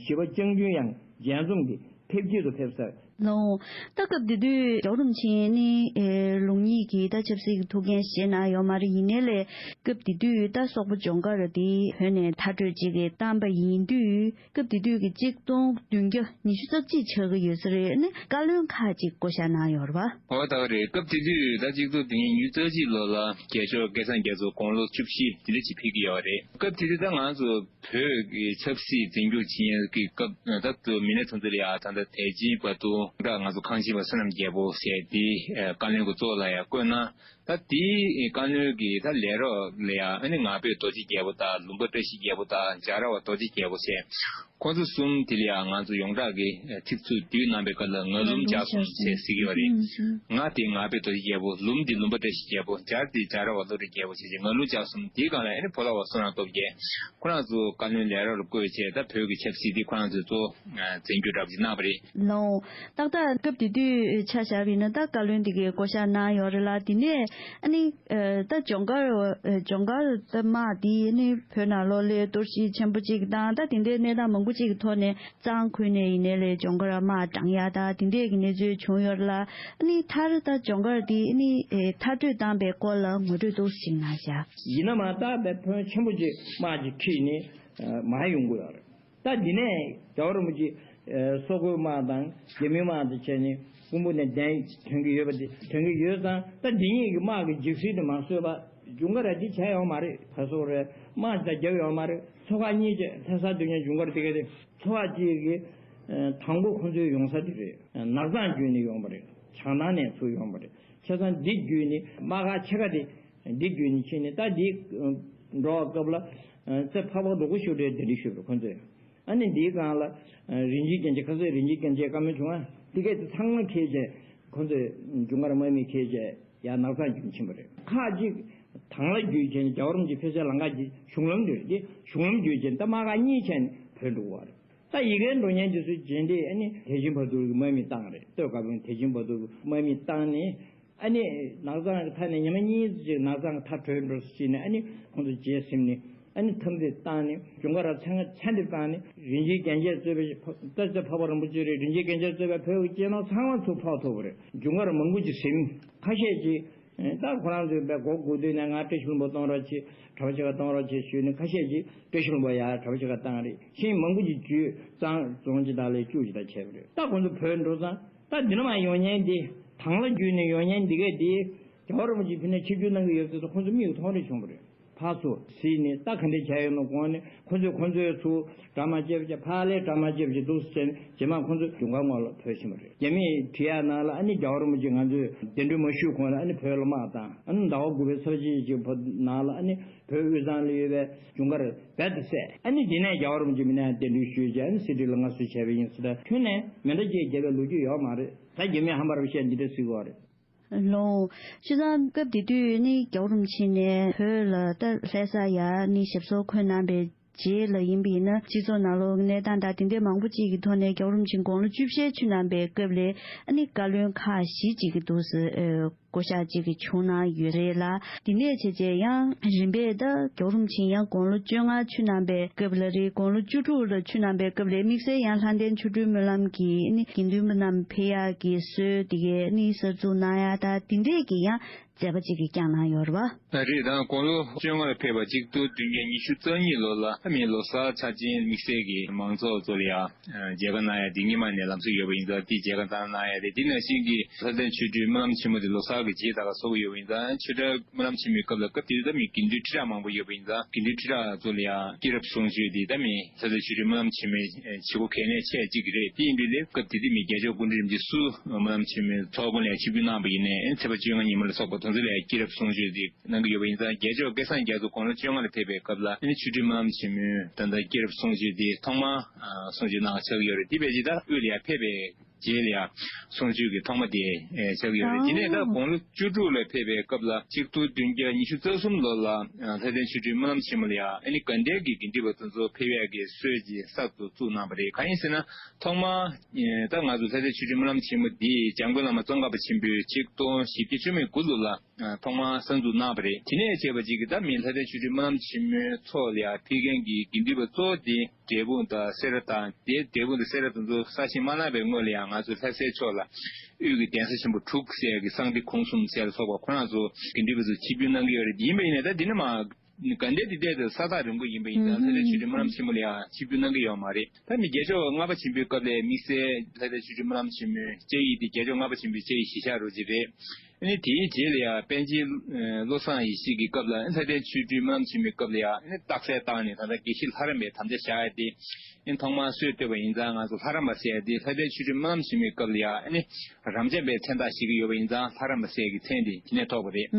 ཞི་བ་ལྕང་སྤྲུལ་དབྱངས་མཇལ་འཛོམས་ཀྱིས་ཕེབས་སྐྱིད་དུ་ཕེབས་ས། ལོ། ད་སྐབས་དེ་དུས་རྒྱལ་བ་རིན་པོ་ཆེ་ནི་ཨེ་ལུང་གཉིས་ཀྱི་ད་ཆབ་སྲིད་ཀྱི་ཐུགས་འགན་བཞེས་གནང་ཡོད་མ་རེད། ཡིན་ནའི་ལས་སྐབས་དེ་དུས་ད་སོག་པོ་ཇོང་གར་དེ་བོད་ནས་མཐར་སྐྲོད་ཅིག་གིས་བཏང་པ་ཡིན་དུས་སྐབས་དེ་དུས་ཀྱི་གཅིག་སྟོང་བདུན་བརྒྱ་ཉི་ཤུ་རྩ་གཅིག་ཆགས་ཀྱི་ཡོད་ས་རེད། ནི་བཀའ་བློན་ཁག་ཅིག་བསྐོ་བཞག་གནང་ཡོད་རེད་པ། ཨོ་ད་ག་རེད། སྐབས་དེ་དུས་ད་གཅིག་སྟོང་བདུན་བརྒྱ་ཉི་ཤུ་རྩ་གཅིག་ལོ་ལ་རྒྱལ་མཆོག་སྐལ་བཟང་རྒྱ་མཚོ་དགུང་ལོ་བཅུ་བཞི་དེ་འདྲ་ཅིག་ཕེབས་ཀྱི་ཡོད་རེད། སྐབས་དེ་དུས་ད་ང་ཚོ་བོད་ཀྱི་ཆབ་སྲིད་འཛིན་སྐྱོང་བྱེད་མཁན་གྱི་སྐབས་ད་དུ་མི་སྣ་ཚོ་ཚོ་ལ་ཡ་ད་ལྟ་དད་ཅིང་བར་དུ་ད་ང་ཚོ་ཁང་ཆེན་པ་བསོད་ནམས་རྒྱལ་པོ་ཟེར་དེ་བཀའ་བློན་གྱི་གཙོ་ལ་ཡ་བསྐོས་ན། ད་དེའི་བཀའ་བློན་གྱི་ད་ལས་རོགས་ལ་ཡ་ཨ་ནི་ངག་དཔལ་རྡོ་རྗེ་རྒྱལ་པོ་དང་ལུམ་བ་བཀྲ་ཤིས་རྒྱལ་པོ་དང་འཇའ་ར་བ་རྡོ་རྗེ་རྒྱལ་པོ་ཟེར་ཁོང་ཚོ་གསུམ་དེ་ལ་ཡ་ང་ཚོ་ཡོངས་གྲགས་ཀྱི་ཐིག་ཚུ་བསྡུས་གནང་པའི་སྐབས་ལ་ང་ལུམ་ལྕགས་གསུམ་ཟེར་ཟེར་གྱི་ཡོད་རེད། ང་དེ་ངག་དཔལ་རྡོ་རྗེ་རྒྱལ་པོ། ལུམ་དེ་ལུམ་བ་བཀྲ་ཤིས་རྒྱལ་པོ། འཇའ་དེ་འཇའ་ར་བ་བློ་གྲོས་རྒྱལ་པོ་བྱས་ཅིང་ང་ལུམ་ལྕགས་གསུམ། དེའི་སྒང་ལ་ཨ་ནི་ཕོ་ལྷ་བ་བསོད་ནམས་སྟོབས་རྒྱས། ཁོ་རང་ཚོ་བཀའ་བློན་ལས་རོགས་ལ་བསྐོས་བྱས་ད་བོད་ཀྱི་ཆབ་སྲིད་འདི་ཁོ་རང་ཚོས་གཙོ་བོ་འཛིན་རྒྱུ་འདྲ་པོ་ཞིག་གནང་བ་རེད། ལོ། ཏག་ཏག་སྐབས་དེ་དུས་ཆ་བཞག་པ་ཡིན་ན་ད་བཀའ་བློན་དེ་གའི་བསྐོ་བཞག་གནང་ཡོད་རེད་ལ། དེ་ནས་ཨ་ནི་ད་ཇོང་གར་ཇོང་གར་ད་དམག་དེ་ཨ་ནི་བོད་ནང་ལོགས་ལ་གཏོར་བཤིག་ཆེན་པོ་གཅིག་དང་ད་དེ་འདྲའི་གནས་སྟངས་མང་པོ་གཅིག་གི་ཐོག་ནས། གཙང་ཁུལ་ནས་ཡིན་ནའི་ལས་ཇོང་གར་དམག་དྲངས་ཡ་ད་དེ་འདྲས་ཀྱི་གནས་ཚུལ་བྱུང་ཡོད་ལ། ཨ་ནི་མཐར་ད་ཇོང་གར་དེ་ཨ་ནི་མཐར་སྐྲོད་བཏང་པའི་སྐོར་ལ་ངོ་སྤྲོད་ཏོག་ཙམ་ཞིག་གནང་བཞག་ཡིན་ན་མ་ད་བས་ཕོན་ཆེན་པོ་ཅིག་དམག་ཅིག་ཁྲིད་ནས་མར་ཡོང་དགོས་ཡོད་རེད། ད་འདི་ནས་རྒྱལ་བ་རིན་པོ་ཆེ་སོག་པོའི་དམག་དང་རྒྱ་མིའི་དམག་དང་བྱས་ནས་སྐུ་འབུམ་ནས་གདན་དྲངས་ཀྱི་ཡོད་པ་དེ་དྲངས་ཀྱི་ཡོད་ཙང་ད་འདི་གཉིས་ཀྱི་དམག་གི་འཇིགས་སྲིད་དེ་མ་བཟོད་པ་ཇོང་གར་ར་འདི་བྱས་ཡོད་མ་རེད། ག་སོག་རེད་དམག་ཅིག་ད་བརྒྱབ་ཡོད་མ་རེད། མཚོ་ཁ་གཉིས་བཅས་ལྷ་ས་སྡོད་མཁན་ཇོང་གར་དེ་ག་དེ། ཚོ་བ་གཅིག་གིས་དང་པོ་ཁོང་ཚོའི་ཡོང་ས་དེ་རེད། ནགས་གཙང་བརྒྱུད་ནས་ཡོང་བ་རེད། བྱང་ཐང་ནས་ཚུར་ཡོང་བ་རེད། བྱས་ཙང་འདི་བརྒྱུད་ནས་དམག་སྒར་ཕྱེད་ཀ་དེ་འདི་བརྒྱུད་ནས་ཕྱིན་ནས་ད་འདི་འགྲོ་བ་སྐབས་ལ་རྩེ་ཕག་པ་རྡོ་སྐུ་ཞབས་གྲས་གདན་འདྲེན་ཞུས་པ་རེད་ཁོང་ཚོས། ཨ་ནི་འདིའི་སྒང་ལ་རིན་ཆེན་རྒྱན་ཆ་ཁ་སང་རིན་ཆེན་རྒྱན་ཆའི་བཀའ་མོལ་བྱུང་ཨ་དེ་གས་དེ་ཚང་མ་འཁྱེར་བྱས་ཁོང་ཚོས་ཇུན་གར་དམག་མི་འཁྱེར་བྱས་ཡར་ནགས་གཙང་བརྒྱུད་ཕྱིན་པ་རེད། ཁག་ཅིག་དང་ལ་བརྒྱུད་བྱས་ནས་རྒྱལ་བ་རིན་པོ་ཆེ་ཕེབས་སའི་ལམ་ཁ་གི་གཞུང་ལམ་དེ་རེད། དེ་གཞུང་ལམ་བརྒྱུད་བྱས་ནས་ད་དམག་སྒར་གཉིས་བྱས་ནས་བྲོས་འགྲོ་གི་རེད། ད་ཡི་གེ་འགྲོ་མཁན་དེ་ཚོ་རྗེས་འདེད་ཨ་ནི་དེ་བཞིན་བར་དུ་དམག་མི་བཏང་རེད། སྟོད་བཀའ་བློན་དེ་བཞིན་བར་དུ་དམག་མི་བཏང་ནས་ཨ་ནི་ནགས་གཙང་གི་མཐའ་ནས་ཉི་མ་གཉིས་ཙམ་ཅིག་ནགས་གཙང་གི་མཐའ་བྲོས་འགྲོ་ཟེར་ནས་ཨ་ནི་ཁོང་ཚོ་རྗེས་ཟིན་ནས་ཨ་ནི་འཐབ་འཛིང་བཏང་ནས་ཇུན་གར་ར་ཚན་ཚན་འདེབས་བཏང་ནས་རིན་ཆེན་རྒྱན་ཆས་གཙོས་པའི་ད་ལྟ་འཕགས་པ་རིན་པོ་ཆེ་རེད། རིན་ཆེན་རྒྱན་ཆས་གཙོས་པའི་བོད་ཀྱི་སྤྱི་ནོར་ཚང་མ་ཚུར་ཕབ་ཐུབ་པ་རེད། ཇུན་གར་ར་མང་པོ་ཅིག་ཟིན། ཁ་ཤས་ཅིག་ད་ཁོ་རང་ཚོའི་བས་མགོ་སྒུར་དུས་ནས་ང་བཀྲ་ཤིས་ལྷུན་པོ་གཏོང་རོགས་བྱེད། གྲྭ་པ་ཆེ་ཁག་གཏོང་རོགས་བྱེད་ཞུས་ནས་ཁ་ཤས་ཀྱིས་བཀྲ་ཤིས་ལྷུན་པོ་ཡར་གྲྭ་པ་ཆེ་ཁག་བཏང་རེད། ཤིང་མང་པོ་ཅིག་བརྒྱུད་གཙང་རྫོང་སྤྱི་བདག་ལས་བཅུ་ཅིག་དང་བྱས་པ་རེད། ད་ཁོང་ཚོ་བོད་འགྲོ་ཙང་ད་འདི་ནས་མར་ཡོང་མཁན་འདི་དང་ལ་བརྒྱུད་ནས་ཡོང་མཁན་འདི་གས་འདི་རྒྱལ་བ་རིན་པོ་ཆེ་ཕི་ནས་ཆིབས་བསྒྱུར་གནང་གི་ཡོད་ཚེ་ད་ཁོང་ཚོ་མིག་གིས་མཐོང་རེ་བྱུང་བ་རེད། ཕར་ཚུར་གཟིགས་ནས་ད་ག་འདྲས་བྱས་ཡོད་ན་དགོངས་ནས་ཁོ་ཚོས་ཁོ་ཚོའི་ཚུར་དགྲ་དམག་བཅས་པ་བཅས་ཕར་ལས་དགྲ་དམག་བཅས་པ་བཅས་འདུག་ཟེར་ནས་རྗེས་མ་ཁོ་ཚོ་ཇུན་གར་ངོས་ལ་བྲོས་ཕྱིན་པ་རེད། རྒྱ་མིས་བྲིས་ཡག་ནང་ལ་ཨ་ནི་རྒྱལ་བ་རིན་པོ་ཆེ་ང་ཚོས་གདན་འདྲེན་མ་ཞུས་གོང་ལ་ཨ་ནི་བོད་ལ་དམག་བཏང་ཨ་ནི་ཟླ་བ་དགུ་པའི་ཚེས་པ་གཅིག་གི་བར་ནང་ལ་ཨ་ནི་བོད་དབུས་གཙང་ལ་ཡོད་པའི་ཇུན་གར་རྦད་དེ་བསད། ཨ་ནི་འདི་ནས་རྒྱལ་བ་རིན་པོ་ཆེ་མི་སྣ་གདན་འདྲེན་ཞུས་བྱས་ཨ་ནི་གསེར་ཁྲི་ལ་མངའ་གསོལ་བྱས་པ་ཡིན་ཟེར། ད་ཁྱོན་ནས་མེ་མདའ་གཅིག་བརྒྱབ་པའི་ལོ་རྒྱུས་ཡོད་མ་རེད། ད་རྒྱ་མིས་ཧམ་པ་ར་བཤད་འདི་འདྲ་ཟེར་གི་ཡོད་རེད། ལོ། བྱས་ཙང་སྐབས་དེ་དུས་ནི་རྒྱལ་བ་རིན་པོ་ཆེ་ནས་བོད་ལ་ད་ལྷ་ས་ཡར་ནི་ཞབས་སོར་འཁོད་གནང་པའི་རྗེས་ལ་ཡིན་པ་ཡིན་ན་སྤྱི་ཚོགས་ནང་ལོགས་ཀྱི་གནས་སྟངས་དང་དེ་འདྲའི་མང་པོ་ཅིག་གི་ཐོག་ནས་རྒྱལ་བ་རིན་པོ་ཆེ་དགུང་ལོ་བཅུ་བཞི་ཆུ་གནང་པའི་སྐབས་ལ་ཨ་ནི་བཀའ་བློན་ཁག་བཞི་ཅིག་གི་འདུག་སེ་བསྐོ་བཞག་ཅིག་གི་བྱུང་གནང་ཡོད་རེད་ལ། དེ་ནས་བྱས་རྗེས་ཡང་རིམ་པས་ད་རྒྱལ་བ་རིན་པོ་ཆེ་ཡང་དགུང་ལོ་བཅོ་ལྔ་ཆུ་གནང་པའི་སྐབས་ལ་རེད། དགུང་ལོ་བཅུ་དྲུག་ལ་ཆུ་གནང་པའི་སྐབས་ལ་དམིགས་བསལ་ཡང་ལྷ་ལྡན་ཆོ་འཕྲུལ་སྨོན་ལམ་གྱི་ཨ་ནི་དགེ་འདུན་པ་རྣམས་ཕེབས་ཡག་གི་སྲོལ་དེ་གའི་ཨ་ནི་གསར་འཛུགས་གནང་ཡག་ད་དེ་འདྲས་ཀྱི་ཡང་མཛད་པ་ཅིག་གི་བསྐྱངས་གནང་ཡོད་རེད་བ། རེད། ད་དགུང་ལོ་བཅོ་ལྔ་ལ་ཕེབས་པ་གཅིག་སྟོང་བདུན་བརྒྱ་ཉི་ཤུ་རྩ་གཉིས་ལོ་ལ་ ད་མི་ལོ་གསར་འཆར་ཅན་དམིགས་བསལ་གྱི་མང་ཚོགས་ཚོ་ལ་ཡང་མཇལ་ཁ་གནང་ཡ་དེ་སྔོན་མ་ནས་ལམ་སང་ཡོད་པ་ཡིན་ཙང་དེ་མཇལ་ཁ་བཏང་གནང་ཡ་རེད། དེ་ནང་བཞིན་གྱི་ལྷ་ལྡན་ཆོས་སྒྲོན་སྨོན་ལམ་ཆེན་མོ་དེ་ལོ་གསར་གྱི་རྗེས་ད་ག་ཚོགས་ཀྱི་ཡོད་པ་ཡིན་ཙང་ཆོས་སྒྲོན་སྨོན་ལམ་ཆེན་མོའི་སྐབས་ལ་སྐབས་དེ་དུས་ད་མི་དགེ་འདུན་ཁྲི་ཕྲག་མང་པོ་ཡོད་པ་ཡིན་ཙང་དགེ་འདུན་ཁྲི་ཕྲག་ཚོ་ལ་ཡང་སྐྱེས་རབས་གསུང་ཆོས་དེ་ད་མི་ལྷ་ལྡན་ཆོས་སྒྲོན་སྨོན་ལམ་ཆེན་མོའི་བྱེད་སྒོ་གལ་གནད་ཆེ་གཅིག་རེད། དེ་ཡིན་དུས་ལས་སྐབས་དེ་དུས་མི་རྒྱལ་མཆོག་སྐུ་ཕྲེང་རིམ་བྱོན་སུ་སྨོན་ལམ་ཆེན་མོའི་ཚོགས་དགོན་ལ་ཡང་ཆིབས་བསྒྱུར་གནང་པ་ཡིན་ནའི་ཚེས་པ་བཅོ་ལྔ་ཉིན་མོ་ལ་སོགས་པ་དེ་ཚོ་ལ་ཡང་སྐྱེས་རབས་གསུང་ཆོས་དེ་གནང་གི་ཡོད་པ་ཡིན་ཙང་རྒྱལ་མཆོག་སྐལ་བཟང་རྒྱ་མཚོ་དགུང་ལོ་བཅོ་ལྔ་ལ་ཕེབས་པའི་སྐབས་ལ་ཨ་ནི་ཆོས་སྒྲོན་སྨོན་ལམ་ཆེན་མོའི་ད་ལྟ་སྐྱེས་རབས་གསུང་ཆོས་དེ་ཐོག་མ་གསུང་ཆོས་གནང་བ་ཆགས་ཀྱི་ཡོད་རེད། དེ་བས་ཇི་ལྟར་དབུས་ལ་ཡང་ཕེབས་པའི་རྗེས་ལ་ཡང་གསུང་ཆོས་ཀྱི་ཐོག་མ་དེ་ཆགས་ཀྱི་ཡོད་རེད། དེ་ནས་ད་དགུང་ལོ་བཅུ་དྲུག་ལ་ཕེབས་པའི་སྐབས་ལ་གཅིག་སྟོང་བདུན་བརྒྱ་ཉི་ཤུ་རྩ་གསུམ་ལོ་ལ་ལྷ་ལྡན་ཆོས་སྒྲོན་སྨོན་ལམ་ཆེན་མོ་ལ་ཡང་ཨ་ནི་དགའ་ལྡན་གྱི་དགེ་འདུན་པ་དེ་ཚོ་ཕེབས་ཡག་གི་སྲོལ་ཅིག་གསར་དུ་བཙུགས་གནང་བ་རེད། གང་ཡིན་ཟེར་ན་ཐོག་མ་ད་ང་ཚོ་ལྷ་ལྡན་ཆོས་སྒྲོན་སྨོན་ལམ་ཆེན་མོ་འདི་འཇམ་མགོན་བླ་མ་ཙོང་ཁ་པ་ཆེན་པོས་ཆིག་སྟོང་བཞི་བརྒྱ་བཅུ་མེད་དགུ་ལོ་ལ་ཐོག་མར་གསར་འཛུགས་གནང་བ་རེད། དེ་ནས་བྱས་པ་ཅིག་གིས་ད་མི་ལྷ་ལྡན་ཆོས་སྒྲོན་སྨོན་ལམ་ཆེན་མོའི་ཚོགས་ལ་ཡང་ཕེབས་མཁན་གྱི་དགེ་འདུན་པ་གཙོ་བོ་དེ་འབྲས་སྤུངས་དང་སེ་ར་དང་དེ་འབྲས་སྤུངས་དང་སེ་ར་དེ་ཚོ་གསར་བཞེངས་མ་གནང་བའི་སྔོན་ལ་ཡང་ང་ཚོ་ལྷ་སའི་ཕྱོགས་ལ་དབུས་ཀྱི་གདན་ས་ཆེན་པོ་དྲུག་ཟེར་ཡག་གི་གསང་བདེ་ཁོང་གསུམ་ཟེར་ལ་སོགས་པ་ཁོ་རང་ཚོ་དགེ་འདུན་པ་ཚོ་ཆིབས་བསྒྱུར་གནང་གི་ཡོད་རེད། ཡིན་པ་ཡིན་ནའི་ད་འདི་ནས་མ་དགའ་ལྡན་འདི་ལྟའི་དེ་ས་ཐག་རིང་པོ་ཡིན་པ་ཡིན་ཙང་ལྷ་ལྡན་ཆོས་སྒྲོན་སྨོན་ལམ་ཆེན་མོ་ལ་ཡང་ཆིབས་བསྒྱུར་གནང་གི་ཡོད་མ་རེད། ད་མི་རྒྱལ་མཆོག་ལྔ་པ་ཆེན་པོའི་སྐབས་ལ་དམིགས་བསལ་ལྷ་ལྡན་ཆོས་སྒྲོན་སྨོན་ལམ་ཆེན་མོའི་བཅའ་ཡིག་དེ་རྒྱལ་མཆོག་ལྔ་པ་ཆེན་པོའི་བཅའ་ཡིག་གཞིར་བཞག་རོགས་ཅིག་རེད། ཨ་ནི་དེའི་རྗེས་ལ་ཡང་པཎ་ཆེན་བློ་བཟང་ཡེ་ཤེས་ཀྱི་སྐབས་ལ་ལྷ་ལྡན་ཆོས་སྒྲོན་སྨོན་ལམ་ཆེན་མོའི་སྐབས་ལ་ཡང་ཨ་ནི་རྟགས་གསལ་བཏང་ནས་ད་ལྟ་དགེ་བཤེས་ལྷ་རམས་པའི་དམ་བཅའ་བཞག་ཡ་དེ་ཨ་ནི་ཐོག་མར་སྲོལ་བཏོད་པ་ཡིན་ཙང་ང་ཚོ་ལྷ་རམས་པ་ཟེར་ཡ་དེ་ལྷ་ལྡན་ཆོས་སྒྲོན་སྨོན་ལམ་ཆེན་མོའི་སྐབས་ལ་ཡང་ཨ་ནི་རབ་འབྱམས་པའི་མཚན་རྟགས་ཞིག་གི་ཡོད་པ་ཡིན་ཙང་ལྷ་རམས་པ་ཟེར་གྱི་མཚན་དེ་དེ་ནས་ཐོགས་པ་རེད།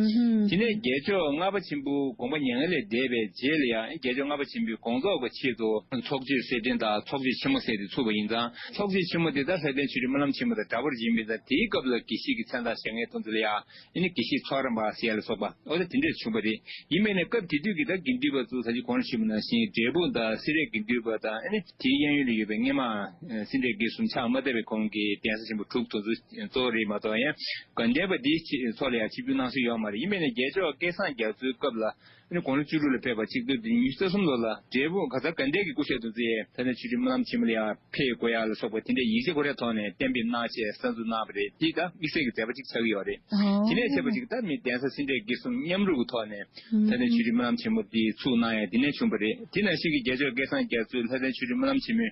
དེ་ནས་རྒྱལ་མཆོག་ལྔ་པ་ཆེན་པོ་དགོངས་པ་མྱ་ངན་ལས་འདས་པའི་རྗེས་ལ་ཡང་རྒྱལ་མཆོག་ལྔ་པ་ཆེན་པོའི་དགོངས་རྫོགས་ཀྱི་ཆེད་དུ་ཚོགས་མཆོད་གསེར་ཕྲེང་དང་ཚོགས་མཆོད་ཆེན་མོ་ཟེར་དེ་ཚུགས་པ་ཡིན་ཙང་ཚོགས་མཆོད་ཆེན་མོ་དེ་ད་ལྷ་ལྡན་ཆོས་སྒྲོན་སྨོན་ལམ་ཆེན་མོ་དང་འདྲ་པོར་ཡིན་པ་ཡིན་ཙང་དེའི་སྐབས་ལ་དགེ་བཤེས་ཀྱི་མཚན་རྟགས་བཞག་མཁན་དེ་ཚོ་ལ་ཡང་ཨ་ནི་དགེ་བཤེས་ཚོགས་རམས་པ་ཟེར་ཡ་ལ་སོགས་པ་འོ་ད་དེ་འདྲས་བྱུང་བ་རེད། ཡིན་པས་ན་སྐབས་དེ་དུས་ཀྱི་ད་དགེ་འདུན་པ་ཚོ་ད་ཅི་གོང་ལ་ཞུས་པ་ནང་བཞིན་འབྲས་སྤུངས་དང་སེ་རའི་དགེ་འདུན་པ་དང་ཨ་ནི་དེའི་གཡས་གཡོན་ལ་ཡོད་པའི་སྔོན་མ་སེ་འབྲས་དགེ་གསུམ་ཕྱག་མ་བཏབ་པའི་གོང་གི་གདན་ས་ཆེན་པོ་དྲུག་དེ་ཚོ་གཙོ་བོ་རེད་མ་གཏོགས་ཡང་དགའ་ལྡན་པ་འདིའི་ཕྱི་ཚོགས་ལ་ཡང་ཆིབས་བསྒྱུར་གནང་སྲོལ་ཡོད་མ་རེད། ཡིན་པས་ན་རྒྱལ་མཆོག་སྐལ་བཟང་རྒྱ་མཚོའི་སྐབས་ལ་ཨ་ནི་དགུང་ལོ་བཅུ་དྲུག་ལ་ཕེབས་པ་གཅིག་སྟོང་བདུན་བརྒྱ་ཉི་ཤུ་རྩ་གསུམ་ལོ་ལ་འབྲས་སྤུངས་ག་ས་དགའ་ལྡན་གྱི་སྐུ་ཞབས་དེ་ཚོ་ཡང་ད་ལྟ་ཆོས་སྒྲོན་སྨོན་ལམ་ཆེན་མོ་ལ་ཡང་ཕེབས་དགོས་ཡག་ལ་སོགས་པ་དེ་འདྲའི་ཡིག་ཆ་ཁོ་རའི་ཐོག་ནས་གཏན་འབེབས་གནང་བྱས་གསར་འཛུགས་གནང་བ་རེད། དེ་ད་དམིགས་བསལ་གྱི་མཛད་པ་གཅིག་ཆགས་ཀྱི་ཡོད་རེད། དེ་ནས་བྱས་པ་ཅིག་ད་མི་གདན་ས་སེ་འབྲས་དགེ་གསུམ་མཉམ་རུབ་ཀྱི་ཐོག་ནས་ད་ལྟ་ཆོས་སྒྲོན་སྨོན་ལམ་ཆེན་མོ་འདི་ཚུགས་གནང་ཡ་དེ་ནས་བྱུང་བ་རེད། དེ་ནང་བཞིན་གྱི་རྒྱལ་མཆོག་སྐལ་བཟང་རྒྱ་མཚོས་ལྷ་ལྡན་ཆོས་སྒྲོན་སྨོན་ལམ་ཆེན་མོའི་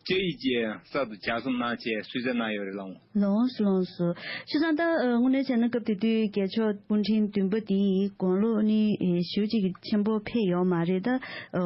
བཅའ་ཡིག་ཅིག་གསར་དུ་ལྗགས་རྩོམ་གནང་བྱས་གསོལ་སྩལ་གནང་ཡོད་རེད་ལགས། ལོངས་སུ་ལོངས་སུ། བྱས་ཙང་ད་ཨ་དངོས་གནས་བྱས་ན་སྐབས་དེ་དུས་རྒྱལ་མཆོག་སྐུ་ཕྲེང་བདུན་པ་དེ་དགུང་ལོ་ནི་ཨེ་ཞེ་པོ་ཅིག་ཆེན་པོ་ཕེབས་ཡོད་མ་རེད། ད་ཨ་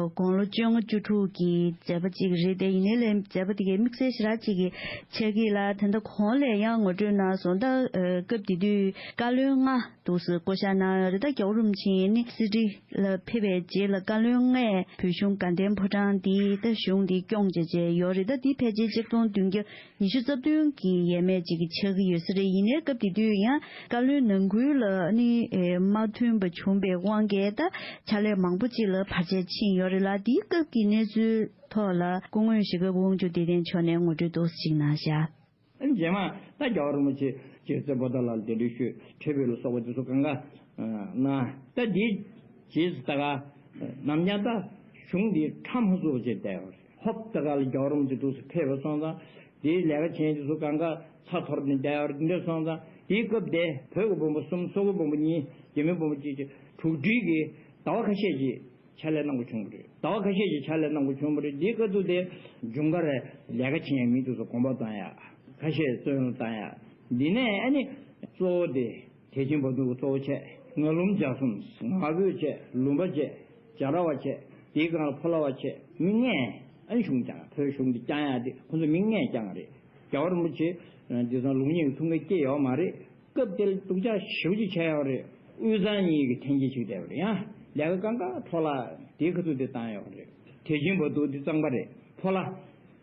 དགུང་ལོ་བཅོ་ལྔ་བཅུ་དྲུག་གི་མཛད་པ་ཅིག་རེད་དེ། ཡིན་ནའི་ལས་མཛད་པ་དེ་གའི་དམིགས་བསལ་ཞེ་དྲག་ཅིག་གི་ཆགས་ཀྱི་ལ་དེ་འདྲ་གོང་ལས་ཡང་ངོ་སྤྲོད་གནང་སོང་། ད་ཨ་སྐབས་དེ་དུས་བཀའ་བློན་ལྔ་འདུག་སེ་བསྐོ་བཞག་གནང་ཡོད་རེད། ད་རྒྱལ་བ་རིན་པོ་ཆེ་ནི་གསེར་ཁྲི་ལ་ཕེབས་པའི་རྗེས་ལ་བཀའ་བློན་ལྔས་བོད་གཞུང་དགའ་ལྡན་ཕོ་བྲང་འདི་ད་གཞུང་འདི་སྐྱོང་བྱས་བྱས་ཡོད་རེད། ད་འདི་ཕལ་ཆེར་ཆིག་སྟོང་བདུན་བརྒྱ་ཉི་ཤུ་རྩ་བདུན་གྱི་ཡས་མས་ཅིག་གི་ཆགས་ཀྱི་ཡོད་ས་རེད། ཡིན་ནའི་སྐབས་དེ་དུས་ཡང་བཀའ་བློན་ནང་ཁུལ་ལ་ནི་མ་མཐུན་པ་བྱུང་བའི་དབང་གིས་ད་ཕྱག་ལས་མང་པོ་ཅིག་ལ་བར་ཆད་ཕྱིན་ཡོད་རེད་ལ། དེའི་སྐབས་ཀྱི་གནས་ཚུལ་ཐོག་ལ་སྐུ་ངོ་ཞྭ་སྒབ་དབང་ཕྱུག་བདེ་ལྡན་མཆོག་ནས་ངོ་སྤྲོད་ཏོག་ཙམ་ཅིག་གནང་ཤག། རྗེས་མ་ད་རྒྱལ་བ་རིན་པོ་ཆེ་རྗེ་བཙུན་པོ་ཏཱ་ལ་ལ་གདན་འདྲེན་ཞུས། ཁྲི་འབོད་ལ་སོགས་པ་དེ་ཚོ་གང་ག་གནང་། ད་འདིའི་རྗེས་སུ་ད་ག་ནམ་ཡང་ད་གཞུང་འདི་ཁྲ་མ་ཚུགས་པ་བྱས་བསྡད་ཡོད་རེད། ཧོབ་ད་ག་ལ་རྒྱལ་བ་རིན་པོ་ཆེ་འདུག་སེ་ཕེབས་པ་སོང་ཙང་དེའི་ལས་ཀ་བྱེད་མཁན་དེ་ཚོ་གང་ག་ཚ་ཐོར་ནས་བསྡད་ཡོད་རེད། འདི་འདྲ་སོང་ཙང་དེའི་སྐབས་དེ་བོད་ཀྱི་དཔོན་པོ་གསུམ། སོག་པོའི་དཔོན་པོ་གཉིས། རྒྱ་མིའི་དཔོན་པོ་གཅིག་བྱས་དྲུག་སྒྲིལ་གྱིས་ཟླ་བ་ཁ་ཤས་ཀྱི་ཕྱག་ལས་གནང་དགོས་བྱུང་བ་རེད། ཟླ་བ་ཁ་ཤས་ཀྱི་ཕྱག་ལས་གནང་དགོས་བྱུང་བ་རེད། འདིའི་སྐབས་དུས་དེ་ཇུན་གར་ལས་ཀ་བྱེད་མཁན་མི་དེ་ཚོ་དགོངས་པ་གཏོང་ཡ་ཁ་ཤས་བཙོན་ལ་བཏང་ཡ། འདི་ནས་ཨ་ནི་གཙོ་བོ་དེ་དད་ཅན་བར་དུ་གཙོ་བོ་བྱས། ངར་ལུམ་ཇག་གསུམ། ངར་བོད་བྱས། ལུང་པ་བྱས། ཇ་ར་བ་བྱས། དེའི་སྒང་ལ་ཕོ་ལྷ་བ་བྱས། མི་ལྔས་ཨ་ནི་གཞུང་བསྐྱངས། བོད་གཞུང་འདི་བསྐྱངས་ཡ་དེ་ཁོ་ཚོ་མི་ལྔས་བསྐྱངས་རེད། རྒྱལ་བ་རིན་པོ་ཆེ་འདི་ཚང་ལུགས་གཉིས་ཀྱི་ཐུགས་འགན་བསྐྱེད་ཡོད་མ་རེད། སྐབས་དེར་སྡུག་ཅག་ཞེ་པོ་ཅིག་བྱས་ཡོད་རེད། དབུས་གཙང་གཉིས་ཀྱི་འཐེན་འཁྱེར་བྱེད་བསྡད་པ་རེད། ཡང་ལས་ཀ་གང་ག་འཕྲོ་བརླག་དེའི་ཁ་ཐུག་དེ་བཏང་ཡོད་རེད། དད་ཅན་བར་དུ་དེ་གཙང་པ་རེད། ཕོ་ལྷ་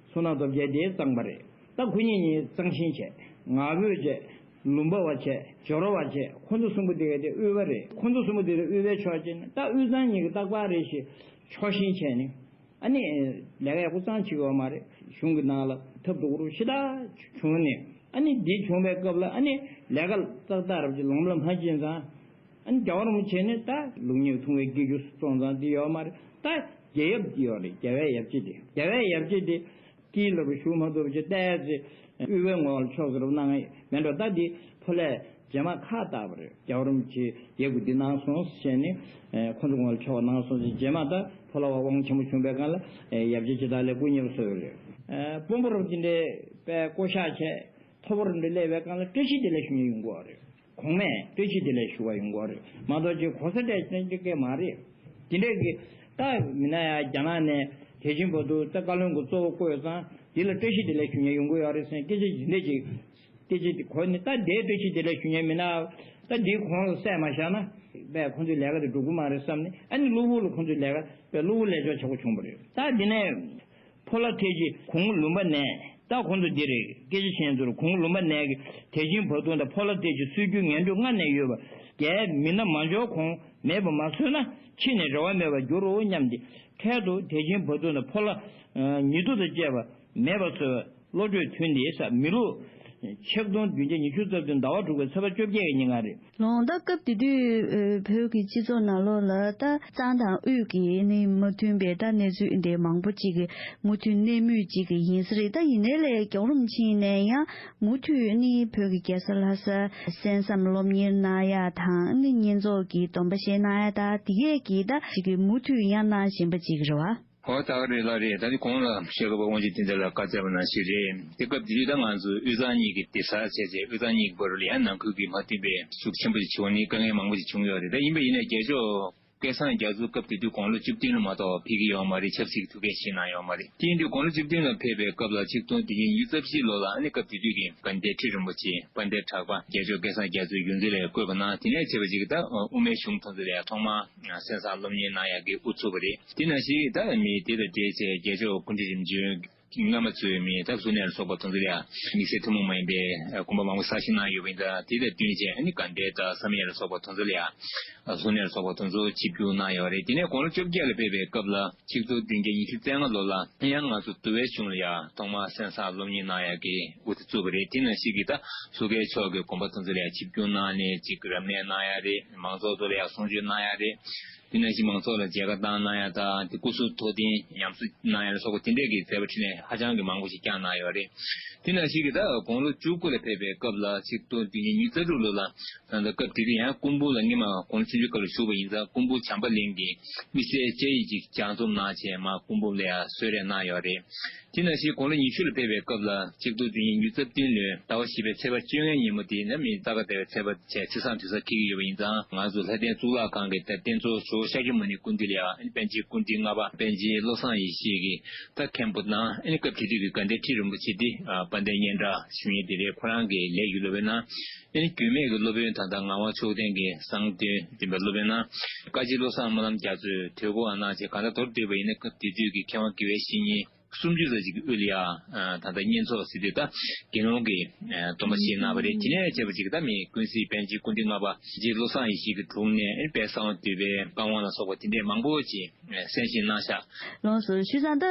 བསོད་ནམས་སྟོབས་རྒྱལ་དེ་གཙང་པ་རེད། ད་ཁོ་གཉིས་གཉིས་གཙང་ཞེན་བྱས། ངར་བོད་བྱས། ལུང་པ་བ་བྱས། ཇོ་རོ་བ་བྱས། ཁོ་ཚོ་གསུམ་པོ་དེ་ག་དེ་དབུས་པ་རེད། ཁོ་ཚོ་གསུམ་པོ་དེ་དབུས་པའི་ཕྱོགས་བྱས་ནས་ད་དབུས་གཙང་གཉིས་ཀྱི་རྟག་པར་རེ་ཞིག་ཕྱོགས་ཞེན་བྱས་ནས། ཨ་ནི་ལས་ཀ་ཡག་པོ་ཙང་བྱེད་ཀྱི་ཡོད་མ་རེད། གཞུང་གི་ནང་ལ་ཐབས་སྡུག་རུ་ཞེ་དྲག་བྱུང་ནས། ཨ་ནི་འདི་བྱུང་བའི་སྐབས་ལ་ཨ་ནི་ལས་ཀ་ཏག་ཏག་རབ་ཅིག་ལམ་ལ་མ་ཕྱིན་ཙང་། ཨ་ནི་རྒྱལ་བ་རིན་པོ་ཆེ་ནི་ད་ལུགས་གཉིས་ཐུགས་འགན་བསྐྱེད་རྒྱུ་སོང་ཙང་འདི་ཡོད་མ་རེད། ད་རྒྱལ་ཡབ་ཅིག་ཡོད་རེད། རྒྱལ་བའི་ཡབ་གཅིག་དེ། རྒྱལ་བའི་ཡབ་གཅིག་དེ་དཀྱིལ་ལ་བཞུགས་མ་ཐུབ་པ་ཅིག་ཏོག་ཙམ་དབུས་པའི་ངོས་ལ་ཕྱོགས་སུ་རུབ་གནང་ངེས་མེད་འགྲོ། ད་འདི་ཕོ་ལྷས་ རྗེས་མ་ཁ་བཏགས་པ་རེད། རྒྱལ་བ་རིན་པོ་ཆེ་ཡབ་ཀྱིས་འདི་གནང་སོང་ཟེར་ནས། ཁོང་ཚོ་ཁོང་ལ་ཆོ་ག་གནང་སོང་ཟེར། རྗེས་མ་ད་ཕོ་ལྷ་བ་དབང་ཆེན་པོ་བྱུང་བའི་སྒང་ལ་ཡབ་རྗེ་སྤྱི་བཏང་ལ་སྐུ་མཉེལ་བཟོས་པ་རེད། དཔོན་པོ་རབ་འདི་འདྲའི་དཔེ་བསྐོ་བཞག་བྱས་མཐོ་པོ་རབ་འདྲ་སླེབས་པའི་སྒང་ལ་བཀྲ་ཤིས་བདེ་ལེགས་ཞུ་མཁན་ཡོང་གི་ཡོད་རེད། གོང་མས་བཀྲ་ཤིས་བདེ་ལེགས་ཞུ་བ་ཡོང་གི་ཡོད་རེད་མ་གཏོགས་ཅིག་གོ་ས་སྤྲད་ཀྱི་སྐད་མ་རེད། དེ་འདྲས་ཀྱི་ད་མིན་ན་ཡང་རྒྱ་ནག་ནས་དེ་བཞིན་བར་དུ་ད་བཀའ་བློན་གྱི་གཙོ་བོ་བསྐོས་ཙང་དེ་ལ་བཀྲ་ཤིས་བདེ་ལེགས་ཞུ་མཁན་ཡོང་གི་ཡོད་རེད་ཟེར་སྐད་ཆ་ཇི་འདྲས་ཅིག་སྐད་ཆ་དེ་གོ་ནས་ད་དེའི་བཀྲ་ཤིས་བདེ་ལེགས་ཞུ་མཁན་མིན་ན་ད་དེའི་གོང་ལ་བསད་མ་བཞག་ན་དཔེ་ཁོང་ཚོའི་ལས་ཀ་དེ་འགྲུབ་གི་མ་རེད་བསམ་ནས། ཨ་ནི་གློ་བུར་ལ་ཁོང་ཚོའི་ལས་ཀ་དཔེ་གློ་བུར་ལས་ཆོག་ཆག་པོ་བྱུང་བ་རེད། ད་དེ་ནས་ཕོ་ལྷ་ཐེ་ཇི་གུང་ལུང་པ་ནས། ད་ཁོང་ཚོ་འདི་རེད། སྐད་ཆ་བཤད་ཚུལ་གུང་ལུང་པ་ནས་དེ་བཞིན་བར་དུ་ད་ཕོ་ལྷ་ཐེ་ཇི་གསོད་རྒྱུ་ངན་འགྲོ་ལྔ་ནས་ཡོད་པ་རྒྱལ་མི་སྣ་མ་འབྱོར་གོང་མེད་པ་མ་བཟོས་ན་ཕྱི་ནས་རེ་བ་མེད་པར་འགྱུར་རོ་སྙམ་སྟེ། འཕྲལ་དུ་དེ་བཞིན་བར་དུ་ད་ཕོ་ལྷ་ཉེ་དུ་དང་བཅས་པ་མེད་པར་བཟོས་པ། བློ་གྲོས་མཐུན་ཏེ་ས་མི་ལོ་ཆིག་སྟོང་བདུན་བརྒྱ་ཉི་ཤུ་རྩ་བདུན་ཟླ་བ་དྲུག་པའི་ཚེས་པ་བཅོ་བརྒྱད་ཀྱི་ཉིན་གང་རེད། ལོང་ད་སྐབས་དེ་དུས་བོད་ཀྱི་སྤྱི་ཚོགས་ནང་ལོགས་ལ་ད་གཙང་དང་དབུས་ཀྱི་ནི་མ་མཐུན་པའི་ད་གནས་ཚུལ་འདི་མང་པོ་ཅིག་གི་མུ་མཐུད་གནས་མུས་ཅིག་གི་ཡིན་ས་རེད། ད་ཡིན་ནའི་ལས་རྒྱལ་བ་རིན་པོ་ཆེ་ནས་ཡང་མུ་མཐུད་ནི་བོད་ཀྱི་རྒྱལ་ས་ལྷ་ས་གསན་བསམ་སློབ་གཉེར་གནང་ཡ་དང་ནི་བསྙེན་རྫོགས་ཀྱི་སྡོམ་པ་བཞེས་གནང་ཡ་ད་དེ་གས་ཀྱི་ད་ཅིག་གི་མུ་མཐུད་ཡང་གནང་བཞིན་པ་ཅིག་རེད་བ། ཨོ་ད་ག་རེད་ལ་རེད། ད་ནི་གོང་ལ་ཤེས་དགོས་པ་དབང་ཆེན་བསྟན་འཛིན་ལགས་བཀའ་སྩལ་པ་ནང་བཞིན་རེད། དེ་སྐབས་དེ་དུས་ད་ང་ཚོ་དབུས་གཙང་གཉིས་ཀྱི་སྡེ་གསར་བྱས་རྗེས་དབུས་གཙང་གཉིས་ཀྱི་བར་ལ་ཡང་ནང་ཁུལ་གྱི་མ་མཐུན་པའི་ཤུགས་ཆེན་པོ་ཞིག་བྱུང་ནས་དཀའ་ངལ་མང་པོ་ཞིག་བྱུང་ཡོད་རེད། ད་ཡིན་པ་ཡིན་ན་རྒྱལ་མཆོག་སྐལ་བཟང་རྒྱ་མཚོ་སྐབས་དེ་དུས་དགུང་ལོ་བཅུ་བདུན་ལ་མ་གཏོགས་ཕེབས་ཀྱི་ཡོད་མ་རེད། ཆབ་སྲིད་ཀྱི་ཐུགས་འགན་བཞེས་གནང་ཡོད་མ་རེད། དེ་ཡིན་དུས་དགུང་ལོ་བཅུ་བདུན་ལ་ཕེབས་པའི་སྐབས་ལ་ཆིག་སྟོང་བདུན་བརྒྱ་ཉི་ཤུ་རྩ་བཞི་ལོ་ལ་ཨ་ནི་སྐབས་དེ་དུས་ཀྱི་དགའ་ལྡན་ཁྲི་རིན་པོ་ཆེ་དཔལ་ལྡན་གྲགས་པ་རྒྱལ་མཆོག་སྐལ་བཟང་རྒྱ་མཚོའི་བརྒྱུད་འཛིན་ལ་བསྐོས་པ་ན། དེ་ནས་བྱས་པ་ཅིག་ད་དབུ་མའི་གཞུང་དེ་ཚོ་ལ་ཡང་ཐོག་མར་གསན་བསམ་སློབ་གཉེར་གནང་ཡག་གི་དབུ་ཚུགས་པ་རེད། དེ་ནང་བཞིན་ད་མི་དེ་དང་འབྲེལ་བྱས་རྒྱལ་མཆོག་སྐུ་ཕྲེང་རིམ་བྱོན་སྔ་མ་ཚོའི་མི་ད་གཟུ་བརྙན་ལ་སོགས་པ་དེ་ཚོ་ལ་ཡང་དམིགས་བསལ་ཐུན་མོང་མ་ཡིན་པའི་དགོངས་པ་མང་པོ་གསལ་བཤད་གནང་ཡོད་པ་ཡིན་ཙང་། དེ་དང་བསྟུན་བྱས་ཨ་ནི་དགའ་ལྡན་དང་བསམ་ཡས་ལ་སོགས་པ་དེ་ཚོ་ལ་ཡང་གཟུ་བརྙན་ལ་སོགས་པ་དེ་ཚོ་ཆིབས་བསྒྱུར་གནང་ཡོད་རེད། དེ་ནས་དགུང་ལོ་བཅོ་བརྒྱད་ལ་ཕེབས་པའི་སྐབས་ལ་ཆིག་སྟོང་བདུན་བརྒྱ་ཉི་ཤུ་རྩ་ལྔ་ལོ་ལ་ཡང་ང་ཚོ་འདུལ་བའི་གཞུང་ལ་ཡང་ཐོག་མར་གསན་བསམ་སློབ་གཉེར་གནང་ཡག་གི་དབུ་དེ་བཙུགས་པ་རེད། དེ་ནང་བཞིན་གྱི་ད་སོ་སྐྱེ་མཆོག་གི་དགོངས་པ་དེ་ཚོ་ལ་ཡང་ཆིབས་བསྒྱུར་གནང་ནས་ཅིག་རབ་གནས་གནང་ཡག་རེད། མང་ཚོགས་ཚོ་ལ་ཡང་གསུང་ཆོས་གནང་ཡག་རེད། དེ་ནང་བཞིན་མང་ཚོགས་ལ་མཇལ་ཁ་བཏང་གནང་ཡག་དང་དེ་སྐུ་གཟུགས་ཐུགས་བསྟན་ཉམས་གསོ་གནང་ཡག་ལ་སོགས་པ་དེ་འདྲས་ཀྱི་མཛད་པ་འཕྲིན་ལས་ཧ་ཅང་གི་མང་པོ་ཞིག་བསྐྱངས་གནང་ཡོད་རེད། དེ་ནང་བཞིན་གྱི་ད་དགུང་ལོ་བཅུ་དགུ་ལ་ཕེབས་པའི་སྐབས་ལ་ཆིག་སྟོང་བདུན་བརྒྱ་ཉི་ཤུ་རྩ་དྲུག་ལོ་ལ། ད་ལྟ་སྐབས་དེ་དུས་ཡང་སྐུ་འབུམ་ལ་སྔོན་མ་དགུང་ལོ་ཆུང་ཆུང་སྐབས་ལ་བཞུགས་པ་ཡིན་ཙང་སྐུ་འབུམ་བྱམས་པ་གླིང་གི་དམིགས་བསལ་བཅའ་ཡིག་ཅིག་ལྗགས་རྩོམ་གནང་བྱས་མར་སྐུ་འབུམ་ལ་ཡང་གསོལ་རས་གནང་ཡོད་རེད། དེ་ནང་བཞིན་དགུང་ལོ་ཉི་ཤུ་ལ་ཕེབས་པའི་སྐབས་ལ་ཆིག་སྟོང་བདུན་བརྒྱ་ཉི་ཤུ་རྩ་བདུན་ལོའི་ཟླ་བ་བཞི་པའི་ཚེས་པ་བཅོ་ལྔའི་ཉིན་མོ་དེ་ནམ་ཡིན་ས་ག་ཟླ་བའི་ཚེས་པ་བྱས་ཆ་ཚང་དུས་ཚོད་འཁེལ་གྱི་ཡོད་པ་ཡིན་ཙང་ང་ཚོ་ལྷ་ལྡན་གཙུག་ལག་ཁང་གི་ད་རྟེན་གཙོ་ཇོ་བོ་ཤཱཀྱ་མུ་ནེའི་སྐུ་མདུན་ལ་ཡང་པཎ་ཆེན་སྐུ་ཕྲེང་ལྔ་པ་པཎ་ཆེན་བློ་བཟང་ཡེ་ཤེས་ཀྱིས་ད་མཁན་པོ་དང་ཨ་ནི་སྐབས་དེ་དུས་ཀྱི་དགའ་ལྡན་ཁྲི་རིན་པོ་ཆེ་འདི་དཔལ་ལྡན་སྙན་གྲགས་ཞུ་མཁན་དེ་རེད། ཁོ་རང་གི་ལས་ཀྱི་སློབ་དཔོན་ནང་ཨ་ནི་རྒྱུད་སྨད་ཀྱི་སློབ་དཔོན་ད་ལྟ་ངག་དབང་མཆོག་ལྡན་གྱི་གསང་སྟོན་འདོན་པའི་སློབ་དཔོན་ནང་བཀའ་བརྒྱུད་བློ་བཟང་སྨོན་ལམ་རྒྱ་མཚོས་དོལ་པོ་བ་གནང་བྱས་གང་ལྟར་མདོར་བསྡུས་པ་ཡིན་ན་སྐབས་དེ་དུས་ཀྱི་མཁས་དབང་དགེ་བའི་བཤེས་གཉེན་སུམ་ཅུ་ཙམ་ཞིག་གི་དབུ་ལ་ཡང་ད་ལྟ་བསྙེན་རྫོགས་ཟེར་དུས་ད་དགེ་སློང་གི་སྡོམ་པ་བཞེས་གནང་བ་རེད། དེ་ནས་བྱས་པ་ཅིག་ད་མི་ཀུན་གཟིགས་པཎ་ཆེན་སྐུ་ཕྲེང་ལྔ་པ་རྗེ་བློ་བཟང་ཡེ་ཤེས་ཀྱི་དྲུང་ནས་དཔལ་གསང་བ་འདུས་པའི་བཀའ་དབང་ལ་སོགས་པ་དེ་འདྲས་མང་པོ་ཅིག་གསན་བཞེས་གནང་ཤག་ལགས་སོ། བྱས་ཙང་ད་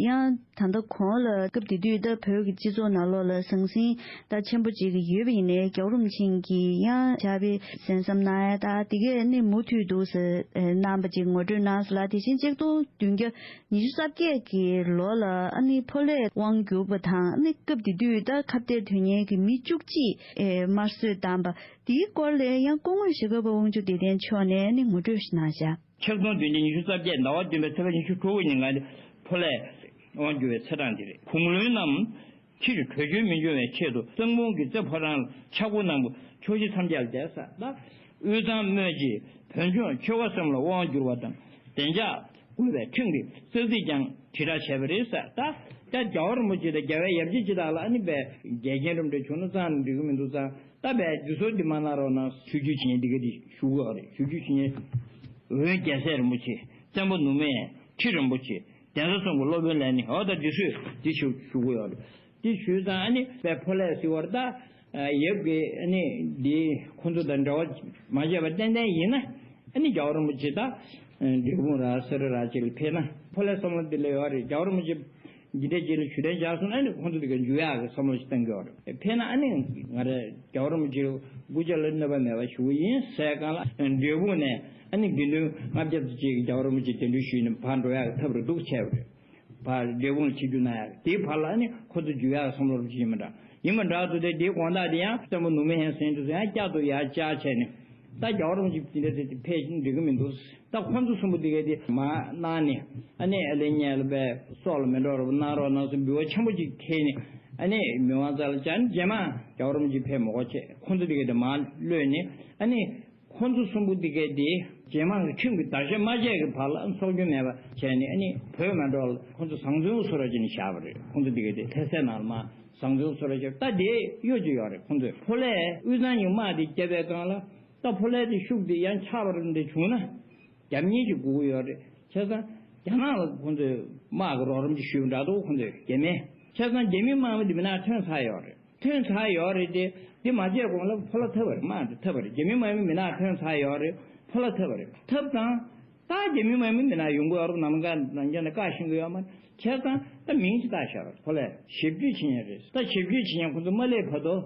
ཡང་ད་ལྟ་གོང་ལ་སྐབས་དེ་དུས་ད་བོད་ཀྱི་སྤྱི་ཚོགས་ནང་ལོགས་ལ་ཟང་ཟིང་ད་ཆེན་པོ་ཅིག་ཡོད་པ་ཡིན་ནའི་རྒྱལ་བ་རིན་པོ་ཆེ་གིས་ཡང་ཕྱག་དཔེ་གསན་བསམ་གནང་ཡ་ད་དེ་གས་ནི་མུ་མཐུད་དུ་གནང་བ་ཅིག་ངོ་སྤྲོད་གནང་སོང་ལ། དེ་བཞིན་ཆིག་སྟོང་བདུན་བརྒྱ་ཉི་ཤུ་རྩ་བརྒྱད་ཀྱི་ལོ་ལ་ཨ་ནི་ཕོ་ལྷས་དབང་བསྒྱུར་བ་དང་ཨ་ནི་སྐབས་དེ་དུས་ད་ཁ་གཏད་དོན་གཉེར་གྱི་མི་བཅུ་གཅིག་དམར་གསོད་བཏང་པ་དེའི་སྐོར་ལ་ཡང་སྐུ་ངོ་ཞྭ་སྒབ་པ་དབང་ཕྱུག་བདེ་ལྡན་མཆོག་ནས་ཨ་ནི་ངོ་སྤྲོད་ཞིག་གནང་བཞག་ཆིག་སྟོང་བདུན་བརྒྱ་ཉི་ཤུ་རྩ་བརྒྱད་ཟླ་བ་བདུན་པའི་ཚེས་པ་ཉི་ཤུ་དྲུག་ཉིན་ང་ཕོ་ལྷས་དབང་བསྒྱུར་བའི་ཚེས་གྲངས་འདི་རེད། གུང་བློན་རྣམས་ཕྱིར་བྲོས་བྱོལ་མི་འབྱུང་བའི་ཆེད་དུ་གཙང་པོ་གི་རྩེ་ཕོ་བྲང་ལ་ཕྱག་སྐོར་གནང་དགོས། ཕྱོགས་བཞི་མཚམས་བརྒྱད་ལ་བསྡད་ས་ད་དབུས་གཙང་སྨོས་ཅི་བོད་ལྗོངས་ཆོལ་ཁ་གསུམ་ལ་དབང་བསྒྱུར་བ་དང་བདེ་འཇགས་དགོས་པའི་ཁྲིམས་ཀྱི་རྩ་ཚིག་ཀྱང་དྲིལ་བསྒྲགས་བྱས་པ་རེད་ཟེར། ད་ད་རྒྱལ་བ་རིན་པོ་ཆེ་དང་རྒྱལ་བའི་ཡབ་རྗེ་སྤྱི་དང་ལ་ཨ་ནི་པའི་འགལ་རྐྱེན་རུམ་འདྲ་བྱུང་ན་གཙང་ནས་འགྲིག་གི་མི་འདུག་ཙང་། ད་བས་འདི་ཚོ་འདི་མ་གནང་རོགས་གནང་། ཞུ་རྒྱུ་བྱེད་མཁན་འདི་ག་འདི་ཞུ་དགོས་རེད། ཞུ་རྒྱུ་བྱེད་མཁན་འོན་རྒྱལ་སྲས་རིན་པོ་ཆེ། བཙན་པོ་ནུབ་སྨད་ཁྲི་རིན་པོ་ཆེ། གདན་ས་གསུམ་གྱི་སློབ་དཔོན་ལ་ནི་འོ་ད་འདི་ཚོས་འདི་ཞུ་ཞུ་དགོས་ཡོད་རེད། འདི་ཞུས་ཙང་ཨ་ནི་བས་ཕོ་ལྷས་ཟེར་བ་རེད། ད་ཡབ་ཀྱི་ཨ་ནི་འདི་ཁོང་ཚོ་དང་འབྲེལ་བ་མ་བྱས་པ་ཏན་ཏན་ཡིན་ན་ཨ་ནི་རྒྱལ་བ་རིན་པོ་ཆེ་ད་འབྲས་སྤུངས་ར་སེ་ར་ར་ཅིག་ལ་ཕེབས་ན་ཕོ་ལྷའི་བསམ་བློ་འདི་ལ་ཡོད་རེད། རྒྱལ་བ་རིན་པོ་ཆེ། འདི་འདྲའི་རྗེས་ལ་ཞུ་དྲན་བཞག་སོང་ན་ཨ་ནི་ཁོང་ཚོ་དེ་ག་འཇུ་ཡག་གི་བསམ་བློ་ཞིག་བཏང་གི་ཡོད་རེད། ཕེབས་ན་ཨ་ནི་ང་རེ་རྒྱལ་བ་རིན་པོ་ཆེའི་སྐུ་ཕྱྭ་ལ་གནོད་པ་མེད་པ་ཞུ་གི་ཡིན་ཟེར་གང་ལ་འབྲས་སྤུངས་ནས་ཨ་ནི་དགེ་འདུན་ལྔ་བརྒྱ་ཙམ་ཅིག་གིས་རྒྱལ་བ་རིན་པོ་ཆེ་གདན་འདྲེན་ཞུས་ནས་ཕར་འགྲོ་ཡག་གི་ཐབས་རེ་སྡུག་བྱས་པ་རེད། ཕར་འབྲས་སྤུངས་ལ་ཆིབས་བསྒྱུར་གནང་ཡག་གི་དེའི་བར་ལ་ཨ་ནི་ཁོ་ཚོ་འཇུ་ཡག་གི་བསམ་བློ་རུ་ཅིག་ཡིན་མི་འདྲ། ཡིན་པ་འདྲ་དུ་དེ་དེའི་དགོང་དག་དེ་ཡང་བཙན་པོ་ནུབ་མི་ཧན་སེང་དུ་ཡང་བསྐྱར་དུ་ཡར་བཅར་བྱས་ནས། ད་རྒྱལ་བ་རིན་པོ་ཆེ་དེ་འདྲ་དེ་ཕལ་ཆེར་འགྲིག་གི་མི་འདུག་ད་ཁོང་ཚོ་གསུམ་པོ་དེ་གས་དེ་མར་གནང་ནས། ཨ་ནི་ཨ་ལེ་ཉལ་པའི་སྲོག་ལ་མི་འགྲོ་རོགས་གནང་རོགས་གནང་ཟེར་འབུལ་བ་ཆེན་པོ་ཅིག་འཁྱེར་ནས། ཨ་ནི་མི་དབང་རྩ་ལ་བཅར་ནས། རྗེས་མ་རྒྱལ་བ་རིན་པོ་ཆེ་ཕེབས་མ་དགོས་བྱས། ཁོང་ཚོ་དེ་གས་དེ་མར་གློད་ནས། ཨ་ནི་ཁོང་ཚོ་གསུམ་པོ་དེ་གས་དེ་རྗེས་མ་གི་ཁྲིམས་ཀྱི་བརྡ་ཆད་མ་བཅད་ཀྱི་བར་ལ་འཚོགས་རྒྱུ་མེད་པ་བྱས་ནས། ཨ་ནི་བོད་མི་འགྲོ་ལ་ཁོང་ཚོ་བཟང་བཙོན་བཟོ་ར་བྱས་ནས་བཞག་པ་རེད། ཁོང་ཚོ་དེ་གས་དེ་ལྷ་སའི་ནང་ལ་མར་བཟང་བཙོན་བཟོ་ར་བྱས། ད་དེ་གཡོ་ཅིག་ཡོད་རེད། ཁོང་ཚོས་ཕོ་ལྷས་དབུས་གཙང་གི་དམག་དེ་བརྒྱབ་པའི་སྒང་ལ། ད་ཕོ་ལྷ་དེ་ཤུགས་དེ་ཡང་ཆག་པ་རེད་འདྲ་བྱུང་ན། རྒྱབ་གཉེར་ཅིག་དགོས་ཀྱི་ཡོད་རེད། བྱས་ཙང་རྒྱ་ནག་ལ་ཁོང་ཚོས་དམག་གི་རོགས་རམ་ཅིག་ཞུས་པ་འདྲ་འདུག་ཁོང་ཚོས་རྒྱ་མིས། བྱས་ཙང་རྒྱ་མི་དམག་མི་དེ་མི་ནག་ཐོན་ཚར་ཡོད་རེད། ཐོན་ཚར་ཡོད་རེད་དེ། འདི་མ་བྱས་གོང་ལ་ཕོ་ལྷ་ཐར་བ་རེད། དམག་དེ་ཐར་བ་རེད། རྒྱ་མི་དམག་མི་མི་ནག་ཐོན་ཚར་ཡོད་རེད། ཕོ་ལྷ་ཐར་བ་རེད། ཐར་ཙང་། ད་རྒྱ་མི་དམག་མི་མི་ནག་ཡོང་གི་ཡོད་རེད། ནམ་མཁའ་ནང་བཞིན་ནས་བཀག་ཤིང་གི་ཡོད་མ་རེད། བྱས་ཙང་ད་མིང་ཅིག་བཏགས་བཞག་པ་རེད། ཕོ་ལྷ་ཞིབ་འཇུག་བྱེད་མཁན་རེད། ད་ཞིབ་འཇུག་བྱེད་མཁན་ཁོང་ཚོ་མ་སླེབས་བར་དུ།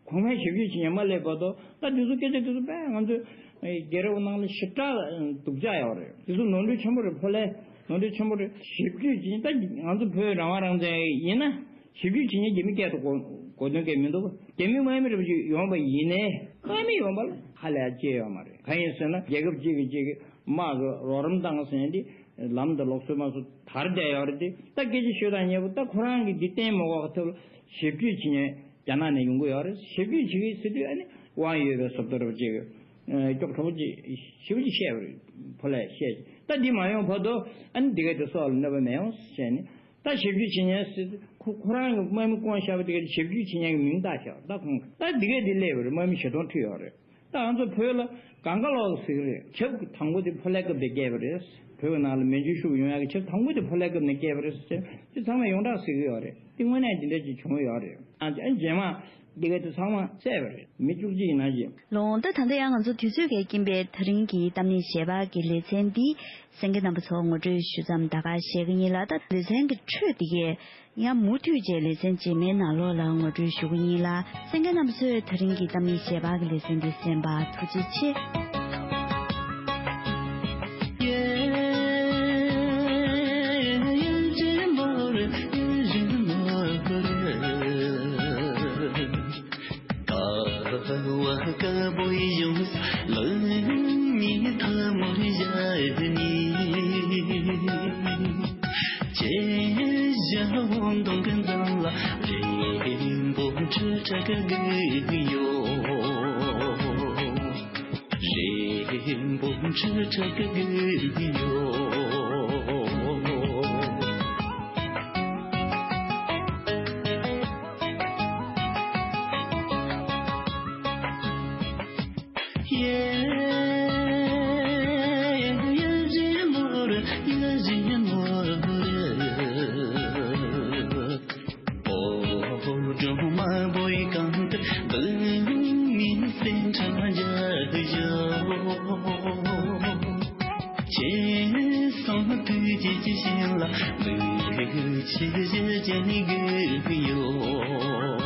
གོང་མའི་ཞིབ་འཇུག་བྱེད་མཁན་མ་སླེབས་བར་དུ། ད་དེ་ཚོ་སྐད་ཆ་དེ་ཚོ་དཔེ་ང་ཚོས་རྒྱལ་རབས་ནང་ལ་ཞེ་དྲག་སྡུག་ཅག་ཡོད་རེད། དེ་ཚོ་ནོར་འཁྲུལ་ཆེན་པོ་རེད། ཕོ་ལྷ་ནོར་འཁྲུལ་ཆེན་པོ་རེད། ཞིབ་འཇུག་བྱེད་མཁན། ད་ང་ཚོ་བོད་རང་དབང་རང་བཙན་ཡིན་ན། ཞིབ་འཇུག་བྱེད་མཁན་རྒྱ་མི་སྐད་དུ་གོ་གོ་དོན་གང་ཡང་མི་འདུག་རྒྱ་མི་དམག་མི་རེ་བ་ཅིག་ཡོང་བ་ཡིན་ནའི། དམག་མི་ཡོང་བ་ལ་ཧ་ལས་ཡ་ཅི་ཡོད་མ་རེད། གང་ཡིན་ཟེར་ན། རྒྱལ་ཁབ་གཅིག་གིས་གཅིག་གི་དམག་གི་རོགས་རམ་བཏང་ཟེར་ཡ་འདི་ལམ་དང་ལུགས་སྲོལ་མ་སོགས་དར་བསྡད་ཡོད་རེད་དེ། ད་སྐད་ཆ་ཤོད་སྟངས་སྙན་པོ། ད་ཁོ་རང་གིས་འདི་བསྟན་མ་དགོས་པ་ཐོག་ལ་ཞིབ་འཇུག་བྱེད་མཁན་རྒྱ་ནག་ནས་ཡོང་གི་ཡོད་རེད། ཞིབ་འཇུག་བྱེད་ཀྱི་ཟེར་དུས། ཨ་ནི་དབང་ཡོད་པའི་བཟོ་ལྟ་རེ་བ་ཅིག་སྐྱོ་པོ་ཞེ་པོ་ཅིག་བཤད་པ་རེད། ཕོ་ལྷས་བཤད། ད་འདི་མ་ཡོང་བར་དུ། ཨ་ནི་འདི་ག་དེ་སྲོག་ལ་གནོད་པ་མི་ཡོང་ཟེར་ནས། ད་ཞིབ་འཇུག་བྱེད་མཁན་ཟེར། ཁོ་ཁོ་རང་གི་དམག་མི་བསྐོངས་བཞག་པ་དེ་ག་ཞིབ་འཇུག་བྱེད་མཁན་གྱི་མིང་བཏགས་བཞག་ད་ཁོང་ད་འདི་ག་དེ་སླེབས་པ་རེད། དམག་མི་བཞི་སྟོང་ཁྲིད་ཡོད་རེད། ད་ང་ཚོ་བོད་ལ་གང་ག་ལོག་ལ་ཟེར་གྱི་རེད། ཆབ་ཀྱི་དང་པོ་དེ་ཕོ་ལྷའི་སྐབས་དེ་བསྐྱལ་བ་རེད། བོད་ནང་ལ་མན་ཇུ་ཤུགས་ཡོང་ཡག་གི་ཆབ་དང་པོ་དེ་ཕོ་ལྷའི་སྐབས་ནས་བསྐྱལ་བ་རེད་ཟེར། དེ་ཚང་མས་ཡོངས་གྲགས་ཟེར་གྱི་ཡོད་རེད། དེ་དངོས་གནས་དེ་འདྲ་ཅིག་བྱུང་ཡོད་རེད། ཨ་ཨ་རྗེས་མ་འདི་ག་དེ་ཚང་མ་བསད་པ་རེད། མི་བཅུ་གཅིག་ཡིན་ན་ཅིག་ལོང་ད། ད་ལྟ་ཡང་ང་ཚོ་དུས་ཚོད་ཀྱིས་རྐྱེན་པས་དེ་རིང་གི་གཏམ་གླེང་ཞལ་པར་གྱི་ལེ་ཚན་འདི་གསན་མཁན་རྣམ་པ་ཚོར་ངོ་སྤྲོད་ཞུ་མཚམས་ད་ག་བཞག་གི་ཡིན་ལ། ད་ལེ་ཚན་གྱི་འཕྲོས་འདི་གས་ཡང་མུ་མཐུད་བཅས་ལེ་ཚན་རྗེས་མའི་ནང་ལོགས་ལ་ངོ་སྤྲོད་ཞུ་གི་ཡིན་ལ། གསན་མཁན་རྣམ་པ་ཚོས་དེ་རིང་གི་གཏམ་གླེང་ཞལ་པར་གྱི་ལེ་ཚན་འདི་གསན་པར་ཐུགས་རྗེ་ཆེ། རིན་པོ་ཆེ་ཁྲི་ཁྲི་གི་ཡོད།